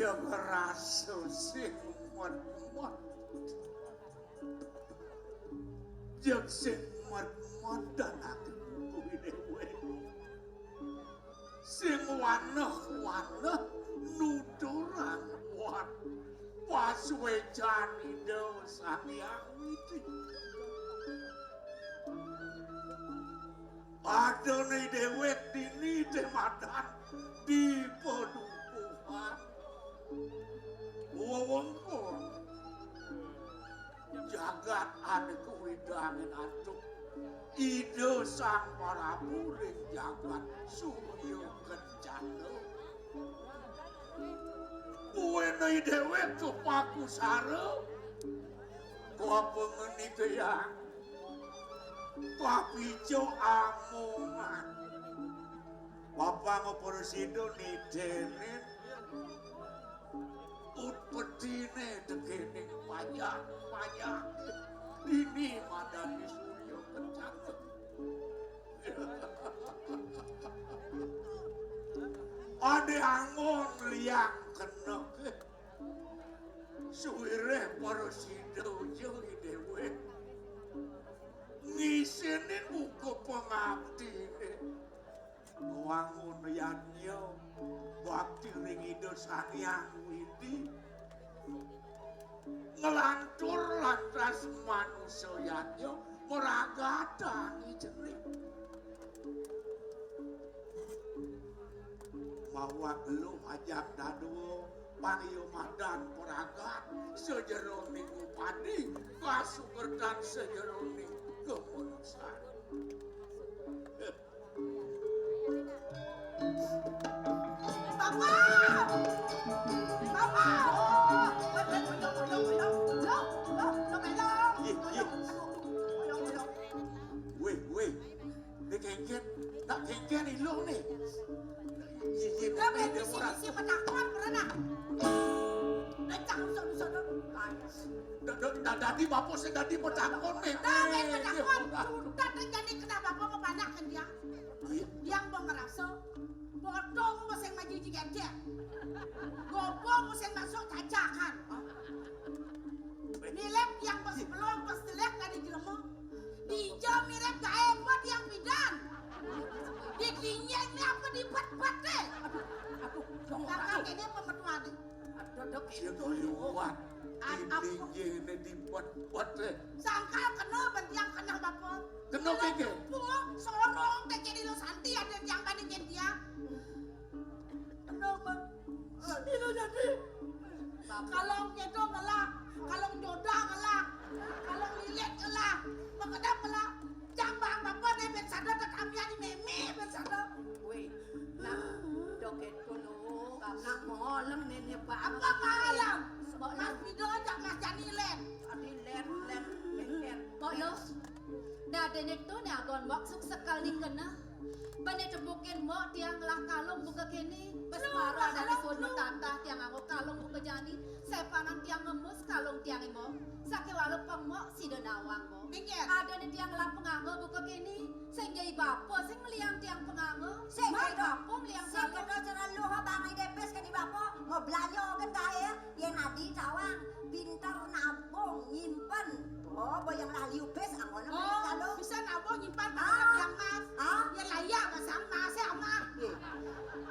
Yang rasa sing medmet. Yang sing medmet dan aku kuwi dhewe. Sing waneh-waneh nuturang kuat. Pasuecan Ida Sang Hyang Widi. Adane dhewek dini demadan di padukuhan wewengkon jagat ane kuwi dangin atuk. Ida Sang Prabu ring jagat Surya Kencana. Kuwene dhewek kepakusara. Kuapa ngenite ya? Kapica amongan. Bapa ngoporo sido nidene. Utpetine tekening payah-payah. Dini madani Surya Kencana. Ade angon liang keneke. Suwireh para sida uja dhewe. Ngisinin buka pangabdine. Wangun yadnya bakti ring Ida Sang Hyang Widi. Nglantur lantas manusa yadnya maragatang ijene. Mawak luh ajak dadua pangiyumadan pragat sajeroning upadi kasukertan sajeroning kamanusan. Bapak! Bapak! Weh, weh. Ini kengken, tak kengken ilung nih. Iya, iya, Lah, ben isi-isi petakon pernah. Lecak sono-sono. Da- da- da- Dadi bapak sing dadi petakon nih. Nah, ben petakon. Sudah terjadi kenapa apa ngebanyak kan dia? Iya. Dia mau ngerasa bodong mau sing maju jigedek. Gobong mau sing masuk cacakan. Nilep yang pas belum pas telek dari jelema. Dija mirip gaé buat yang bidan. Di dinya ini apa di bet-bet deh? Aduh, aduh, dong. Kakak ini pemetuan. Aduh, dok. Dia kuat. Di dinya ini di bet-bet deh. Sangkal kena bentiang kena bapa. Kena keke. Sorong teh jadi lo santi ada yang bandingin dia. Kenapa? Ilo jadi. Kalau kedo ngelah, kalau jodoh ngelah, kalau lilit ngelah, makedap ngelah. Jambang bapa deh ben sadar tak ambian meme ben sadar. Weh, nak joget dulu, nak malam nenek apa malam? Mas Pido ajak Mas Jani len. Adi len, len, len, len. Mbok yo. Nah, dene to ne agon mbok suk sekal dikena. Bene tepukin mbok tiang ngelah kalung buka kene. Bes mara dari suun metatah tiang nganggo kalung buka jani. Sepanan tiang ngemus kalung tiang imo. Sake wale pemok sida nawang mbok. Minggir. Adene tiang ngelah penganggo buka kene. Sing jai bapa sing meliang tiang penganggo. Sing jai bapa meliang sing kalung. Kena cara lu ha bangai depes ke di bapa. Mau belanja kan kaya. Yen adi tawang pinter nabung nyimpen. Oh, boyang lah liu pes angon. Oh, bisa nabung nyimpen. Ah, yang mas. Ah, ya laya mas mas ya mas.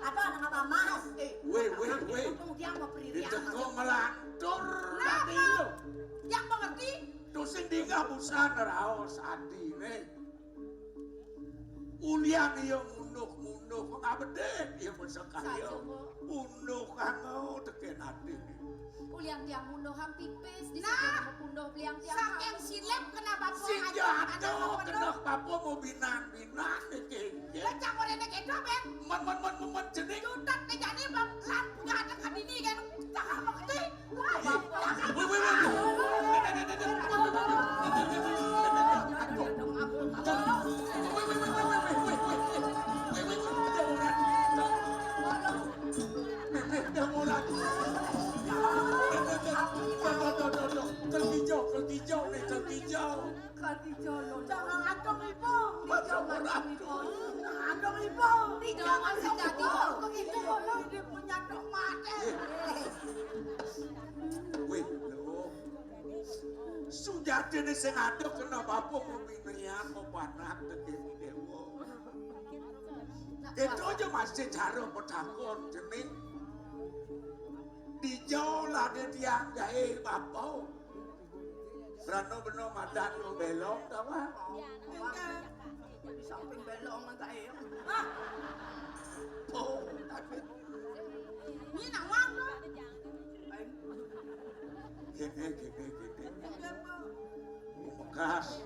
Ada anak apa mas? Eh, weh, weh, weh. Dia mau peririan. Diteko melantur tadi lo. Yang mengerti? Tusing dingah busan raos adine. Ulian iya munduh-munduh pengabeden iya mesekaya. Saja, Bu. Munduh kanggo teken ati. Ulian tiang munduh hang pipis di saking punduh beliang tiang. Saking silep kena bapa. Sing jatuh kena bapa mau binan-binan iki. Lecak orene kedo, Ben. Men men men men men jening. Jutat ne jani bab lan punya ada kadini kan. Cakap mengerti. Terkijau, terkijau nih, terkijau. Jangan adong ibu. Adong ibu. Adong ibu. Tidak masih jadi. Kok gitu, Bolo? Ini punya dong mati. Kadene sing ada kena bapa mung pinian mau panak tegene dewa. Itu aja masih cara petakon jening. Dijauh lah dia tiang gawe bapa. Rano beno madan lo belong ta, Wak? Enggak. Di samping belong enggak ya? Oh, tapi ini nawang lo. Gini, gini, gini. Bekas.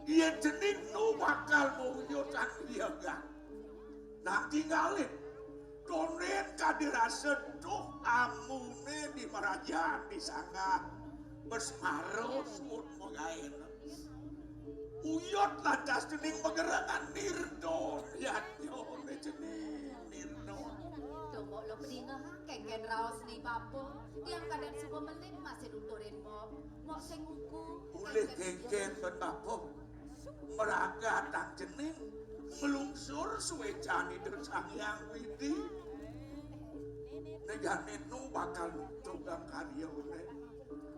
Iya jening nu bakal mau yo tak dia enggak. Nah, tinggalin. Tonen kadirasa tuh amune di merajan di sanggah. Besmaro suut magaen. Uyut lantas dening magerengan nirdo. Yatyo ne jening nirdo. Coba lo pedinga, ha? Kengken raos ni bapa. Tiang kadang suka melin masih nuturin mok. Mok sing uku. Ulih kengken ben bapa. Meragatang jening nglungsur suwecane Ida Sang Hyang Widi. Nejane nu bakal nutugang karyane.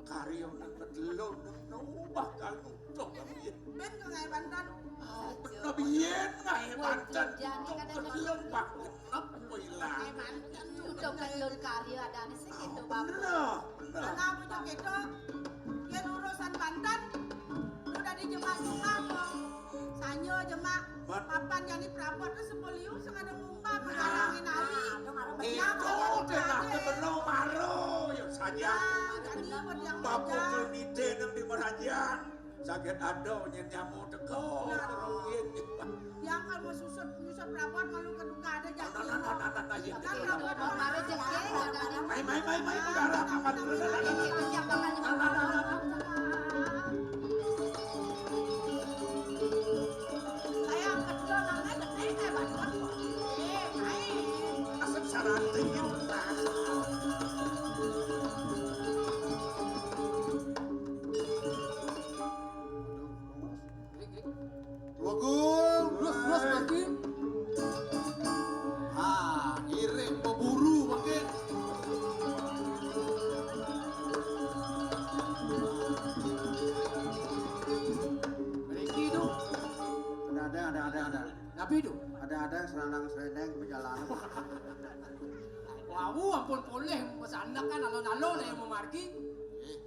Karyane kedelo nu bakal nutugang yen. Ben kok ngae bantan. Ah, bener biyen ngae bantan. Kedelo pak genep kowe lah. Udah kedelo karya adane sing gitu, Bang. Bener, bener. Ana apa cok itu? Yen urusan bantan, udah di jemak-jemak kok. Sanyo jemak, papan jani prabot tu sebeliung sing ada mumbang, nah, ngalangin ali. Itu udah lah kebeno maro, ya saja. Nah, jadi buat yang belajar. Bapak kelmite nang di merajan, sakit ada nyen nyamuk teko. Nah. Ruin. Yang kalau mau susut, nyusut prabot malu ke duka ada jati. Nah, nah, nah, nah, nah, nah, iya. Kan prabot mau mari jati. Mai, mai, mai, mai, negara apa dulu? Saya kerja namanya, eh, eh, bantuan. Eh, main. Asal syaratnya. Wagung, terus, terus, mati. Ah, ngiring pemburu, mangke. Mriki tu. Ada, ada, ada, ada, ada. Napi tu? Ada, ada, seranang serendeng perjalanan. Wau ampun polih masandekan alon-alon ayo mamargi. Eh,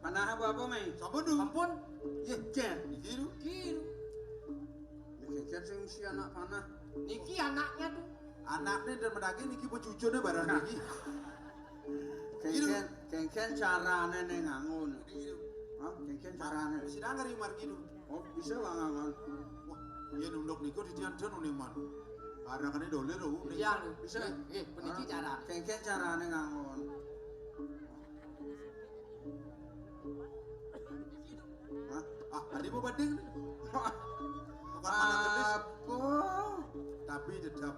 panah apa-apa, Mai? Sampun tu. Sampun. Ye, Jen. Iki tu. Iki tu. Niki Jen sing mesti anak panah. Niki anaknya tu. Anaknya dan menagi niki pecucune barang niki. Kengken, kengken carane ning ngangun. Iki tu. Hah? Kengken carane. Mesti dengar margi tu. Oh, bisa lah ngangun. Wah, yen nunduk niku didian den uniman. Barangane dolir lho. Iya, bisa. Nggih, nggih, puniki carane. Kengken carane ngangun. Hah? Ah, tadi mau banding. Bukan mana kedis. Apa? Tapi tetap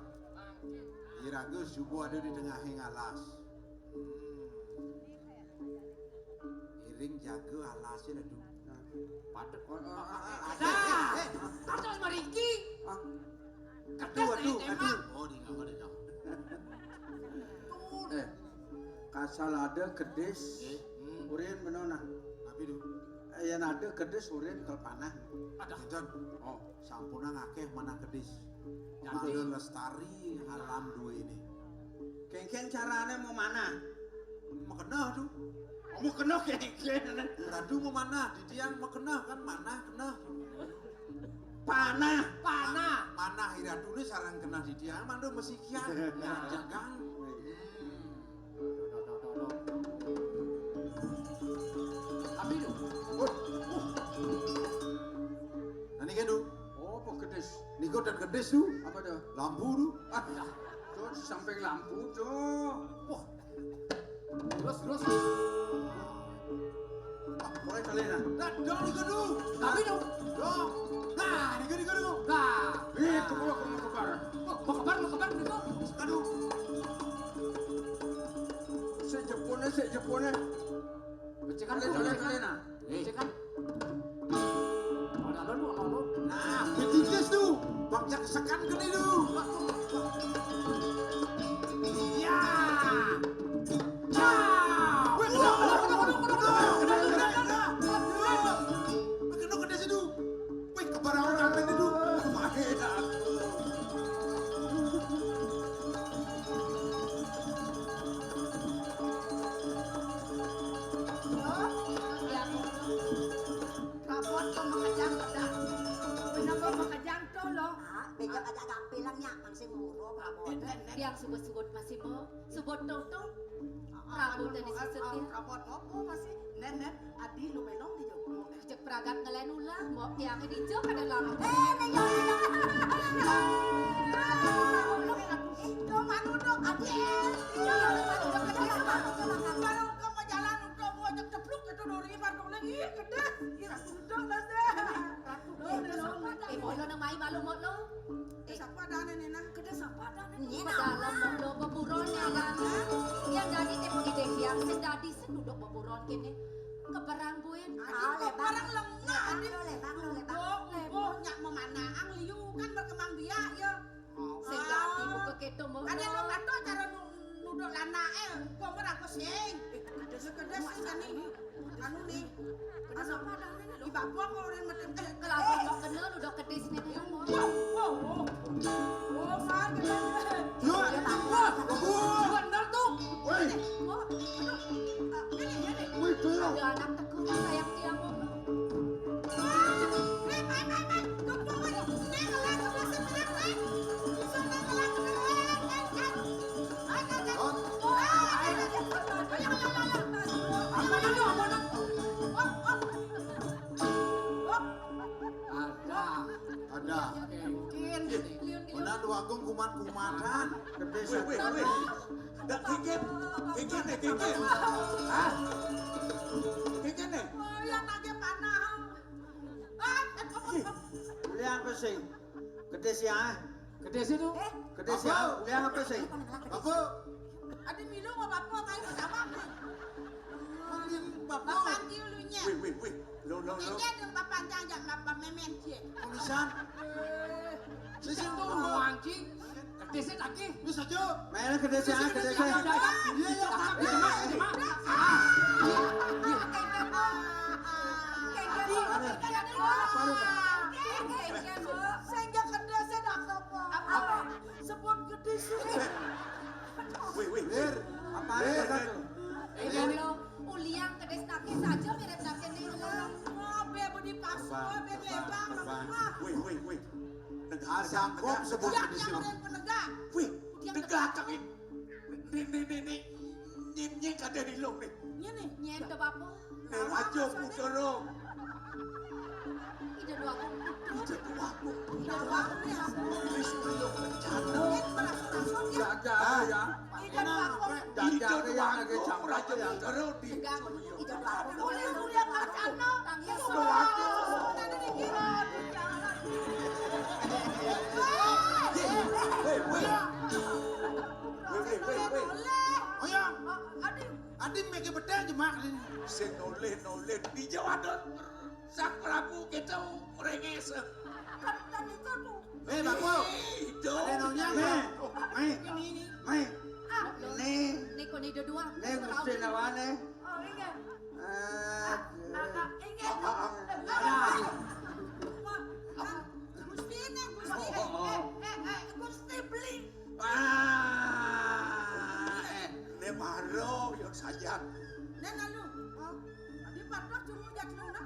iraga subuh ada di tengah alas. Hmm. Iring jaga alasnya lah tu. Patut. Oh, oh, oh, oh. Ada. Eh, eh, eh. Atas mariki. Ah. Kedis aduh, aduh, aduh. Oh, di ngawa dah. Eh, kasal ada kedis. Nggih. Hmm. Urin beno nah. Tapi tu. Eh, yen ada kedis urin kel panah. Ada. Sinten? Oh, sampun akeh manah kedis. Jadi mangga lestari alam duwene. Kengken carane mau manah. Mekenah tu. Mau kena kengken. Radu mau manah, didian mekenah kan manah kenah. Panah. Panah. Manah iratu ni sarang kenah didian, mandu mesikian. Nah, jangan. Tapi tu. Oh. Nah, ni kan tu. Oh, apa kedis? Ni kau dan kedis tu. Apa tu? Lampu tu. Ah, tu samping lampu tu. Wah. Terus, terus. Ah, boleh kali nah. Nah, dong ni kau tu. Tapi tu. Dong. Nah, ni kau, ni kau tu. Nah. Eh, kau mau, kau mau kebar. Oh, mau kebar, mau kebar ni kau. Aduh. Sik jepone, sik jepone. Pecahkan tu, boleh, pecahkan. Boleh nah. Eh. Cekak. Alon-alon, alon-alon. Nah, betitis tu. Bang jak sekan kene tu. Iya. Ya. Weh, kena, kena, kena, kena, kena, kena, kena, kena, kena. Ah, béja ajak gampil lah nyak, mang sing nguruk, Prabu. Tiang subut-subut masih, Mbok. Subut tong-tong. Prabu tadi sisut ya. Prabu apa masih? Nen, nen, adi lu melong di jopo. Cek pragat ngelen ulah, Mbok, tiang di jok ada lalu. Eh, nih, jok, jok. Itu manuduk, adi. Kalau kamu jalan, kamu ajak cepluk itu duri, baru lagi, gede. Ya, sudah lah, deh. Eh, Mbok, lo nang mai malu, Mbok, lo. Eh, sapa adané, Nina? Kedé sapa adané? Nyéna. Pedalem, Mbok, lo, beburon ya, kan? Yang dadi téh pengidék ya, sing dadi sing duduk beburon kéné. Keberang buin. Ah, lebang. Keberang lengah, Bang, Adi. Lo, lebang, lo, lebang. Mbok, Mbok, nyak memanahang liu kan berkembang biak ya. Sing dadi buka kéto, Mbok. Kan yang lo kata cara nu-, nuduk lanaké, kok ora aku sing. Kedé sing kan nih. Anu nih. Kedé sapa adané nih, lo? Di bapa kok orang mati. Eh, kalau mau kenal udah kedis nih, nih, Mbok. Wow, wow, wow. Oh, kan, kan. Yo, wah, bener tuh. Woi. Mbok, aduh. Ah, ini, ini. Wih, tuh. Ada anak tekun sayang dia, Mbok. Ada. Ada. Mungkin. Mana Déwa Agung kumat-kumatan. Kedé. Wih, wih, wih. Dak kéngkén. Kéngkén nih, kéngkén. Hah? Kéngkén nih. Oh, yang lagi panah. Ah, eh, eh, eh. Lihat apa sih? Kedé sih, ah. Kedé sih tuh. Eh, kedé sih, ah. Lihat apa sih? Apa? Ada milu apa apa kayak sama. Bapak. Bapak dulunya. Wih, wih, wih. Lo, lo, lo. Ini ada bapak jangan bapak memen dia. Tulisan. Eh. Sisi tuh, anjing. Kedé sih lagi. Wis aja. Mel kedé sih, ah, kedé sih. Iya, iya, tapi cuma, cuma. Ah. Iya, iya. Sehingga kedé sih dah apa? Sebut kedé sih. Wih, wih, wih. Apa? Wih, wih. Uliang kedé sih saja mirip saja nih. Wah, be budi pasu, be lebang. Wih, wih, wih. Tegak, tegak, tegak. Sebut kedé sih. Wih, tegak, tegak. Nih, nih, nih, nih. Nyén, nyén kadé di lung nih. Nyén nih. Nyén to, Bapak. Nih, aja puterong. Ida dua aku. Ida dua aku. Ida dua aku ya. Ini sudah kencana. Nyén merasa-rasa dia. Jaga ya. Ida dua aku. Jaga ya, lagi campur aja puterong di. Ida dua aku. Boleh lu lihat kencana. Ida dua aku. Weh, weh, weh, weh. Weh, weh, weh, weh. Oyong. Adi, adi mege bedal jemak ini. Sing noleh-noleh di Jawa Don. Sang Prabu kita merenges. Kan, kan itu tuh. Eh, Bapak. Itu. Ada nonnya, Nih. Nih. Ini, ini. Nih. Ah. Nih. Nih, kok nih dua. Nih, mesti lawan nih. Oh, iya. Ah, ah, ah, ingat. Ah, ah, ah. Ada. Gusti né, Gusti. Oh, oh, oh. Eh, eh, eh, Gusti beli. Ah, eh, né maro yo saja. Né lalu. Oh, di patok cuma jatlu nah.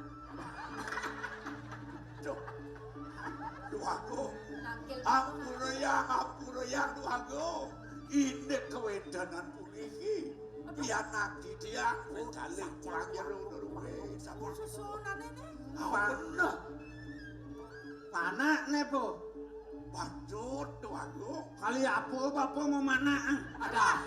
Duh. Duh aku. Nangkil. Ampura yang, ampura yang, duh aku. Ini kewedanan puniki. Pianak didiak, wong kalih kurang jero nurwe. Sampun susunane ne. Apa? Bener. Panakne, Bu. Patut, Tuanku. Kali apa Bapak memanah? Ada.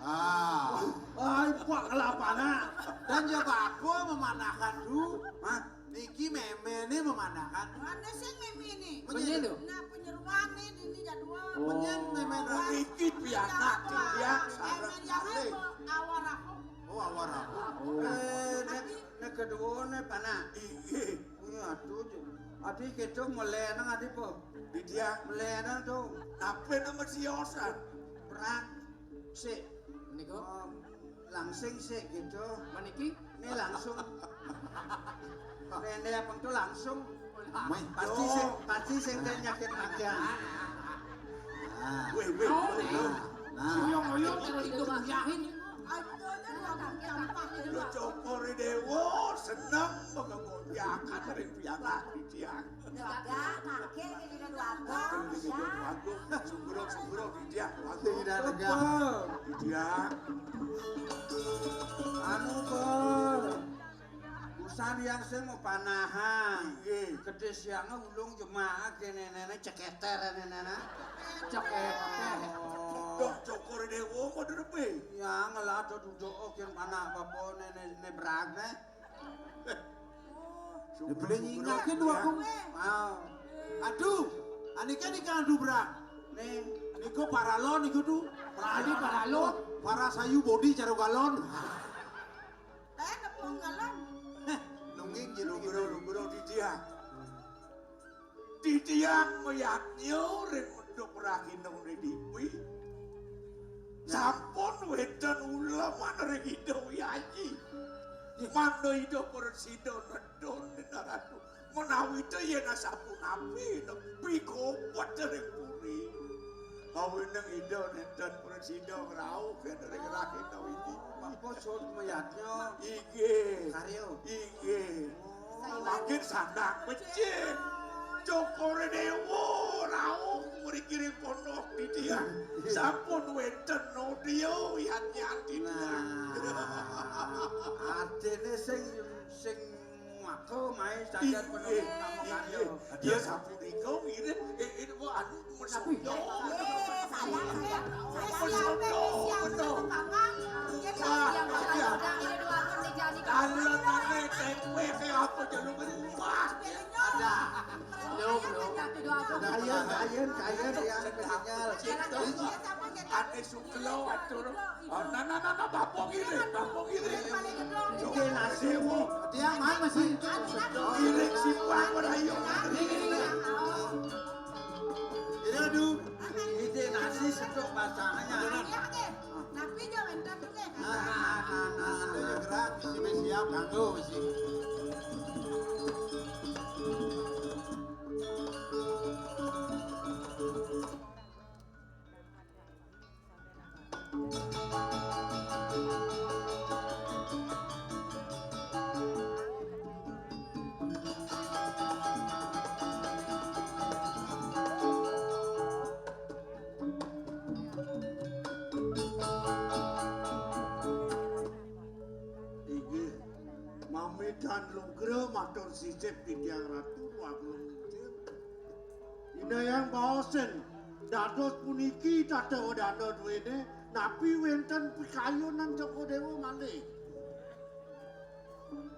Ah. Ai, Pak, kelapana. Dan ya Bapak memanahkan, Du. Hah? Niki méméné memanahkan. Ana sing méméné. Menyen lho. Nah, penyeruan nih, ini jadwal. Oh. Menyen mémé. Niki pianak dia sareng kalih. Awaraho. Oh, awaraho. Oh. Eh, nek, nek kedua nih, Panak. Inggih. Iya, aduh, Ju. Adi kita melenang, adi, Po. Di dia. Melenang, tuh. Apa nama si Yosan? Prak. Sik. Niku. Om, langsing sik gitu. Meniki? Ini langsung. Rene apa tuh langsung? Meh. Pasti sing, pasti sing dia nyakit makan. Nah. Weh, weh. Oh, weh. Nah. Uyung-uyung terus itu yahin. Ayo, ayo, ayo, ayo. Lu copori dewa, Seneng mengko gonjakan ring pianak titiang. Negak, kangkil, gini, dua, dua. Sumbrok, sumbrok, titiang. Tidak negak. Titiang. Anu, Bor. Usan yang sing mau panahan. Nggih. Gedé siangé ulung jemaah kéné néné cekéter néné. Cekéter. Oh. Dok cokor dewa kok derepe. Ya ngelah ada duduk kén panah apa néné né bragné. Ya boleh nyingakin dua aku. Mau. Aduh, anike nika adu brang. Nih, niku paralon niku tuh. Parali paralon. Para sayu bodi caro galon. Eh, nepung galon. Nungging jero gero gero titiang. Titiang mayadnya ring menduk rahina didipi. Sampun wénten uleman ring Ida Wyayi. Mangda Ida Presida nedun Dinaratu. Menawi ta yén asapunapi nepi kopet ring puri. Awining Ida nénten Presida ngrauh kén ring rahina winiki. Mangka sut mayadnya. Inggih. Karya. Inggih. Mangkin sandang becik. Cokor dewa rauh mriki ring pondok titiang. Sampun wénten nodia yadnyan titiang. Nah, artine sing sing maka mae sajan penemu kamu karya. Dia sapunika ngirit eh, eh, anu. Tapi, eh, sayang, sayang. Saya siapa? Siapa? Betul. Dia pasti yang bakal udah ini dua tahun terjadi. Kalau pakai tempe kayak apa jalur ini? Wah, ada. Belum, belum. Kayen, kayen, kayen yang ketinggal. Ada suklo atur. Oh, nah, nah, nah, nah, bapok ini, bapok ini. Ide nasi, Bu. Dia mana sih? Ini si Pak Merayu. Ini, aduh, ide nasi sedok basahnya. Tapi jangan tak dulu. Nah, nah, nah, nah, nah, gerak, isi siap, kanggo, isi. Inggih, mamidan lugra matur sisip titiang Ratu Agung Inggil. Inayang baosin, dados puniki tata wedana duwene, napi wenten pikayunan Cokor Dewa malih?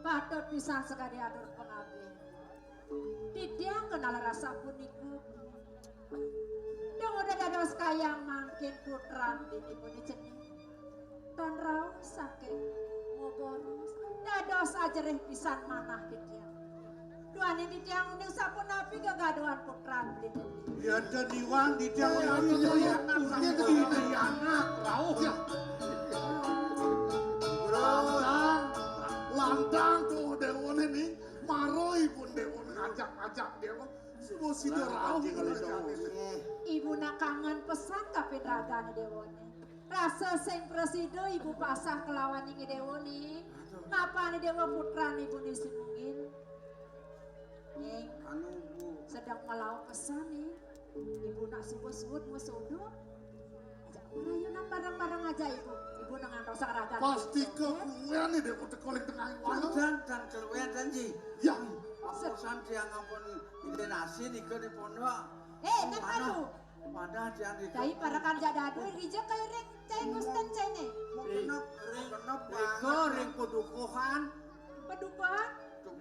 Patut pisan sekadi atur pangabih. Titiang kenal rasa punika. Dong udah dados kayang mangkin putran dini puni cening. Tan rauh saking moboros, dados ajerih pisan manah titiang. Duaning titiang uning sapunapi gegaduhan putran beli titiang. Yen ten iwang titiang yen itu ya anak sampo itu ya anak rauh ya. Lantang, lantang tuh dewane nih, maro ipun dewane ngajak-ngajak dewa. Subo sida rauh. Ibu nak kangen pesan kapin ragane dewane. Rasa sing prasida ibu pasah kelawan ing dewa ni. Napane dewa putran ibu ni sinungin. Ning, anu, Bu. Sedang melaut pesan nih. Ibu nak subuh-subuh mau sodo. Ajak rayunan bareng-bareng aja ibu. Ibu dengan rosak raga. Pasti ke kuwe nih deh, udah koling tengah. Anu, dan, dan keluar dan ji. Ya. Aku pesan dia ngampun ide nasi nih ke di pondok. Eh, nak anu. Padahal jangan di. Dai parekan jadadu rija kairing cai Gusten caine. Ring, ring, ring, ring padukuhan. Padukuhan?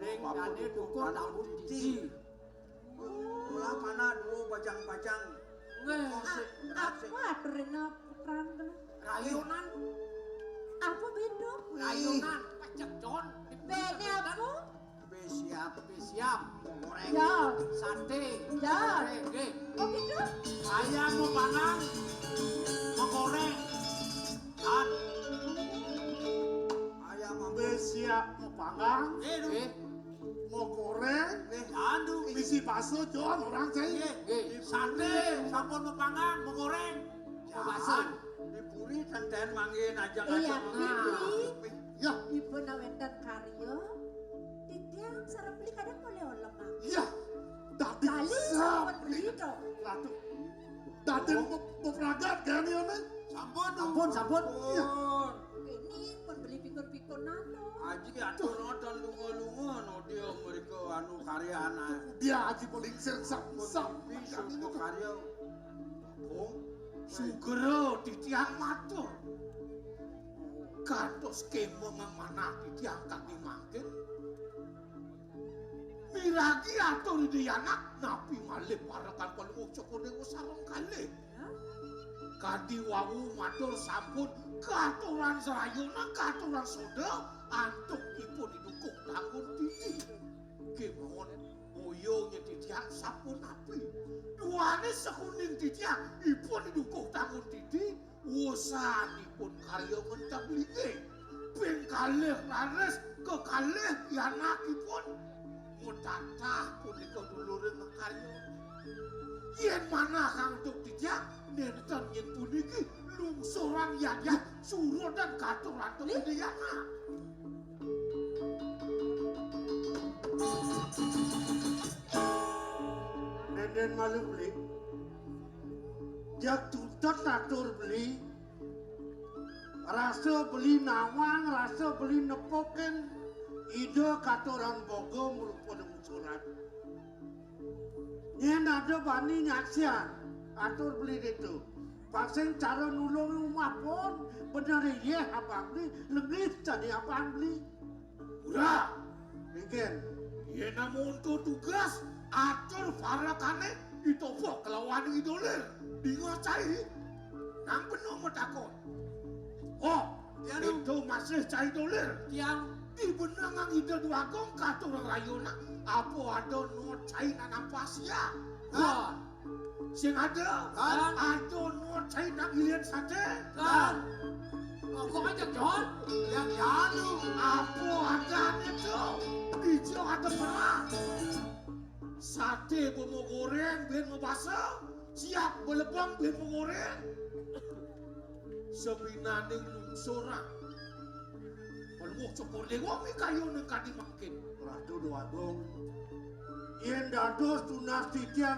Ring dane dukuh tak putih. Mula mana dua bajang-bajang. Nggih. Apa aturina putran tu? Rayunan. Apa beda? Rayunan. Pecek, Jon. Bene apa? Be siap, be siap. Goreng. Ya. Sate. Ya. Goreng, nggih. Oh gitu? Ayam mau panggang, mau goreng. Kan. Ayam mau be siap, mau panggang. Eh, duh. Eh. Mau goreng. Eh, aduh. Isi bakso, Jon, orang saya. Nggih, nggih. Sate, sampun mau panggang, mau goreng. Mau bakso. Dipuri tenten mangin aja. Iya, ngajak. Dipuri. Ya. Ibu nawenten karya. Sareng beli kadang boleh olem, Mang. Iya, dadi beli to. Ratu. Dadi mau pragat kan ya, Neng? Sampun, sampun, sampun. Iya. Ini pun beli pikun-pikun nado. Aji atur nonton lunga-lunga, no dia mereka anu karya anak. Dia aji paling sing sap-sap. Bisa karya. Oh, sugera titiang matur. Kantos kemeng manah titiang kami mangkin. Miragi atur Ida Yanak, napi malih parekan Palungguh Cokor Dewa sareng kalih. Kadi wau matur sampun katuran sarayana, katuran soda, antuk ipun didukung tanggun titi. Kemawon boya nyetitian sapunapi. Duane sekuning titian ipun didukung tanggun titi, wusanipun karya mentablinge. Ping kalih raris kekalih pianakipun. Mutatah punika duluring makarya. Yen manah antuk titiang, nenten yen puniki lungsuran yayah surudan katur antuk Ida Yanak. Nenden malu beli. Jak tuntut atur beli. Rasa beli nawang, rasa beli nepukin Ida katuran boga merupa lungsuran. Yen ada bani nyaksian, atur beli ditu. Pang sing cara nulung umah pun, bener iya abang beli, lengis tadi abang beli. Ura, mungkin. Yen namun tu tugas, atur parekane ditopok kelawan Idolir. Dinga cai, nang penuh matakon. Oh, ya, itu masih cai dolir. Tiang. Di benangan Ida Dwagung katur rayona, apa ada no cai nanam pasia? Kan? Sing ada, kan? Ada no cai nang ilian sate? Kan? Kok aja, John? Yang jalu. Apa ada itu? Hijau ada perang. Sate bomo goreng, ben mabasa. Siap belebang, ben goreng. Sabinaning lungsuran. Palungguh Cokor Dewa mikayuning kadi mangkin. Ratu Dwagung, yen dados tunas titiang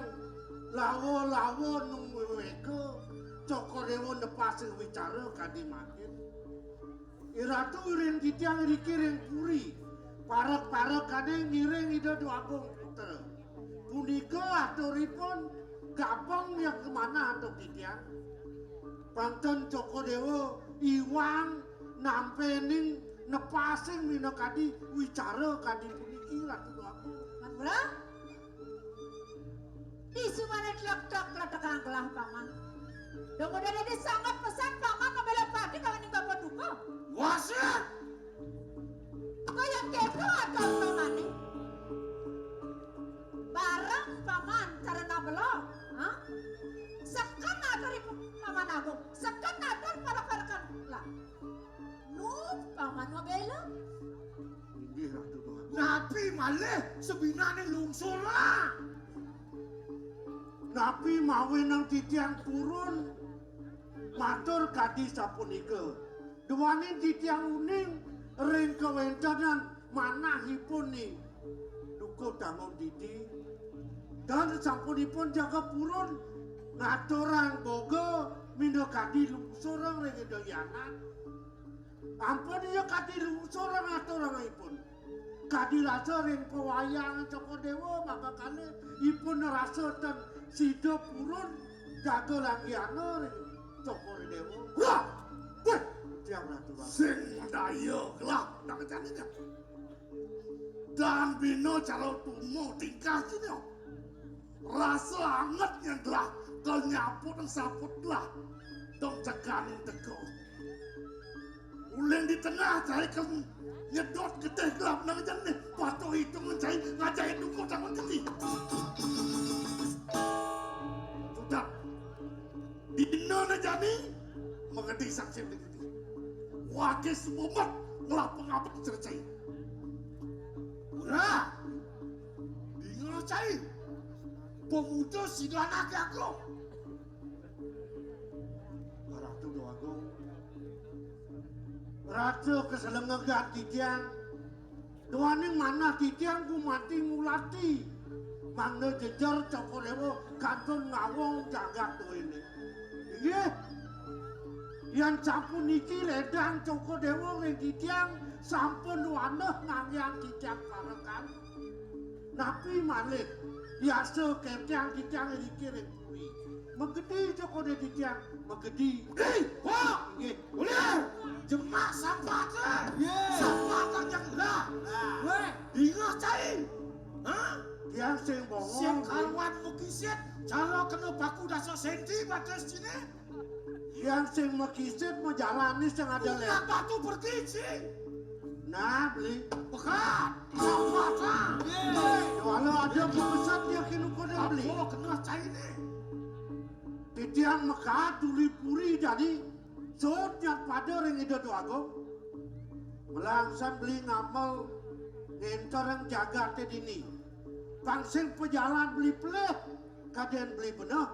lawa-lawa nung weweka, Cokor Dewa nepasing wicara kadi mangkin. Iratu iring titiang riki ring puri, parek-parekane ngiring Ida Dwagung Putra. Punika aturipun gabung miak kemanah antuk titiang. Pangten Cokor Dewa iwang nampening nepasing minakadi wicara kadi puniki Ratu Dwagung. Manggura? Di sumane tlek-tlek kletekang kelah paman. Dong udah dadi sangat pesan paman ngambil pati kawaning bapak duka. Wasit! Kaya kepo atur pamane. Bareng paman cara nabelo, ha? Seken atur ibu paman agung, seken atur para-parakan lah. Nu paman mabela. Inggih, Ratu Doagung. Napi malih sabinane lungsuran? Napi mawinan titiang purun matur kadi sapunika? Duaning titiang uning ring kawentenan manahipun ni duka tanggung didi. Dan sampunipun jaga purun ngaturang boga minakadi lungsurang ring Ida Yanak. Ampun iya kadi lungsur ngaturangipun. Kadi rasa ring pawayangan Cokor Dewa mangkakane ipun rasa ten sida purun jaga langgiana ring Cokor Dewa. Wah! Weh! Tiang Ratu Ratu. Sing daya gelah nang jane. Dan bina cara tumo tingkah kene. Rasa anget nyendelah, kal nyaput saput lah. Dong cekan teko. Uling di tengah cai kel nyedot getih gelap nang jane. Patuh hitung cai ngajai duko tangan geti. Sudah. Dina ne jani mengedi saksi mengedi. Wakil semumet ngelah pengabek cercai. Ura, dinga cai. Pemuda sida anake agung. Ratu Doagung. Ratu keselengegan titiang. Duaning manah titiang gumanti ngulati. Mangda jejer Cokor Dewa kantun ngawong jagat duene. Inggih. Yan sampun niki ledang Cokor Dewa ring titiang sampun waneh nganggeng titiang parekan. Napi malih yasa kerteng titiang iriki ring puri. Magedi Cokor Dewa titiang, magedi. Hei, Pak! Inggih. Ulir! Jemak sampata! Ye! Sampata jang lah! Weh! Dingeh cai! Ha? Tiang sing bongol. Sing karuan makisit, cara kena paku dasa senti batas cine. Tiang sing makisit majalani sing ada leh. Bukan batu bergincing. Nah, beli. Pekat! Sampata! Ye! Walau ada pemesat dia kena kena beli. Apa kena cai ni? Titiang mekat tuli puri jadi. Sut nyat pada ring Ida Dwagung. Melangsan beli ngamel ngentereng jagate dini. Pang sing pajalan beli pelih, kaden beli beneh.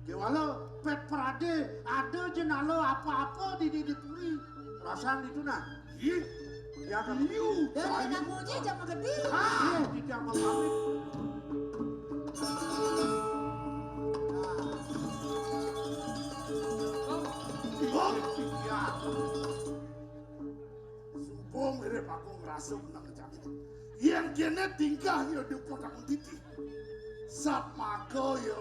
Kewala pet prade ada jenala apa-apa dini di puri. Rasan ditu nah. Ih, ya kan. Liu. Dan anak muji jam gede. Ah, tidak mau pamit. Suba mirip aku ngrasa menang jam ini. Yen kene tingkah ya dupa kamu titi. Sat maka ya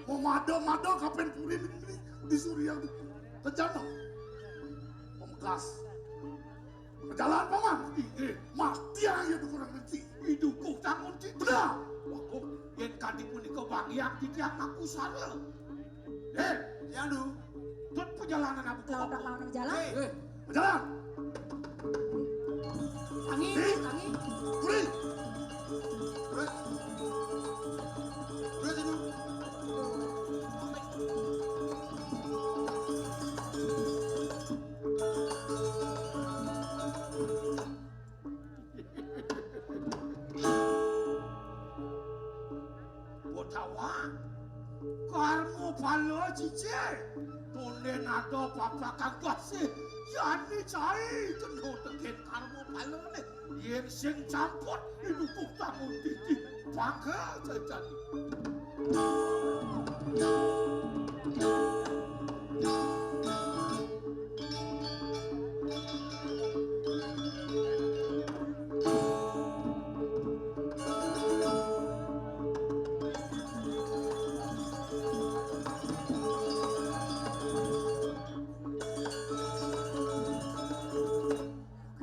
memada-mada kapen puri mini di surya kejana. Pamungkas. Jalan paman. Inggih. Mati aja dupa kamu titi. Idukuh tangun titi. Benar. Waduh, yen kadi punika bang yang titi aku sara. Eh, yang du. Tut perjalanan aku. Lawan lawan jalan. Eh, eh. Jalan. Tangi, tangi. Puri. Puri. Puri sini. Botawa, karma pala cici, tonden ada papakan kasih, yani cai kena teken karma pala ne, yen sing campur idukuh tangun titi, pangka jajani.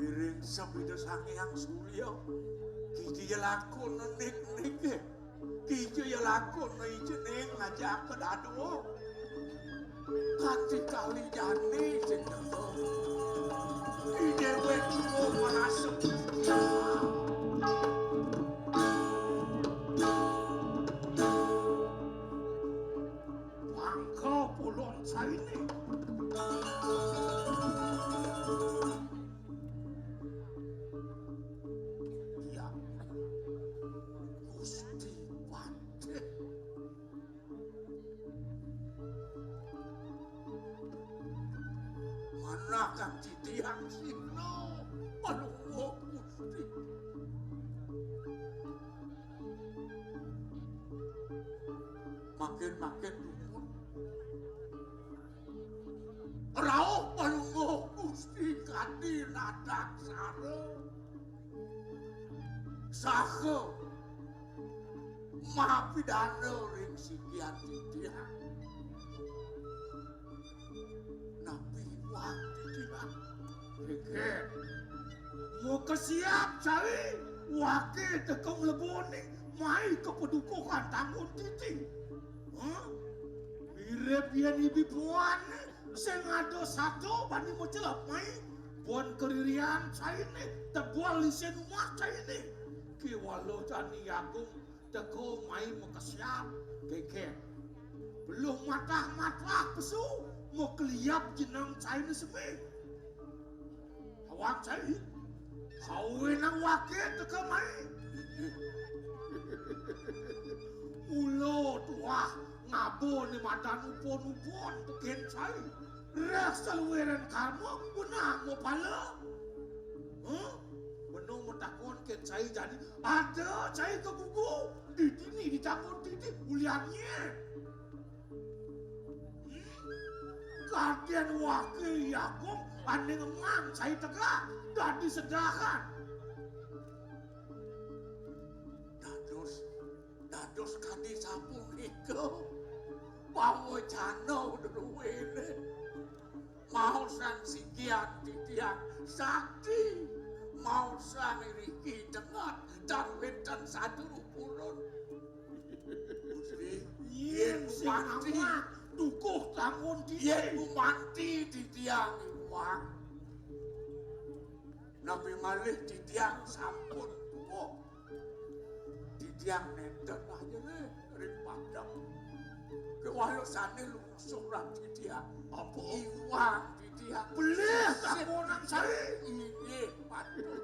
Kiring sabida Sang Hyang Surya, kija lakon nik-nik. Kija ya lakon ijening ngajak ke dadua. Kanti kali jani sing nyentuh. Di dewek tuwa marasa. Bangka pulon saini. Ya, Gusti Patih. Manah kang titiang sira, Palungguh Gusti. Makin-makin dumun. Rauh Palungguh Gusti kadi nadaksara. Saha mapidana ring sikian titiang. Napi wak titiang? Geger. Makesiab cai wake teka mlebone mai ka padukuhan tanggun titi. Hah? Mirip yen ibi puan sing ada satu bani macelep mai. Bon keririan caine tebal isin umah caine. Kewala jani agung teka mai makesiab geger. Beluh matah-matah pesu makeliab jeneng caine seme. Awak cai, kawinang wake teka mai. Mula tuah ngaba ni madan upon-upon teken cai. Reh saluiran karma punah mapala. Huh? Benung matakon Kén cai jani, ada cai kagugu, didini di tanggon titi, ulian nyén. Hmm? Kadén waké I Agung, ané ngemang cai tegak, dadi sedahan. Dados, dados kadi sapunika, pawecana druéné. Maosang sikian titiang sakti, maosang iriki tenget, tan wénten saturu purun. Gusti, yén sing gumanti, amat, dukuh tanggon titi. Yén gumanti titiang iwang. Napi malih titiang sampun tuwuh. Titiang nénten aja ring padem. Kéwala sané lungsuran titiang. Apa? Iwang titiang. Belih sisip. Takonan sané. Inggih, patut.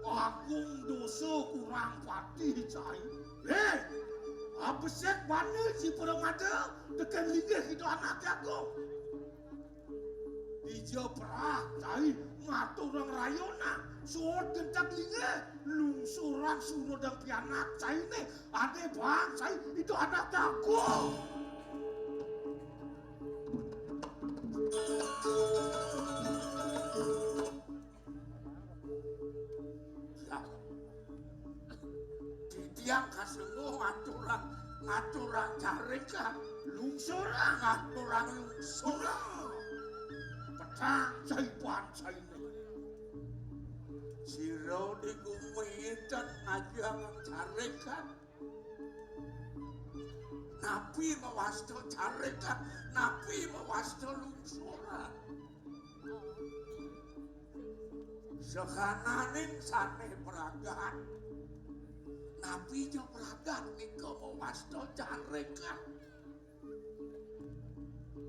Agung dosa kurang pati, cai. Héh, abesik bana si Pramada tekén linggih Ida Anaké Agung. Dija perah cai ngaturang rayunan, suud genteg linggih, lungsuran surudang pianak cainé, ané bang cai Ida Anaké Agung. Lah, titiang kasengguh ngaturang, ngaturang carékan. Lungsurang. Ngaturang lungsurang. Petang cai pancainé. Sira di gumi ten ngajeng carékan. Napi mawasta carékan, napi mawasta lungsuran. Sakananing sané pragat, napi ja pragat nika mawasta carékan.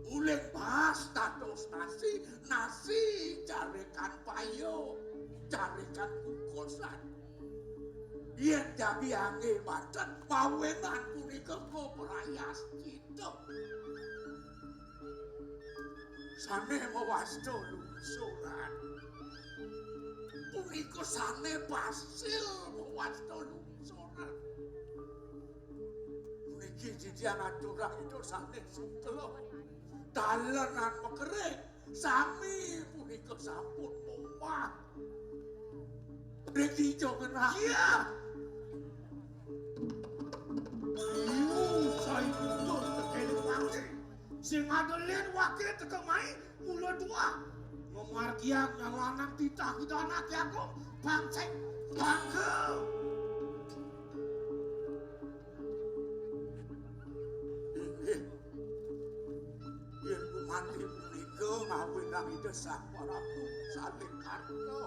Uling baas dados nasi, nasi carékan payu, carékan kukusan. Yén jagi anggé banten, mawinan punika kaprayascita. Sané mawasta lungsuran. Punika sané pasil mawasta lungsuran. Puniki titiang aturang Ida sané sutra. Dalenan makerik, sami punika sampun momah. Ring dija genah. Iya. Iu, sai putus tekén waké. Sing ada lén waké teka mai mula dua. Mamargiang nyalanang titah Ida Anaké Agung, pancén bangga. Inggih. Yén gumanti punika ngawinang Ida Sang Prabu Salingkarna.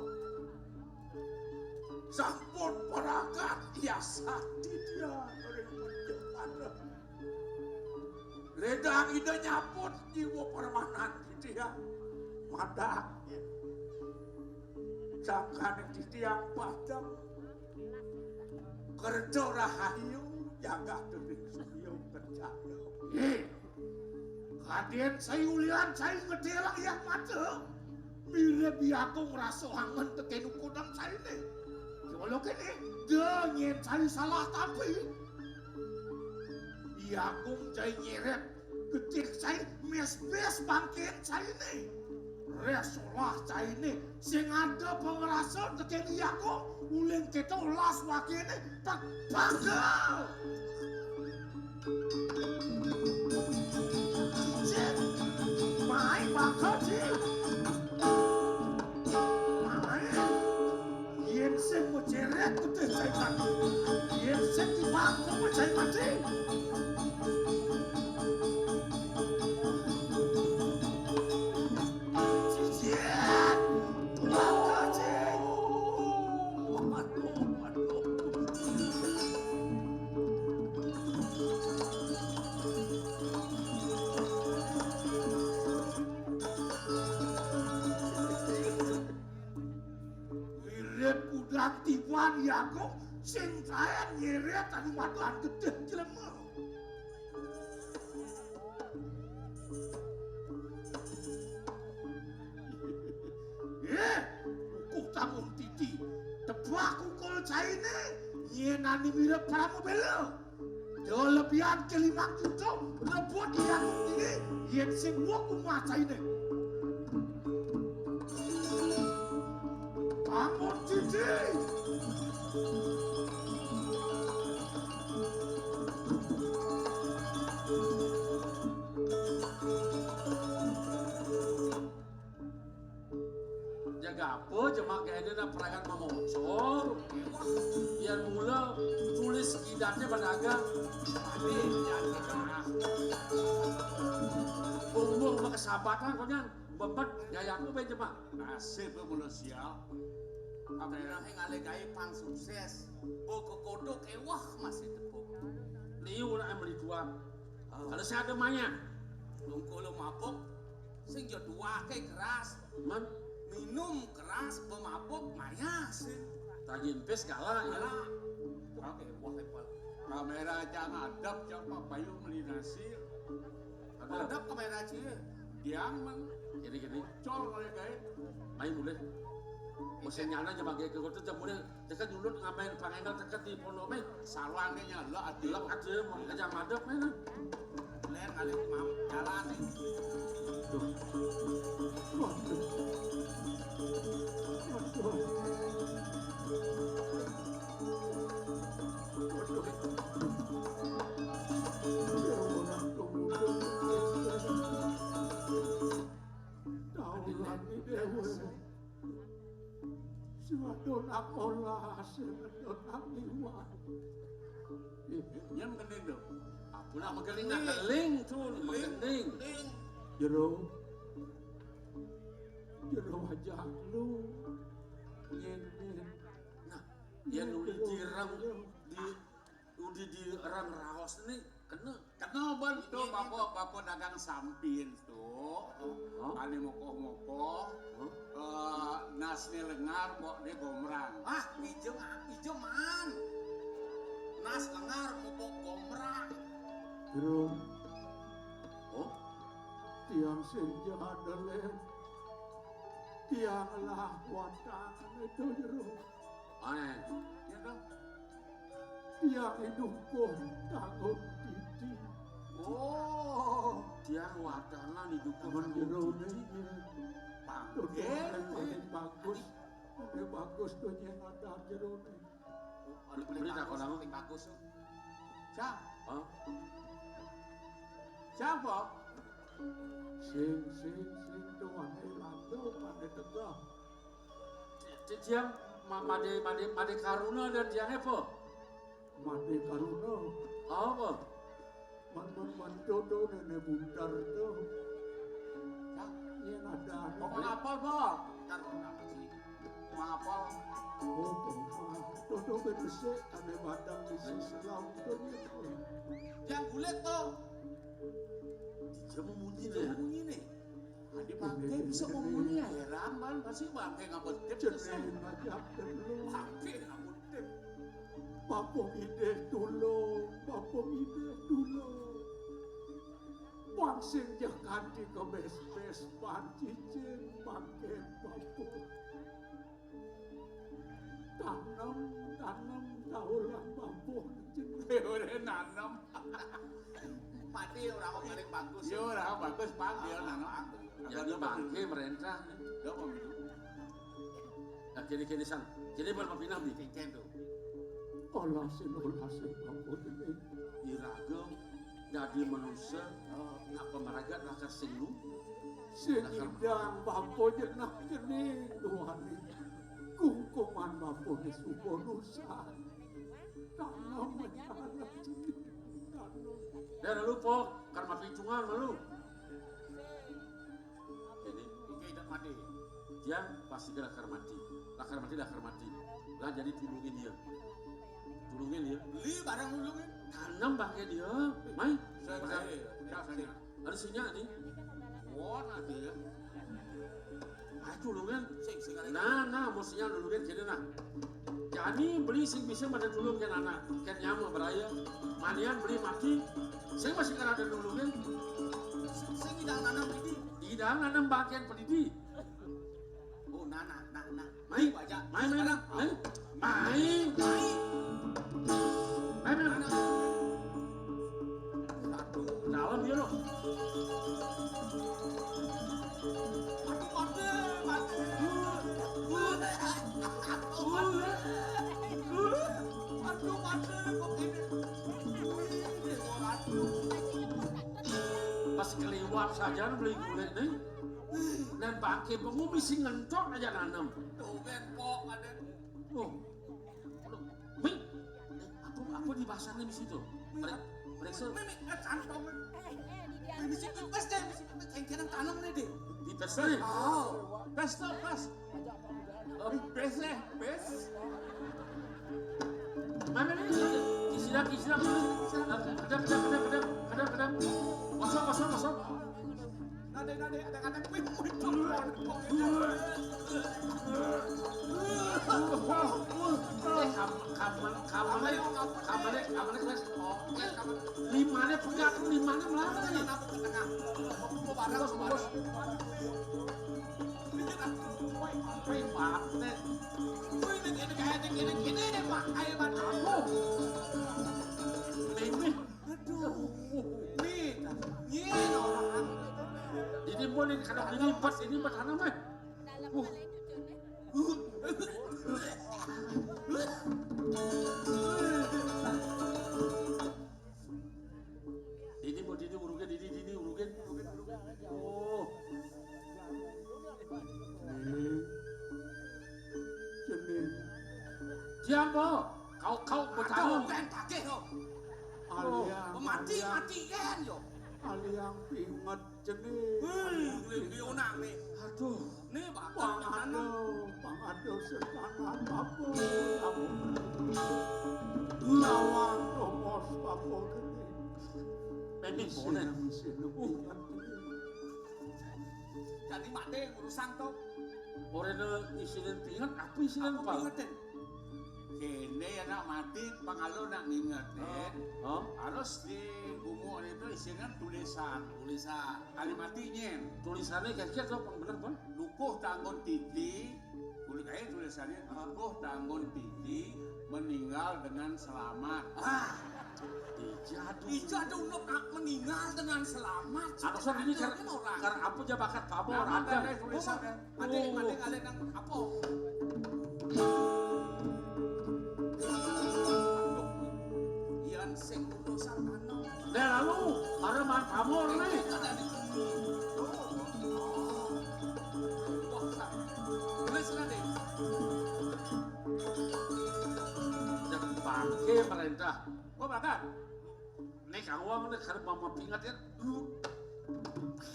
Sampun pragat yasati titiang ring panjeng padem. Ledang Ida nyaput jiwa permanan titiang. Madak. Sangkaning titiang padem. Kerta rahayu jagat ring suya kencana. Kadén sai ulian sai ngedelak yang mata. Mirib I Agung ngrasa angen tekén ukudan sainé. Kala kéné, da nyén sai salah tampi. I Agung sai nyeret getih sai mésbés bangkén sainé. Réh solah sainé sing ada pangrasa tekén I Agung uling kéto las wakéné tak bangga. Cicing, mai bangga, Cing. Mai. Yén sing macérét getih cai mati. Yén sing dibangkung cai mati. Cicing. Bangga, Cing. Waduh, waduh. Wirid kudang tiban I Agung sing kaén nyeret anu madan getih jelema. Eh, ukuh tanggung titi. Wah, kukul cainé, yén ani mirip Pramabéla. Yo lebihan ke limang juta, rebut liang dini, yén sing wong umah cainé. Bangun, Cici. Jaga apa jemak gaéné nak perangan mamocor? Yén mula tulis kidatnya pada agak. Bumbung makasabatan konyang. Bebet gaya aku bé jemak. Nasib mula sial. Abdullah ngalih gaé pang sukses. Bo kekodok éwah masih tepuk. Liu nak meli tuak. Kalau saya ada maya. Lungkuh lu mabuk. Sing ja tuaké keras. Man, minum keras, pemabuk, mayah sih. Tagih empis gala ya. Gala. Oké, wah, hebat. Kamera aja ngadep, siapa payu meli nasi. Ada. Ngadep kamera aja. Diang, Mang. Gini, gini. Col kali gaé. Main boleh. Mesin nyana aja pakai ke kota jam boleh. Teka nyulut ngapain pangénggal teka di pondok mé? Salangnya nyala ati. Lek ati mau kerja madep mé nah. Ler kali mam jalan nih. Duh. Waduh. Waduh. Waduh. Ya orang tuh. Tahu lagi deh. Sing wadon akolas, sing wadon aliwat. Nyén kéné to. Apa nak mageling, nak keling to, mageling. Jero. Jero wajah lu. Nyén, nyén. Nah, yén uli dirang di Udi di orang raos ni kena. Kena ben tu bapa, bapa dagang sampin tu. Hah? Ane mokoh-mokoh. Hah? Eh, nas ni lengar, mbok ni gombrang. Ah, ijem, ijeman. Nas lengar, mbok gombrang. Jero. Oh? Tiang sing jahat, Len. Tiang lah watang itu, Jero. Ané. Ya toh? Tiang idup kok tanggung titi. Oh, tiang watangan idup kok tanggung titi. Pangké. Bagus. Bagus tuh nyén ada jero né. Beli tak orang? Bagus tuh. Siapa? Hah? Siapa? Sing, sing, sing tuh ané landu, ané tegah. Ciciang, ma-, Madé, Madé, Madé Karuna dan tiangé apa? Madé Karuna. Apa? Man, man, man, jodoh nenek buntar tuh. Cak, iya nada. Kok ngapal, Bang? Karuna sih. Ngapal. Oh, Bang. Jodoh gedesé, ada badan di selam tuh. Yang bulat tuh. Dia mau munyi nih. Dia mau munyi nih. Adi bangké bisa ngomongnya heran, Bang. Pasti bangké nggak betul. Bangké nggak betul. Bapung idih tulung, bapung idih tulung. Bang sing ja kanti kebes-bes pan cicing bangké bapung. Tanem, tanem, taulah bapung jeneng. Udah nanem. Mati orang paling bagus. Yo, orang bagus, Pak, dia nanem. Jadi bangké merentah. Nah, kini-kini san. Kini bal mapinam ni. Kengken tu. Olah sin, olah sin, bapung ini. Iraga dadi manusa, ngapa maragat lakar sing lu? Sing idang bapa jenah cening tuané. Kungkuman bapané suba nusan. Tanem, tanem, tanem. Dan lupa, kan mapicungan malu. Ini. Iki idak mati. Dia pasti lakar mati. Lakar mati, lakar mati. Lah jadi tulungin dia. Tulungin dia. Beli barang tulungin. Tanem bangké dia. Mai. Saya, saya, saya, saya. Ada sinyak ni. Wah, nanti ya. Ah, tulungin. Sing, sing ada. Nah, nah, mestinya tulungin kene nah. Jani beli sing bisa pada tulung kén anak, kén nyama beraya. Manian beli mati, sing masih kan ada tulungin. Sing idang nanam ini. Idang nanam bagian pelidi. Oh, Nah, nah, nah, nah. Mai, mai, mai, mai, mai. Mai, mai, mai. Mai, mai. Aduh. Dalam dia loh. Aduh, mati, mati. Aduh, mati. Aduh, mati, kok ini. Aduh. Pas keliwat saja beli kulit nih. Dan bangke pengumis sing ngentok aja nanem. Tuh, ben, pok, ada. Oh. Mi, apa, apa di pasar nih di situ? Periksa. Mi, mi, mi, eh, cantong. Ini sih pipes deh, ini sih pipes. Yang kena tanam nih deh. Pipes nih. Oh. Pes tuh, pes. Oh, pes eh, pes. Mana nih? Kisidak, kisidak, kisidak. Kedap, kedap, kedap, kedap, kedap, kedap. Kosong, kosong, kosong. Nade, nade, ada kata kuih, kuih, kuih. Eh, kam-, kamar, kamar, kamar, kamar, kamar. Limane pegat, limane melarang. Bos, bos. Woi, mate. Woi, ini, ini, ini, ini, ini, Mak. Ayo, Mak. Aku. Ini. Aduh. Nih, nih orang. Ini pun ini kadang ini empat, ini empat anak mah. Uh. Dini mau dini uruge, dini, dini uruge, uruge, uruge. Oh. Nih. Sini. Diam, Bo. Kau, kau bertarung. Aduh, kan pakai kau. Aliang, mati, aliang. Matian yo. Aliang pinget jenih. Wih, aliang pinget. Nih, Pak, Bang Ado, Bang Ado sekanan apa? Apa? Lawan Tomos apa jenih? Pening bonen. Sini, sini, pinget jenih. Jadi mati urusan to. Ora ada isinin pinget, apa isinin apa? Apa pingetin? Kene ya nak mati, pangalo nak ngingetin. Hah? Harus di gumuk itu isinin tulisan. Tulisan. Kali mati nyen. Tulisannya kira-kira tuh, Bang, bener, Bang? Dukuh tanggon titi, kulit aja tulisannya, dukuh tanggon titi, meninggal dengan selamat. Ah, Ija tuh. Ija tuh, nak meninggal dengan selamat. Aku sih ini karena, karena apa aja bakat pamor, ada. Ada tulisannya. Ada, ada, ada nang apa? Yan sing urusan anu. Deh, lalu, ada man pamor nih. Ada di. Oh, oh. Wah, tulis nanti. Jangan pakai perintah. Gua makan. Nek awang nek kada mama pingat ya.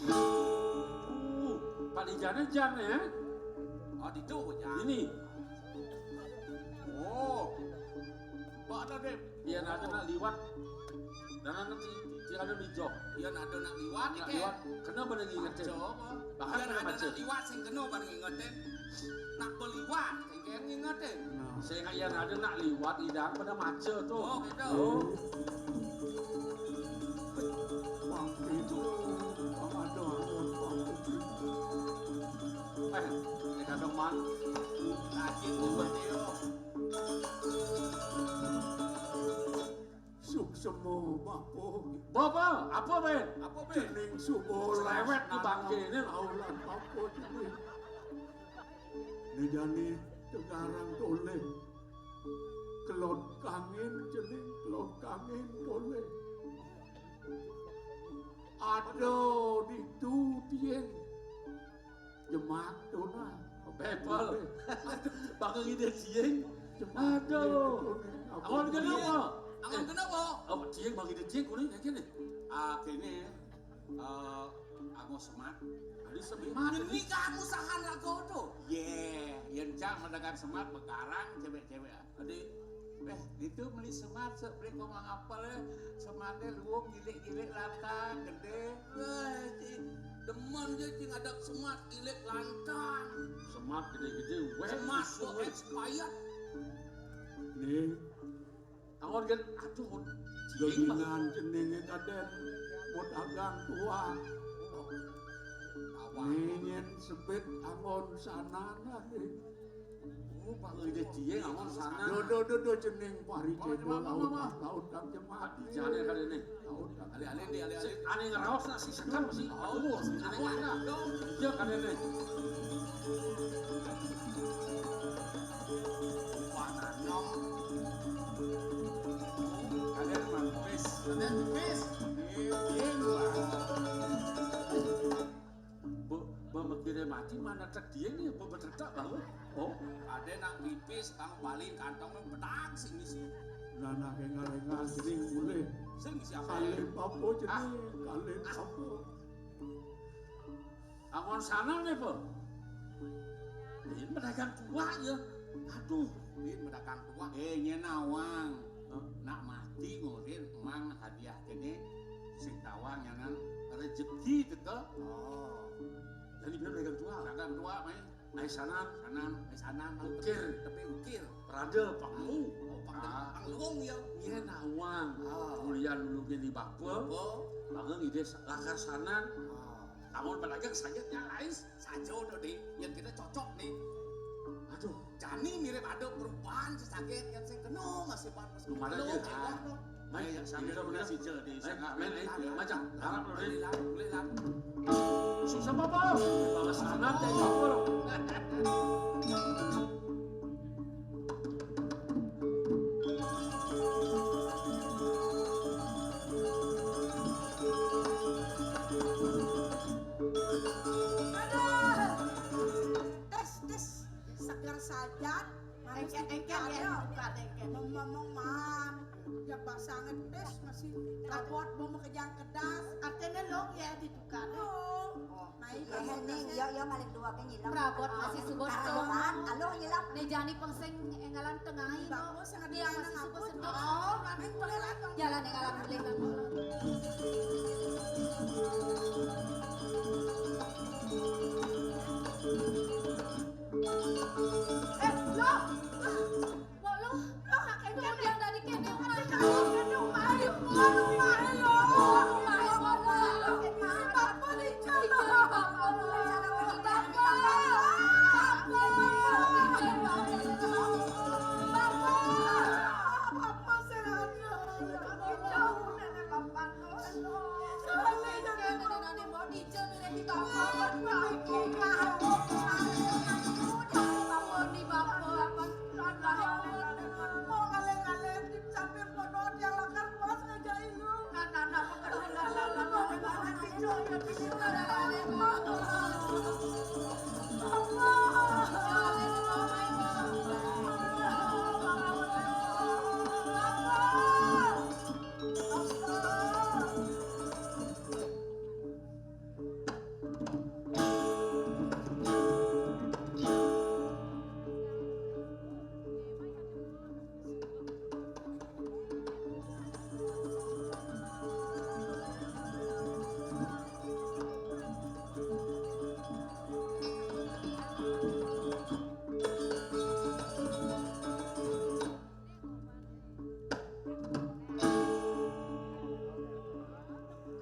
Uh, paling jana jang ya. Oh, ditu jang. Ini. Oh. Pak ada deh. Iya, ada nak liwat. Dan nanti tidak ada di jok. Iya, ada nak liwat nih, nak liwat. Kena bener ngingetin. Bahkan kena macet. Liwat sing kena baru ngingetin. Nak beliwat. Kenging ate. Sing ayan ada nak liwat idang pada maca tu. Oh, gitu. Oh. Bang Pitu, Bang Adon, Bang Pitu. Eh, ini kadang man. Lagi tu bertio. Suksema, Bapa. Bapa, apa, Ben? Apa, Ben? Cening suba lewat di bangke ni. Aulan Bapa cening. Ni jani tegarang toleh. Kelod kangin cening, kelod kangin toleh. Ada ditu tiang. Jemak tu nah. Bebel. Bakal ngide tiang. Aduh. Angon kenapa? Angon kenapa? Oh, tiang bagi dia tiang kuning aja nih. Ah, kene. Eh, aku semat. Ada semat. Demi kamu sahan raga tu. Ye, yen cak mendagang semat bekarang cewek-cewek. Adi, eh, itu beli semat, beli kau ngapal ya. Sematnya luwung, gilik-gilik lantang, gede. Wah, ci, demen je ci ngadap semat gilik lantang. Semat gede-gede, weh. Semat kok expired. Nih, Angon kan, aduh, mun. Gegingan ceninge kaden, mau dagang tua. Ningin sebit angon sanan ade. Oh, Pak Gede Dieng angon sanan. Do, do, do, do, jeneng pariceda laut, laut kang jemak. Dijane kadene. Laut kang. Ale-ale ndi, ale-ale. Ane ngraos nak si sekam si. Oh, jeneng ana. Iya kadene. Wah, nanyong. Kadene mampis. Kadene mampis. Nggih, nggih, Pak. Mbok, mbok mikire mati mana tek dieng ya, mbok betetak bahwa. Oh, ade nak pipis, kang bali kantong betak sing ngisi. Nah, nah, engal-engal sing mulih. Sing ngisi apa? Kalih apa jenenge? Ah. Kalih apa? Angon sana ne, Pak. Ini pedagang tua ya. Aduh, ini pedagang tua. Eh, nyen nawang. Hah? Nak mati ngurin emang hadiah kene sing tawang nyanan rezeki teka. Oh. Jadi bener pedagang tua. Pedagang tua, main. Ai sanan, sanan, ai sanan, ukir, tapi ukir. Rada panglu. Oh, panglu. Ah. Pangluung ya. Iya, nawang. Ah. Mulian dulu gini bapa. Bapa. Bangun ide sa-, lakar sanan. Ah. Lamun pedagang saja nyalais. Saja udah deh, yang kita cocok nih. Aduh. Jani mirip ada perubahan sesaget yang sing kena masih pan pas. Lumayan kena ya. Tengok no. Main, ya, sambil sambil udah sija di sana. Main, main, main, macam, harap lo deh. Boleh lah, boleh lah. Susah apa, Bos? Balas anak kayak apa lo? Aduh. Tes, tes. Seger sajan. Engken, engken, ya, ditukar, engken. Ngomong-ngomong, man. Ya, basang tes masih rabot, mau makejang kedas. Artinya lo, ya, ditukar. Oh. Mai, ya, ning, ya, ya, paling dua ke nyilang. Prabot masih subur tuh. Karawan, aloh nyilang. Nih, jani pengseng enggalan tengah ini. Bagus, sangat. Dia masih subur tuh. Oh, kami boleh lah. Jalan enggalan boleh lah. Eh, lo. Mbok lu, kakek lu yang dari kene, Mak. Aduh, Mak, aduh, Mak, aduh, Mak, aduh, Mak. Bapak dicari, Bapak. Bapak. Bapak, saya ada. Bapak, Bapak.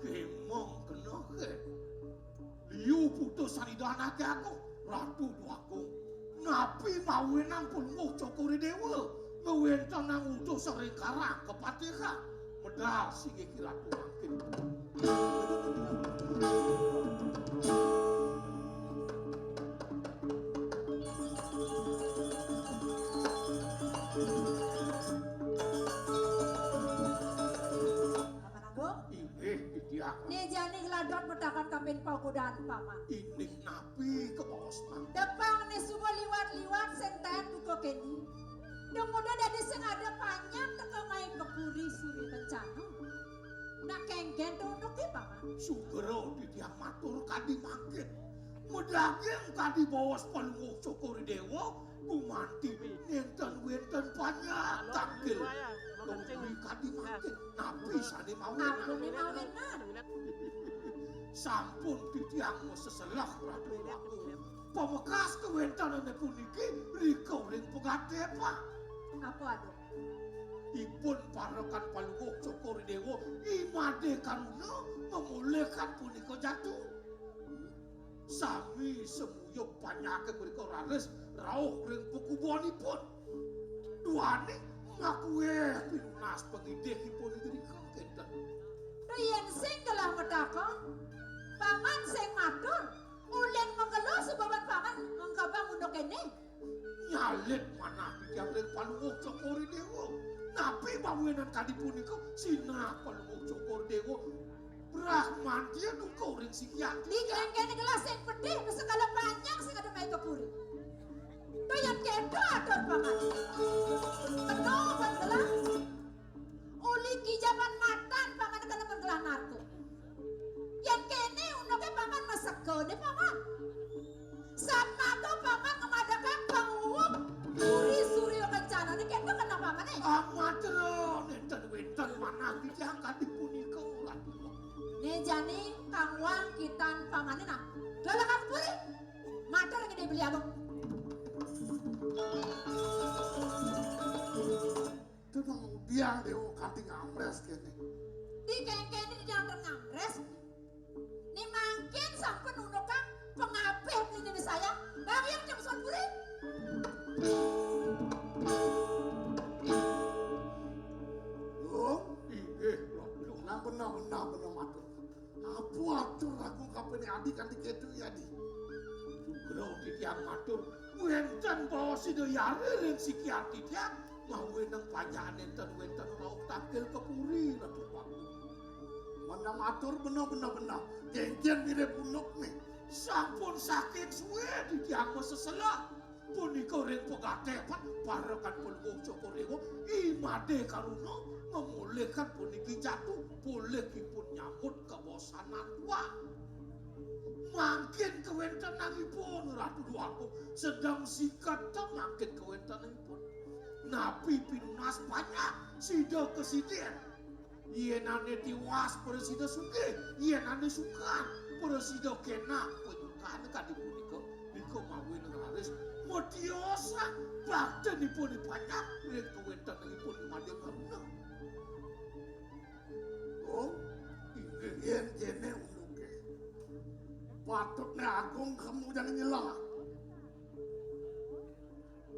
Kemong kena ke. Liu putus saridanake aku, Ratu Dwagung. Napi mawinan Palungguh Cokor I Dewa ngwentenang utus ring karang kepatihan. Medal singgih Ratu mangkin. Paman Agung. Inggih, Didiang. Ni jani ngladot mataken kapin pagodan, Paman. Indik napi kabaos, Mang? Tepang ni suba liwat-liwat sing taen buka keni. Dumuda dadi sing ada panjang teka mai ka puri Suri Kencana. Nak kengken to unduke, Paman? Sugra Didiang matur kadi mangkin. Madaging kadi baos Palungguh Cokor I Dewa, gumanti nenten wenten panjang tangkil. Kemuri kadi mangkin, napi sane mawinan? Napune mawinan? Sampun titiang maseselah, Ratu Agung. Pamekas kawentenane puniki rika ring pegadepan. Apa ada? Ipun parekan Palungguh Cokor I Dewa, I Made Karuna, mamolihkan punika jatuh. Sami semuyup panyaké mrika raris rauh ring pakubonipun. Duaning makuéh pinunas pangidihipun irika kénten. Duh, yén sing gelah mataka, Paman sing matur, ulin makelo subaban Paman ngengkebang unduk kéné. Nyalit manah titiang ring Palungguh Cokor I Déwa. Napi mawinan kadi punika sinah Palungguh Cokor I Déwa? Brahmantya duka ring sikian. Di kéngkéné gelah sing pedih, sekala panjang sing ada main ke puri. Duh, yén kéto atur Paman. Kena Paman gelah. Uli kijaban matan Paman kena menggelah narko. Yén kéné unduké Paman maseka né Paman. Satmaka Paman ngamadakang panguwung puri Surya Kencana né kéto kena Pamané. Amatra nénten wénten manah titiang kadi punika, Ratu. Né jani kang wang kitan Pamané nah. Dalakan puri. Matur ring Ida Beli Agung. Tenang biang Déwa kanti ngamrés kéné. Di kéngkéné di dalam ngamrés. Ni mangkin sampun undukang pangapih beli Ida Sayang. Bang Hyang Jam Suan Puri. Lung, inggih, Ratu. Nah, bener, bener, bener matur. Apa atur Agung kapining adi kanti kéto, Adi? Sugra titiang matur, wénten baos Ida Yari ring sikian titiang, mawinan panjak nénten wénten rauh tangkil ka puri, Ratu Agung. Menang matur bener, bener, bener. Kéngkén mirib unduk né. Sampun saking sué titiang maseselah. Punika ring pegateh pa-, parekan Palungguh Cokor I Déwa, I Madé Karuna ngamolihkan puniki jatu, polihipun nyambut kabaosanan tuah. Mangkin kawéntenanipun Ratu Déwa Agung sedeng siketa mangkin kawéntenanipun. Napi pinunas panjak sida kasidin? Yén ané tiwas prasida sugih, yén ané sukan prasida kénak panyukan kadi punika, nika mawinan raris matiosan baktinipun I Panjak ring kawéntenanipun I Madé Karuna. Oh, inggih, yén kéné unduké. Patutné Agung kemu jani nyelah.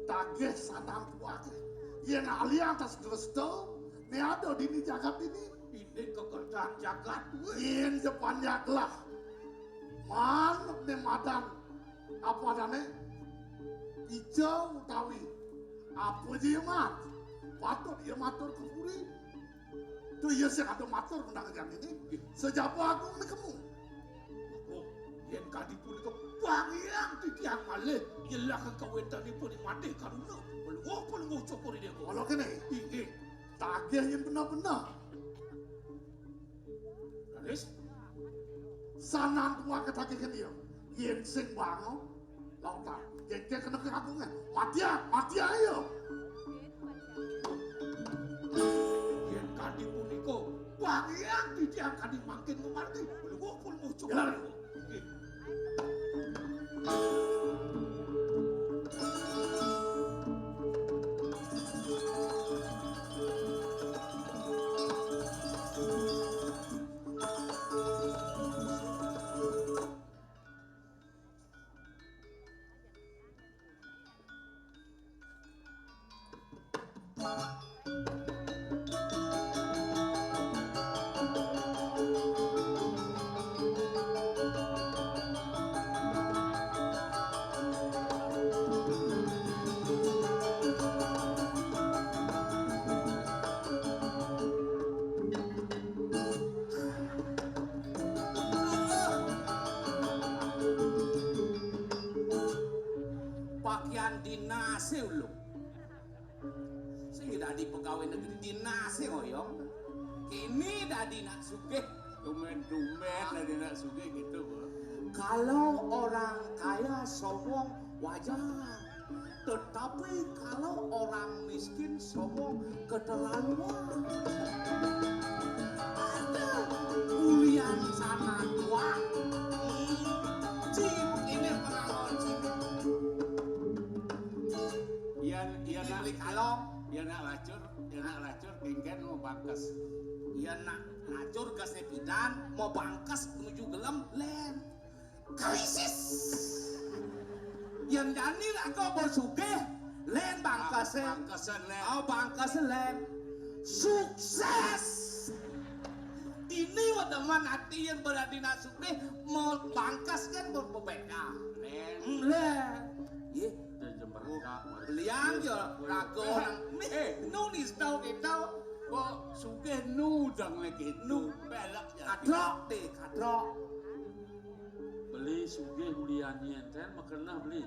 Tagih sanang tuaké. Yén alian tas dresta, né ada dini jagat dini. Ini kekerjaan jagat, wéh. Yén ja panjak lah. Manut né madan, apa adané? Ijo utawi apa ja, Mat? Patut ia matur ka puri. Duh, iya sing ada matur menang jam ini. Sejaba Agung né kemu. Oh, yén kadi punika, Bang Hyang titiang malih nyelah kawéntenipun I Madé Karuna. Pelungguh, Pelungguh Cokor I Déwa. Kala kéné. Inggih. Tagih yén bener-bener. Raris. Sanang tuaké tagih kéné ya. Yén sing bangun. Lautang, kéngkén kena kagungé. Matian, matian ayo. Yén kadi punika, Bang Hyang titiang kadi mangkin ngamargi. Pelungguh, Pelungguh Cokor. Jalan. Nggih. Pakaian dinasé ulung. Sing dadi pegawai negeri dinasé oyong. Kini dadi nak sugih. Tumben-tumben dadi nak sugih gitu, Bos. Kalau orang kaya sombong wajar. Tetapi kalau orang miskin sombong keterlaluan. Ada ulian sana tua. Cip, ini pengawalan cip. Iya, iya, nak. Beli kalong. Iya, nak lacur, iya, nak lacur, kéngkén mau bangkes. Iya, nak lacur, gasnya pidan, mau bangkes, menuju gelem, lén. Krisis. Yén jani raga ba sugih, lén bangkesé. Bangkesé lén. Oh, bangkesé lén. Sukses. Dini wedeman ati yén berarti nak sugih, mau bangkes kan mau bebeda. Lén. Hmm, lén. Yé. Dia jember enggak, Mas. Belian ya, raga orang. Eh, eh. Nu ni setau kita. Kok sugih nu dang lagi nu. Belak ya. Kadrok deh, kadrok. Beli sugih ulian nyén, ten makeneh beli.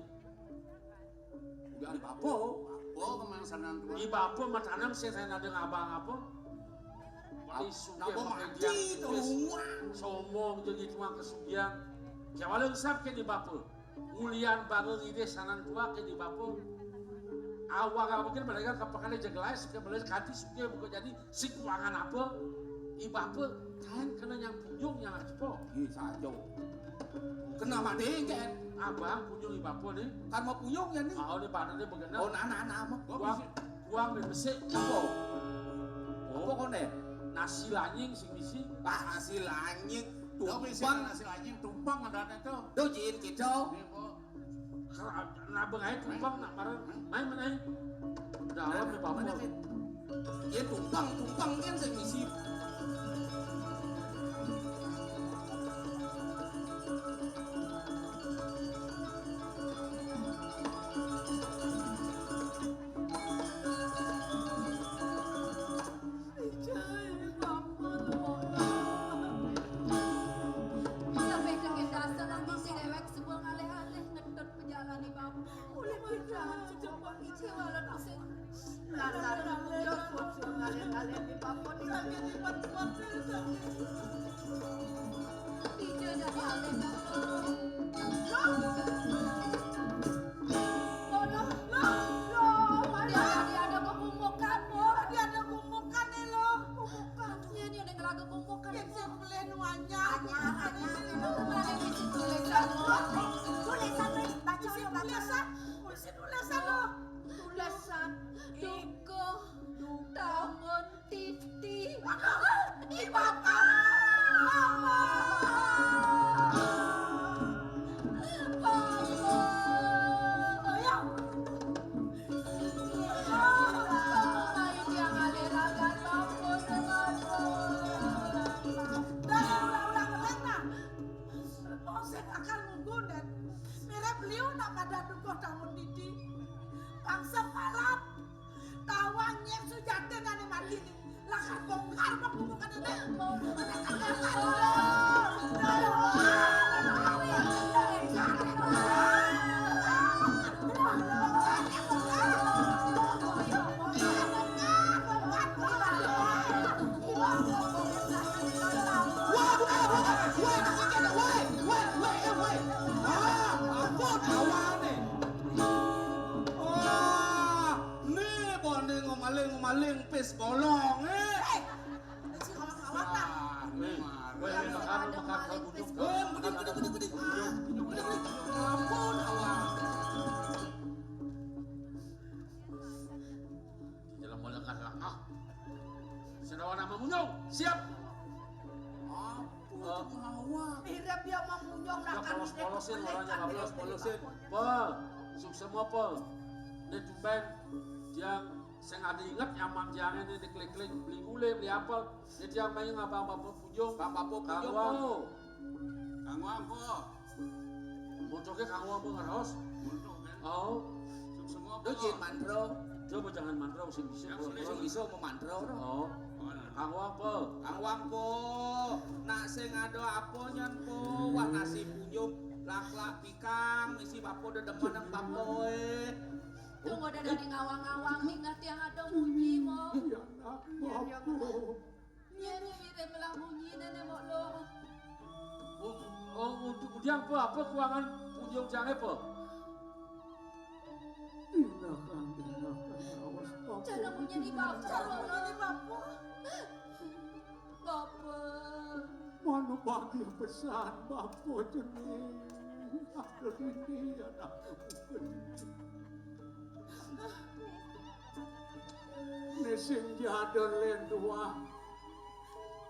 Ulian bapa, bapa kemang sanan tua. Di bapa matanem sing saya nadeng abang apa? Beli sugih napa pakai mati jam to tulis. Sombong jeung itu mah kesugihan. Kewala usap ke di bapa. Ulian bangun idih sanan tua ke di bapa. Awak mungkin mereka kepakane jegelai, ke beli kanti sugih buka jadi si kuangan apa? I bapa, kain kena nyang punjung nyang aja po. Iya, saja. Kena mati, kan? Abang punjung i bapa ni. Kan mau punjung ya ni? Oh, ni badannya begena. Oh, nah, nah, nah, mah. Kuang, kuang dan besik. Apa? Oh. Apa kau ni? Nasi lanying sing misi. Ah, nasi lanying. Tumpang. Nasi lanying, tumpang ada tu. Tuh, jin kita. Ni, Po. Nabeng ae tumpang nak bareng. Main, main ae. Dalam ya, Bapak. Mana, Fit? Ya, tumpang, tumpang kan saya misi. Sampai ke dasar nanti si dewek semua ngalih-alih ngetut pejalan ni, Bang. Oleh kita sejumpa ije walau tusing. Dasar muncul kucing ngalih-alih di bangkot. Sakit di bangkot. Ije dari alih, Bang. Loh, loh, loh, loh, mana? Dia, dia ada kegumukan, loh. Dia ada gumukan nih, loh. Gumukan. Iya, dia ada ngelaga gumukan. Yang saya boleh nuanya. Hanya, hanya, hanya. Kemarin isi tulisan, loh. Tulisan, tulisan, baca, baca. Tulisan, tulisan, tulisan, loh. Tulisan, dukuh, tangan, Titi. Waduh, di bapa. Mama. Papa. Ayo. Papa, dia ngalih ragan bapa, bapa. Dah, ulang-ulang, ulang, nah. Mau saya akan nunggu, dan mereka beliau nak pada dukuh tamu Titi. Bangsa palat. Tawang nyén sujati ané mati né. Lakar bongkar pagumukan ané. Wah, wah, wah, wah, wah, wah, wah, wah, wah, wah. Ah, ampun, awane. Wah, né boné ngomaling-ngomaling pis bolong, eh. Eh, si ngawak-ngawak, Bang. Ah, né. Wah, ini bakal, bakal maling pis bolong. Eh, gede, gede, gede, gede. Ah, gede, gede. Ampun, awane. Jelema lekah-lekah. Senawa nama munyung, siap. Apa tuh ngawak? Mirip ya mau munyung. Udah polos-polosin, orangnya nggak polos-polosin. Pe, suksema, Pe. Ini tumben, tiang sing ada inget nyaman tiangnya ini diklik-klik, beli gulai, beli apel. Ini tiang main ngabang bapak punyung. Bang bapak punyung, Po. Kang Wang, Po. Muntuké Kang Wang mah ngeraos. Muntuk kan? Oh. Semua. Duh, jin mantra. Coba jangan mantra sing bisa. Sing bisa mau mantra. Oh. Kang Wang, Po. Kang Wang, Po. Nak sing ada apa nyan, Po? Wah, nasi punyung, lak-lak pikang, misi bapo dedemen nang bapo, eh. Tunggu ada dari ngawang-ngawang, ingat yang ada munyi, Mo. Iya, nak. Iya, iya, Mo. Nyeri mirip melah munyi nenek mok lo. Oh, oh, untuk udiang apa, apa kuangan punyung jange apa? Inah kang, inah kang, awas apa? Jangan munyi di bawah. Jangan munyi di bawah. Bapa. Mana bahagia pesan bapa jenih. Aduh, ini anakku. Né sing jada lén tuah.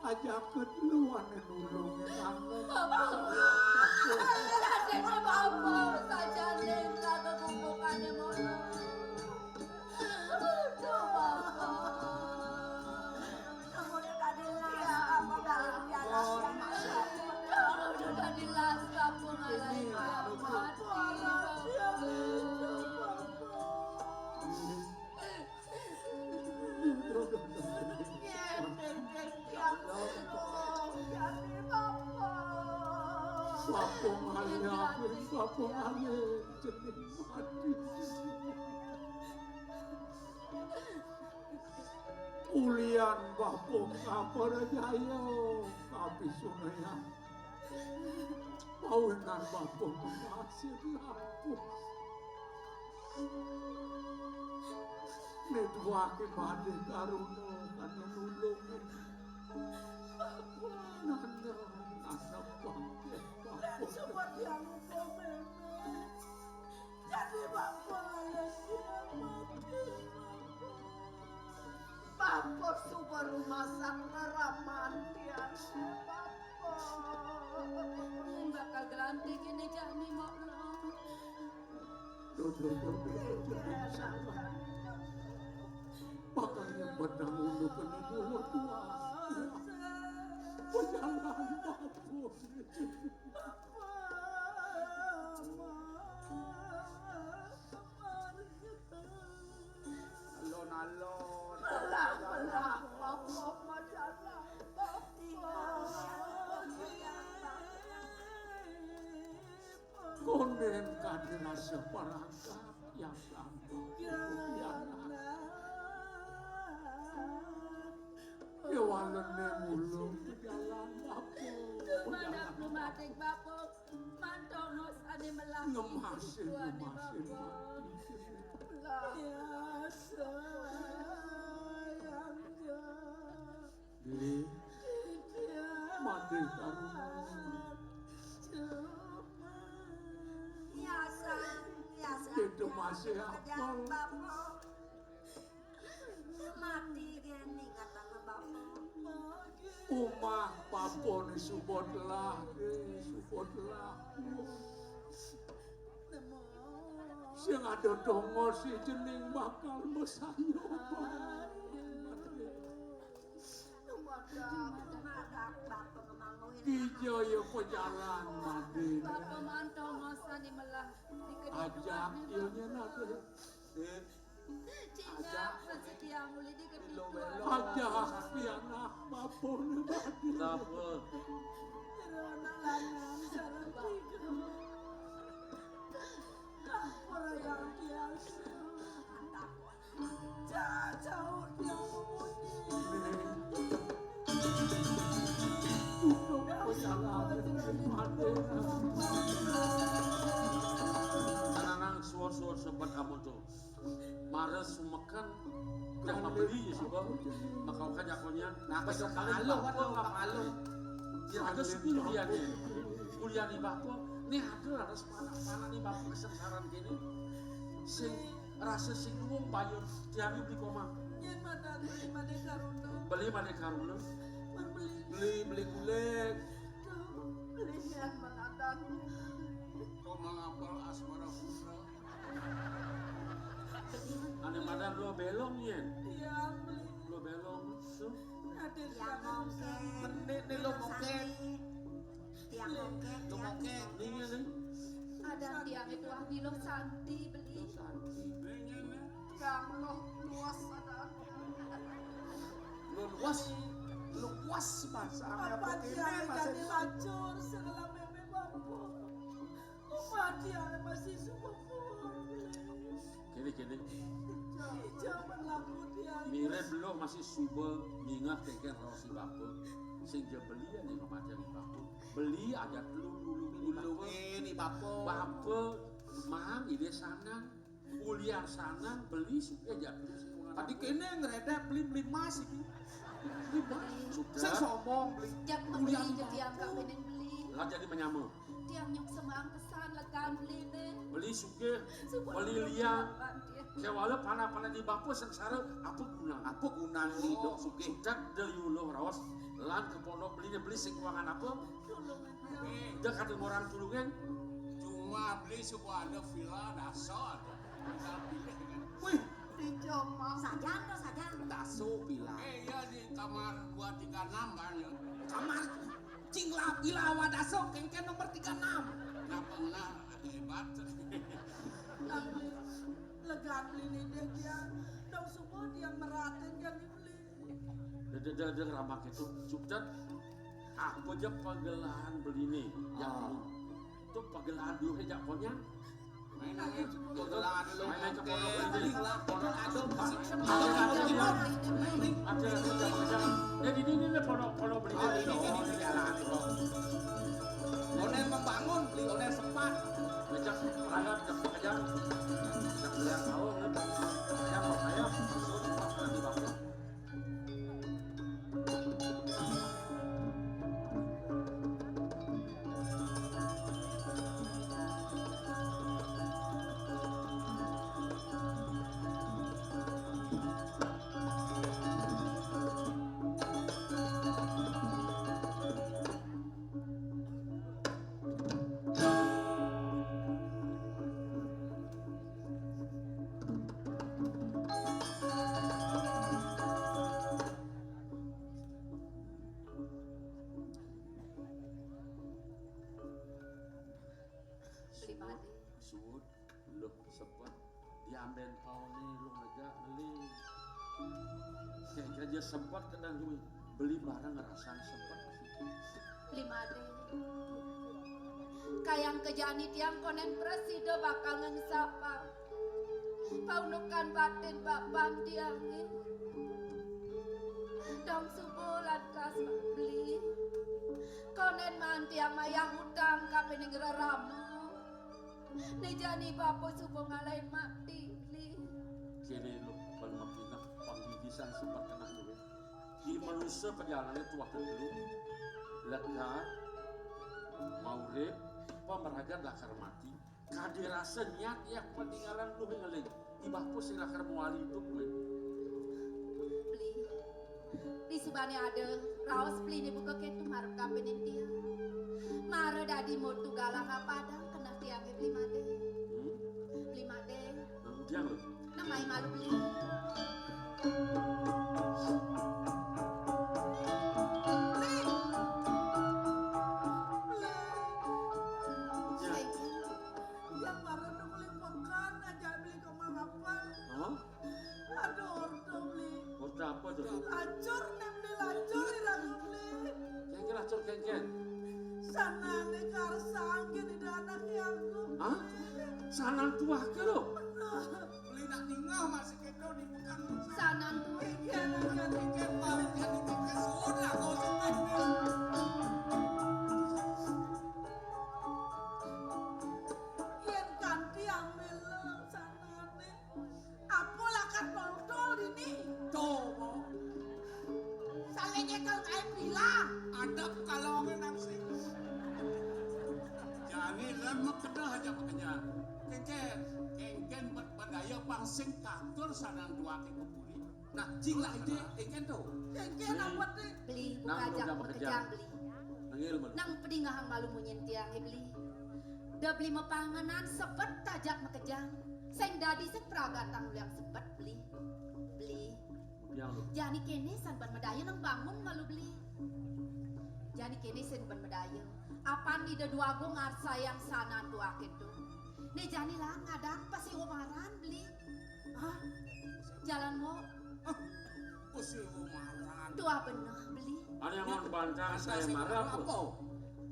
Ajaket lu ané nulungin aku. Radéné bapa sajané kakekukukané mono. Aduh, bapa. Kamu udah tadi las, apa kalian ya las yang maksud? Kamu udah tadi las, kamu ngalahin dia mati, bapa. Bapa ngalih, bapa ngalih, jeneng mati. Ulian bapa kabar jaya, kapisunayang. Pawinan bapa masih lapus. Neduake Madé Karuna kang nulung. Nanda, nanda pangke, bapa. Seperti yang kau memang. Jadi bapa yang dia mati. Bapa suba rumasak ngeramantian bapa. Bakal gelanti kene jani mak lo. Duh, duh, duh, duh, duh, duh. Makanya pedang untuk kena mulut tua. Pejalan bapa. Alon-alon. Belah, belah, bapa majalah. Bapa. Konden kadi rasa perangkat yang gampang. Ya. Kewalene mulung pejalan bapa. Mana belum mati bapa. Mantongos ane melah. Ngemasin, Tuane ngemasin bapa. mati. Ya sayang. Dek, Madé Karuna. Biasa, biasa. Itu masih apa? Bapa. Mati gini kata bapa. Umah papone subot lah, eh, subot lah. Sing ada dongo si jeneng bakal mesayo. Kija ya pejalan mati. Bapa mantongos ane melah. Di kedua Ajak ni, ilnya nate. Cina rezeki yang mulai di kedua. Ajak pianah bapone mati. Kenapa? Rona lanang sareng tiga. Apa yang biasa? Jauh-jauh dia memuji. Anak-anak suwon-suwon sobat amoto. Mara sumeken yang membeli ya suka. Maka kan jakonnya. Nah, Pas besok kepala kalian lo, bapak kan lo, bapak. kepala lo. Ya ada sepuluh kuliahnya. Kuliah di bapak. Nih ada ada sepanak-panak nih bapak kesengsaraan gini. Sing rasa sing nuwung bayun tiang beli koma. Yen madan beli Madé Karuna. Beli Madé Karuna. Pun beli. Beli beli gulai. Beli yang menadan. Koma ngapal asmara putra. Ane madan lo belong yen. Tiang beli. Lo belong. Tuh. Raden Tiang mongkek. Menit nih lo mongkek. Tiang mongkek. Lo mongkek. Ini nih. Ada tiang itu ah nilo santi beli. Tiang lo luas ada. Lo luas. Lo luas bahasa. Apa tiang jadi lacur segala meme bapa. Apa tiang masih sepupu. Gini gini. Jangan laku tiang. Mire belum masih suba mingah kengken raos si bapak. Sing ja beli ane kematian si bapak. Beli aja telu dulu beli bapak. Ulungin ni bapa. Bapak mang ide sanang. Kuliah sanang beli suka aja telu sing wong Tadi anak. Kene ngeredek beli beli emas iki. Beli emas. Sing sombong beli. Jak Kuliah membeli ni ke tiang bapa. kawinin beli. Lah jadi menyama. Tiang nyuk semang pesan lekan beli ne. Beli suka. Beli liang. Kéwala pana-pana di bapa sengsara, apa gunan? Apa gunan ni, Dong Sugih? Cak da yuluh raos lan ka pondok beliné, beli sing kuangan apa? Tulung. Da katemu orang tulungan. Cuma beli sebuah ada villa dasa ada. Tinggal pilih kan. Wih, dijomong. Sajan to, sajan. Daso villa. Eh, iya, di kamar dua tiga enam kan ya. Kamar cing la villa awak daso, kéngkén nomor tiga enam. Nggak pernah, hebat. Tapi legan beli ni deh dia. Dong semua dia meratin kan ni beli. Dede, dede, dede, ramak itu, Cukcet. Apa ja pagelahan beliné, ya, ah, itu pagelahan dulu ya, konyang. Main aja, pagelahan dulu. Main aja, pondok beli. Ada, ada, ada, ada, ada. Eh, di sini nih, pondok, pondok beli. Oh, ini, ini, ini, jalan. Onél membangun, beli onél sempat. Ngejak anak, ngejak ngejak. Ngejak beli tahu, ngejak. Saya mau saya, sempat nanti bangun. Beli mati. Suud, suud, luh, sebet. Diambén paoné luh negak beli. Kayak kerja sebet kadang dulu beli barang ngerasan sebet. Beli mati. Kayang kejani tiang konén prasida bakal ngengsapang paundukan batin bapan tiangé. Dong suba lantas beli. Konén maan tiang mayah utang kapining rerama. Né jani bapa suba ngalahin mati, beli. Kéné lu, ban makineh panggigisan sebet keneh luwih. Di manusa pajalané tuah telu. Lega, maurip, pamragat lakar mati. Kadi rasa nyat ya paningalan luh ngeling. Ibah pun sing lakar mawali idup kuwi. Beli. Di subané ada raos beliné buka kéto marep kapining tiang. Mara dadi motu galah kapadang keneh tiangé beli madé. Hmm? Beli madé. Nah, udiang lho. Nah, mai malu beli. Beli. Beli. Ya. Sing. Yang mara nungguin pekan aja beli kemalapan. Hah? Aduh, ordo beli. Ordo apa tuh? Lacur nih beli, lacur nih ragu beli. Kéngkén lacur kéngkén. Sanané karsang gini dah anaknya aku. Hah? Sanan tuaké lo. Bener. Beli nak ningah masih kéto di pekan. Sanan tuaké. Iya, iya. Kéngkén paling jadi kéngkén sudah kau sudah. Yén kanti ambil lo sanané. Apa lakar nonton ini? Tuh, mau. Saling nyekel kain bilang. Adep kalongé nang sing. Jani lan makeda aja makanya. Kéngkén, kéngkén bet badaya pang sing katur sanang duaké kepuri. Nah, jing lah ide, kéngkén tuh. Kéngkén apa tuh? Beli, nang buka ajak makejang. Makejang, beli. Nengil, beli. Nang pedingahang malu munyin tiangé, beli. Da beli mapanganan sebet tajak makejang. Sing dadi sing pragatang uliang sebet beli. Beli. Udiang lu. Jani kéné san ban madaya nang bangun malu beli. Jani kéné san ban madaya. Apan Ida Dwagung ngarsayang sanan tuaké to. Né jani lan ngadang pasiwa maran beli. Hah? Jalan mo. Hah? Pasiwa maran. Tuah beneh beli. Ada yang mau bantang saya marah apa?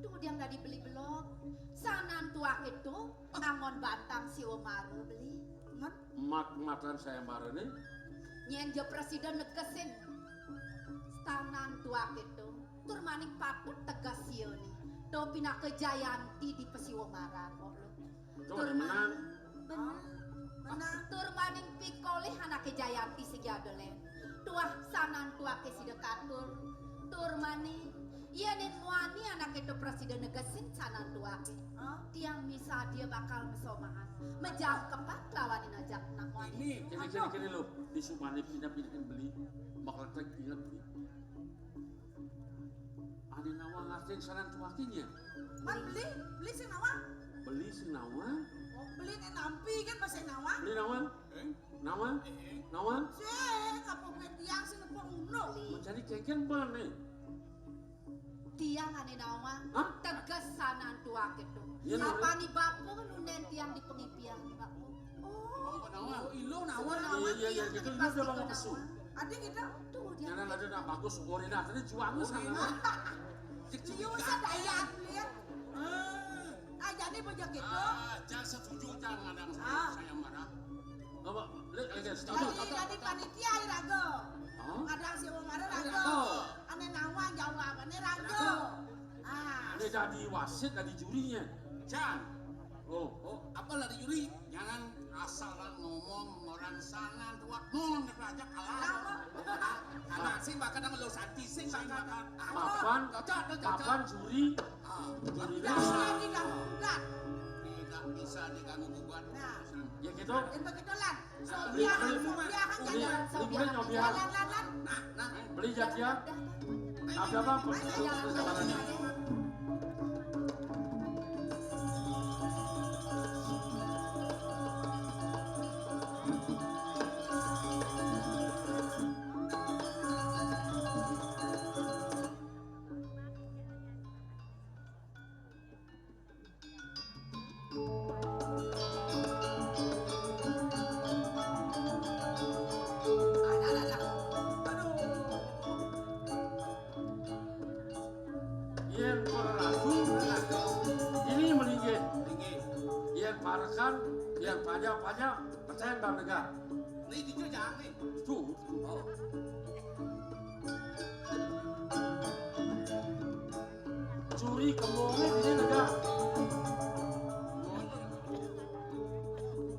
Tuh dia dadi beli belog. Sanan tuaké to. Angon bantang siwa mara beli. Mat-matan sayembarané. Nyén ja prasida negesin sanan tuaké to. Tur maning patut teges sia né. To pinaka Jayanti di pasiwa maran kok lo. Tur maning bener. Bener. Tur maning pikolih anaké Jayanti sing ada lén. Tuah sanan tuaké sida katur. Tur maning Yén muani anak itu prasida negesin sanan tuaké. Hah? Tiang misadia bakal masomahan. Majangkepan lawanin ajak anak muani. Ini, kéné, kéné, kéné, lo. Di sumane pindah-pindahin beli. Bakal tek inget beli. Ané nawang ngartin sanan tuaké nya. Man beli, beli sing nawang. Beli sing nawang. Oh, beli né nampi kan bahasa nawang. Beli nawang? Eh? Nawang? Eh? Nawang? Sing, apa gue tiang sing nepuk ngono? Mencari kéngkén beli. Tiang ané nawang. Hah? Teges sanan tuaké to. Iya, nawang. Apané bapa nundén tiang di pangipian, Pak. Oh, nawang. Oh, ilo nawang. Iya, iya, iya, tiang gitu, udah, udah, nawang. Adi gitu. Tuh, dia. Jangan ada nak bagus, orina tadi juangnya sana. Iya, usah daya, ya. Ah, jadi bojog gitu. Ah, jangan setuju, jangan ada yang saya marah. Apa? Lek, lek, setuju. Jadi, jadi panitia raga. Hah? Ada si Umar raga. Raga. Ané nawang jawabané raga. Raga. Ah. Ini dadi wasit, dadi jurinya. Jan. Oh, oh, apa lah dadi juri? Jangan asal ngomong orang sana tuak mon aja kalah. Anak sing bakal nang lo santi sing bakal. Papan, cocok, cocok, cocok. Papan juri. Ah, juri. Tidak, tidak, tidak. Tidak bisa diganggu gugat. Nah. Ya gitu. Yang begitu lah. Sobiahan, sobiahan, jalan, sobiahan. Lan, lan, lan. Nah, nah. Beli jajah. Ada apa? Jalan, jalan, jalan. Yén peratu, ini melinggih. Melinggih. Yén parekan, yén panjang-panjang, petén bang negak. Ini jujur jangan nih. Tuh. Oh. Curi kembangnya di sini negak.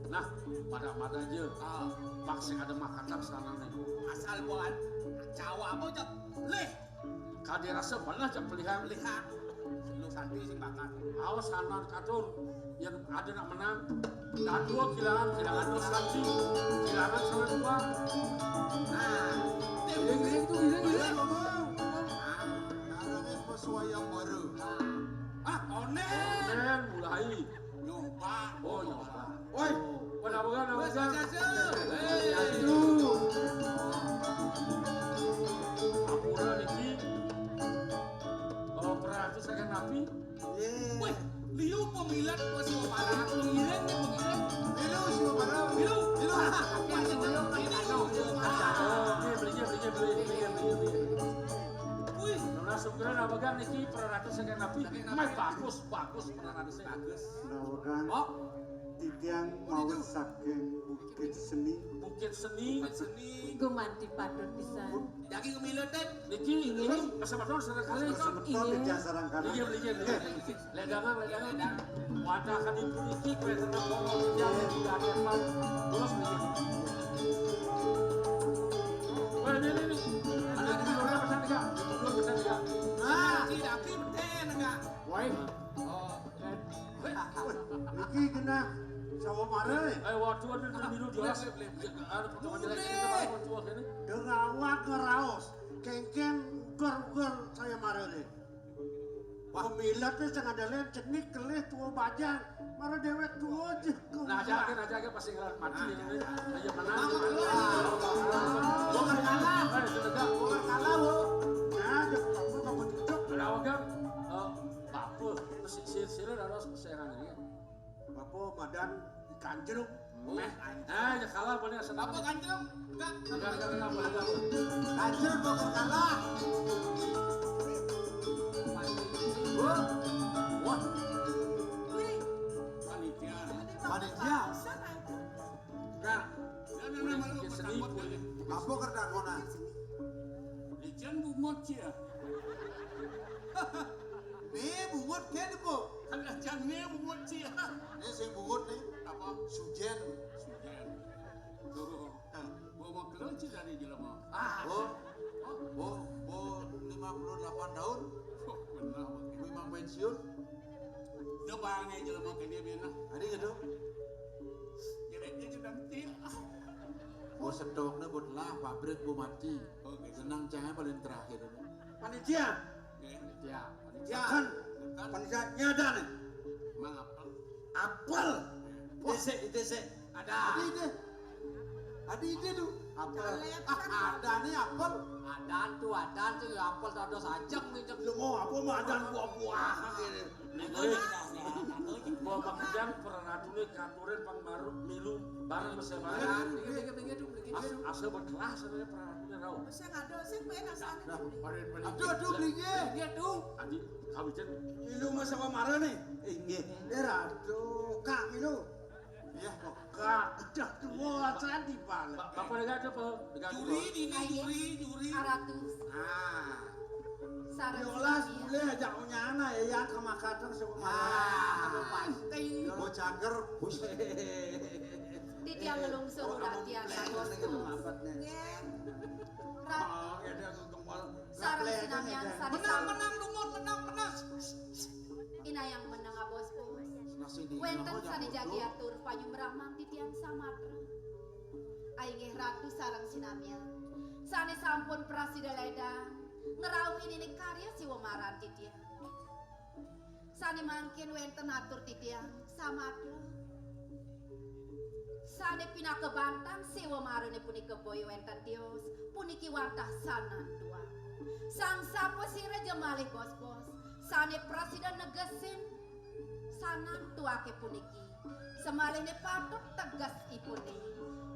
Nah, pada-pada aja. Ah, maksud ada makanan sana nih. Asal buat cawa apa cak leh. Kadé rasa belah cak pilihan. Pilihan. Lu santi sing bakat. Awas sanan katur. Yang ada nak menang. Dadua kilangan, kilangan terus santi. Kilangan sanan dua. Nah, giling, giling tuh, giling, giling. Bener, Mama. Nah, nah, wis pesuaian baru. Ah, onen. Onen mulai. Nyoba. Oh, nyoba. Woi, pada pegang, pada pegang. Aduh. Ampura niki. Kalau pernah itu saya kan nabi. Wih, liu pemilat masih parah. Pengiring nih, pengiring. Liu, siapa parah? Liu. Liu. Ini liu. Oke, belinya, belinya, beli, belinya, belinya, belinya. Wih. Nah, langsung kira apa kan niki pernah itu saya kan nabi. Mas bagus, bagus pernah itu saya. Bagus. Nah, kan. Oh. Titiang maut saking Bukit Seni. Bukit Seni. Bukit Seni. Gumanti patut pisan. Daging milutet. Niki, ini kesempatan sekali. Kesempatan. Iya. Titiang sareng kalih. Iya, iya, iya. Ledangan, ledangan. Wadah kan ibu iki, kue tenang, ngomong, jangan, tidak ada apa. Terus, iya. Wah, ini, ini, ini. Ada, ada, ada pesan, Kak. Ada pesan, Kak. Nah, tidak, tidak, enggak. Woi. Oh. Wih, iki genah sawo mare. Eh, waduh, aduh, aduh, aduh, jelas. Beli, beli, beli. Ada potongan jelek ini, Pak, waduh, ini. Dengawat ngeraos, kengken uger-uger saya mare nih. Wah. Pemilat nih sing ada lain, cenik, kelih, tua bajang. Mare dewek tua aja. Nah, aja, aja, aja, pasti ngelar mati ya, ini. Ayo, menang. Bukan kalah. Eh, sudah. Bukan kalah, Bu. Nah, jangan kamu, kamu cocok. Kenapa, Kang? Eh, Bapa, si, si, sira harus pesengan ini. Bapa madan di kanjrung. Meh. Ah, ya kalah boleh asal. Bapa kanjrung? Enggak. Enggak, enggak, enggak, boleh, enggak, boleh. Kanjrung bakal kalah. Wah. Wah. Wih. Panitia. Panitia. Nah, nah, nah, nah, seni, boleh. Apa kerdakonan? Ijen bungut cia. Né bungut kene, Bu. Kan aja né bungut cia. Né sing bungut né. Apa? Sujen. Sujen. Tuh. Nah. Bawa keluar cia dari jelema. Ah. Bu, Bu, Bu, lima puluh delapan tahun. Kuwi mang pensiun. Udah bang ya jelema ke dia bina. Adi gitu. Jadi dia sedang til. Bos sedokne buat lah pabrik bu mati. Oke. Senang cahaya paling terakhir. Panitia. Oke. Ya. Kan panitia nyada nih. Mang apel. Apel. Dese, dese. Ada. Adi ide. Adi ide tuh. Apel. Ah, ada nih apel. Ada tuh, ada tuh ya apel ada sajeng nih. Lu mau apa mah ada buah-buahan gitu. Bawa pakejang peraratuné katurin pang maru milu bareng bersama. Minggir, minggir, minggir, minggir. Asa berkelas sebenarnya peraratuné rau. Sing ada sing pengen asal. Aduh, aduh, minggir. Minggir tuh. Adi kawijen. Milu mah sama mara nih. Inggih. Eh, ratu, Kak Milu. Iya, kok. Kak, udah tua, cantik banget. Bapak dengar apa? Juri, ini juri, juri. Aratus. Ah. Sareng yolas sinamian. Boleh ajak punya anak ya, yang ke Makassar sama. Ah, pasti. Mau cager, buset. Titiang ngelungsur ratian. Nggih. Ratu. Oh, ya dia kempal. Sareng sinamian. Menang, menang, Lungun, menang, menang. Inayang menang, Bos. Wénten sané jagi atur panyumramang titiang samatra. Inggih Ratu sareng sinamian. Sané sampun prasida lédang ngrauhin ini karya Siwa Maran titiang. Sané mangkin wénten atur titiang samatra. Sané pinaka bantang Siwa Marané punika boya wénten tios, puniki wantah sanantua. Sang sapasira ja malih bos-bos, sané prasida negesin sanantuaké puniki. Samalihné patut teges ipuné.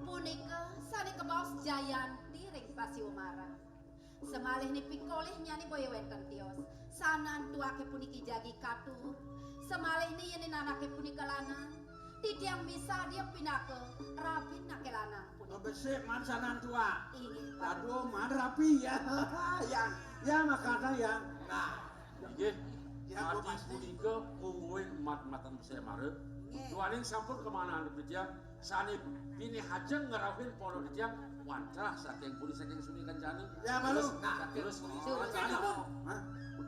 Punika sané kabaos jayanti ring pasiwa mara. Samalihné pikolih nyani boya wénten tios. Sanantuaké puniki jagi katur. Samalihné yén nanaké punika lanang, titiang misadia pinaka rabinaké lanang punika. Besik man sanantua. Inggih, Pak. Aduh, man rapi ya. Ya, ya makana ya. Nah. Inggih. Ya, gua pasti. Punika kuwing mat-matan saya mara. Inggih. Duaning sampun kemana anu titiang sané pinih ajeng ngrauhin para titiang wantah saking puri saking suni kencana. Ya, malu. Terus, nah, terus, terus, terus, terus. Hah?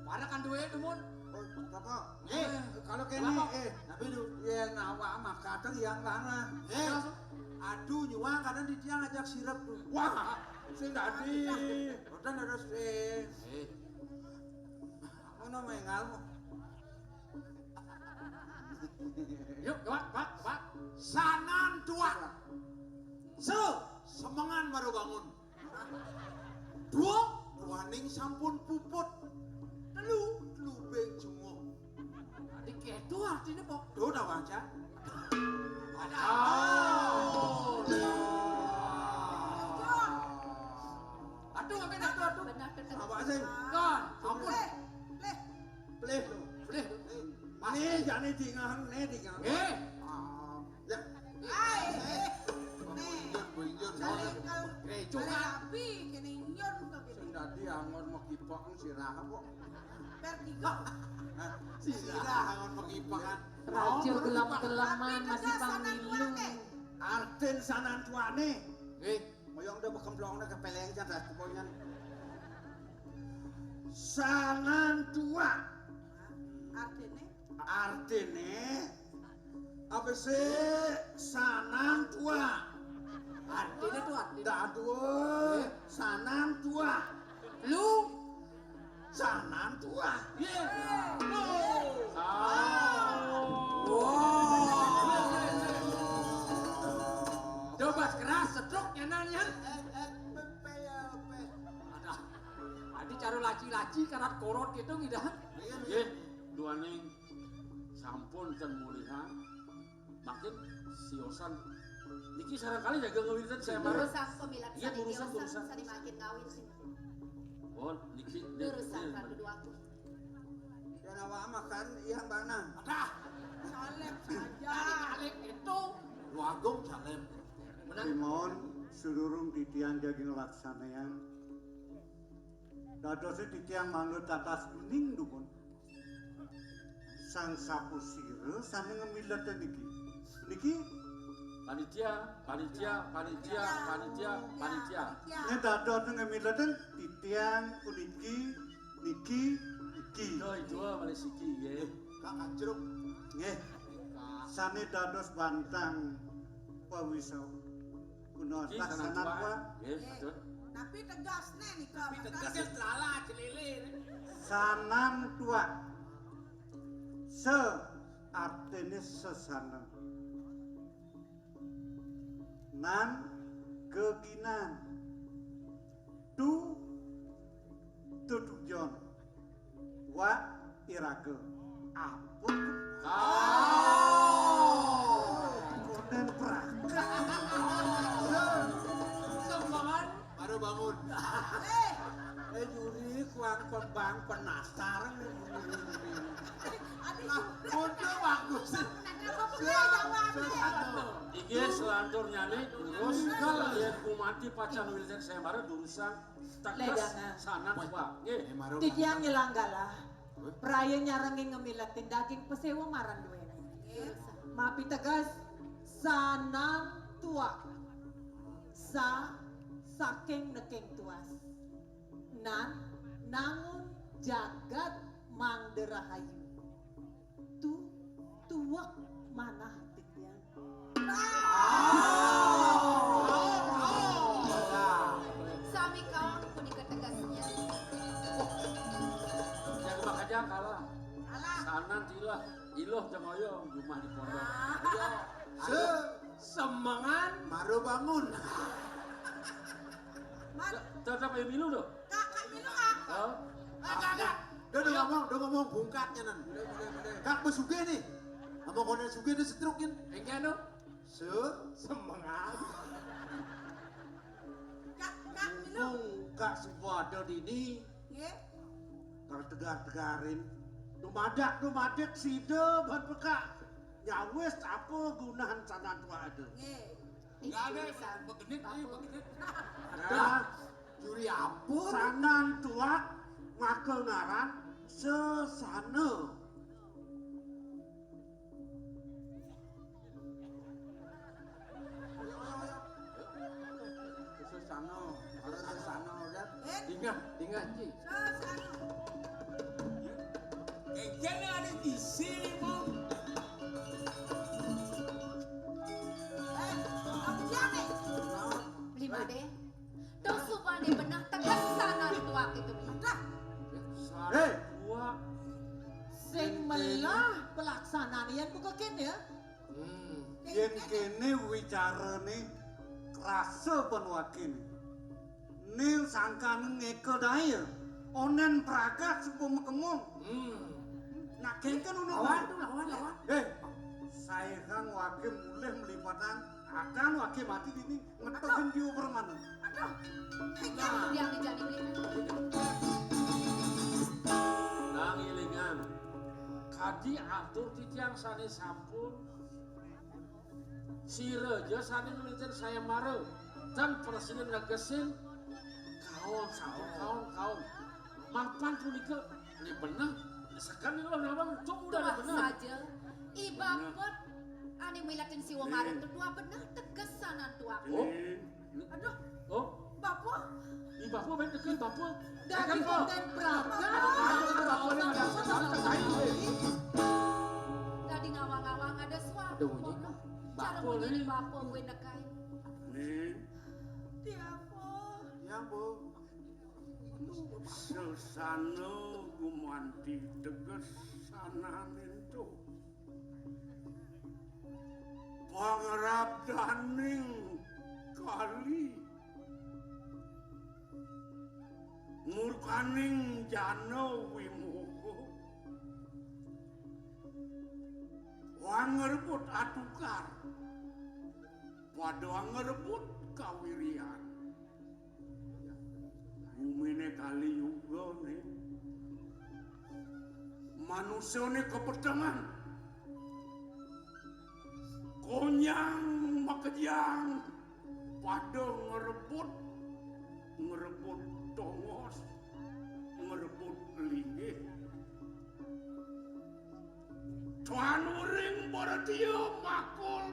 Para kan duwe dumun. Oh, apa? Eh, kalau kene, eh, tapi du, ya nawa mah kadang yang mana? Eh, aduh, nyuwang kadang di tiang ajak sirep tuh. Wah, sing dadi. Boten terus, eh. Eh. Ngono mengal. Yuk, Pak, Pak, Pak. Sanan tuak. So, semengan baru bangun. Dua, duaning sampun puput. Telu, lubeng jenguk. Tadi ketu artinya kok. Tuh, dah baca. Ada. Oh. Aduh, apa dah tuh, aduh? Benar, benar. Apa sih? Kan, ampun. Leh, leh. Pleh lo. Pleh. Nih, jane dingan, nih dingan. Eh. Ah, ya. Ai, eh. Injur, injur. Saling kal-, eh, cuma. Kali rapi, kene injur kok gitu. Sing dadi angon mekipak sirah kok. Vertigo. Hah? Sirah angon mekipak kan. Raja gelem-geleman masih pang milu. Artin sanan tuane. Eh. Moyong udah bekemplong udah kepeleng jan ras keponyan. Sanan tua. Artine? Artine apa sih sanan tua? Artine tuh artine. Dah dua. Eh? Sanan tua. Lu sanan tua. Iya. Lu. Ah. Wah. Coba keras setruk nyananya. Ada. Adi cara laci-laci karat korot gitu ngidah. Iya, iya. Nggih, duaning sampun ten mulihan. Makin siosan. Niki sarangkali jaga ngawinten saya marah. Durusang pemilat. Iya, sani durusang, tiosan durusang. Sani makin ngawin sih. Oh, niki, niki, durusang niki. Ratu dua aku. Ya nawa makan iya bana. Adah. Salep saja. Tadi kali itu. Lu agung salep. Menang. Simon, sedurung titian daging laksanean. Dadosé titiang manut tatas bening dumun. Sang sapasira sané ngemileta niki? Niki? Panitia, panitia, panitia, panitia, panitia. Nek dados ngemileta titiang puniki, niki, niki. Lho, itu. Siki nggih. Kak Kacruk. Nggih. Sané dados bantang pawisawa. Puniki sanan tuak. Nggih, betul. Tapi tegasné nika. Tapi tegasné lala celele. Sanan tuak. Se artiné sesana. Nan geginan. Tu tutujon. Wa iraga. Apa tu? Oh. Konden prakak. Sembangan. Baru bangun. Eh, juri kuang pembang penasaran nih. Aduh, nah, foto bagus. Iki selanturnya nih durus. Kalau lihat kumati pacan wilir saya marah durusan. Tegas sanan, Pak. Nggih. Titiang nyelang galah. Praya nyarengin ngemiletin daging paséwa marang duéné. Mapiteges sanan tuak. Sa saking neking tuas. Nan nangun jagat mangda rahayu. Tu tuak manah titiang. Sami kaon punika tegesnya. Yang bakal kalah. Sanan tilah, iluh tengah jumah di pondok. Iya. Se semengan maro bangun. Mat. Tetap ayo milu loh. Kak, Kak milu, Kak. Oh. Kak, Kak, Kak. Udah, udah ngomong, udah ngomong bungkatnya nan. Kak, bos sugih nih. Ngomong konen sugih nih setruk nih. Enggak no. Se semengan. Kak, Kak milu. Mumpung Kak Subada dini. Nggih. Kang tegar-tegarin. Dumadak-dumadik sida ban pekak. Nyawis apa gunahan sanan tuak ada? Nggih. Enggak ada, begenit nih, begenit. Nah, juri ampun. Sanan tuak maka ngaran sesana. Sesana, harus sesana, ya. Ingat, ingat, Ci. Engkene ada isi, Bung. Eh, kamu siapa? Lima deh. Tuh subané beneh tegesan tuak itu. Dah. Hei. Sing melah pelaksanaan yen buka kene ya. Hmm. Yen kene wicarané krasa ban wakin. Ning sangkan ngekel dae ya. Onen pragak supa makemung. Hmm. Nak kengken ngono. Lawan tuh, lawan, lawan. Eh, saéhang wakin mulih melipatan, akan wakin mati dini. Ngetokin diuber maneh. Aduh. Nah. Nang ilingan. Kadi atur titiang sané sampun. Sira ja sané nulitin saya mara. Tan prasida negesin kaon, sampun kaon, kaon. Mapan punika, ni beneh, sekan ni lo nawang, cuk udah ni beneh. Saja. Ibapet, ané milatin siwa mara tuwa beneh tegesan tuak. Oh. Aduh. Oh. Bapa. Ibapa main tekan bapa. Dadi konten praga. Bapa ni ada sesuatu. Dadi ngawang-ngawang ada suatu. Aduh, ini. Cara bapa, ini bapa gue nekai. Nih. Tiapa. Ya, Bu. Sesana gumanti teges sananing tuh. Pangrabdaning kali murkaning jana wimuha wang ngrebut atukar pada ngrebut kawirian. Guminé Kali Yuga né. Manusané kepetengan. Konyang makejang pada ngrebut, ngrebut tongos, ngrebut linggih. Tuan uring baratia makul.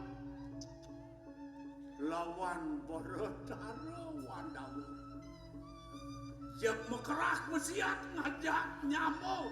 Lawan Baratara Wandawa. Jeg mekerah mesiat ngajak nyamuk.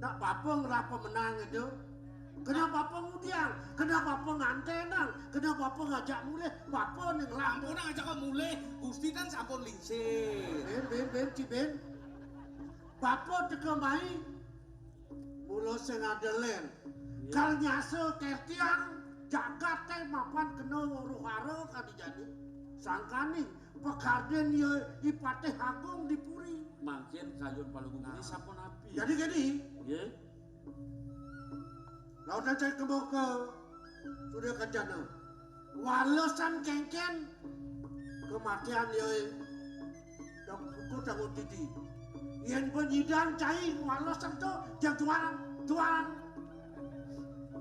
Nak bapa ngelah pemenang itu. Kena bapa ngudiang, kena bapa ngantenang, kena bapa ngajak mulih, bapa ning ngelah. Ampun, ngajak kok mulih, Gusti kan sampun lingsir. Bin, bin, bin, ci bin. Bapa teka mai. Mula sing ada len. Kal nyasa kertiang. Jagaté mapan kena huru-hara kadi jani. Sangkaning pakardin ya I Patih Agung di puri. Mangkin kayun Palungguh Geni sapunapi? Jadi gini, nggih. Lawan cai kemah ka Surya Kencana. Walesan kéngkén kematian ya Dok Buku Dangun Titi. Yén panyidang cai walesan to, jang tuaran, tuaran.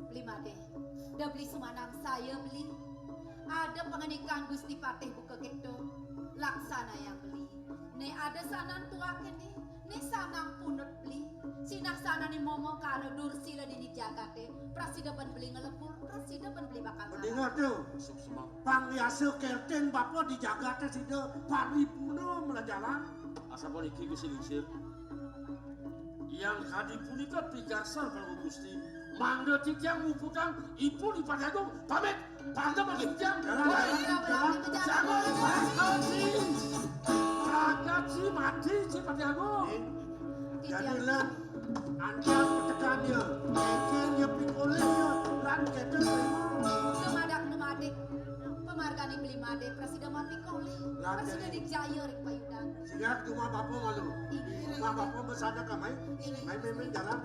Beli Madé, da beli sumanang saya beli. Ada pangandikan Gusti Patih buka kéto. Laksanayang beli. Né ada sanan tuaké né, né sanang punut beli. Sinah sanané momo kala dursila dini jagaté. Prasida ban beli ngelebur, prasida ban beli bakal. Madingat to. Suksma. Pang yasa kertin bapa di jagaté sida paripurna melajalan. Asapuniki Gusti Lingsir. Yang kadi punika pikarsan Palungguh Gusti. Mangda titiang muputang ipun I Patih Agung pamit. Pangda bagi titiang. Jalan, jalan, jalan, jalan. Jagat si mati si Patih Agung. Jadi lan anjang petekannya, kengkengnya pikolihnya, lan keten terima. Dumadak dumadik, pamargané Beli Madé, prasida mati kolih. Prasida dijaya ring payudan. Singgah cuma bapa malu. Inggih. Cuma bapa bersada kamai. Inggih. Main-main jalan.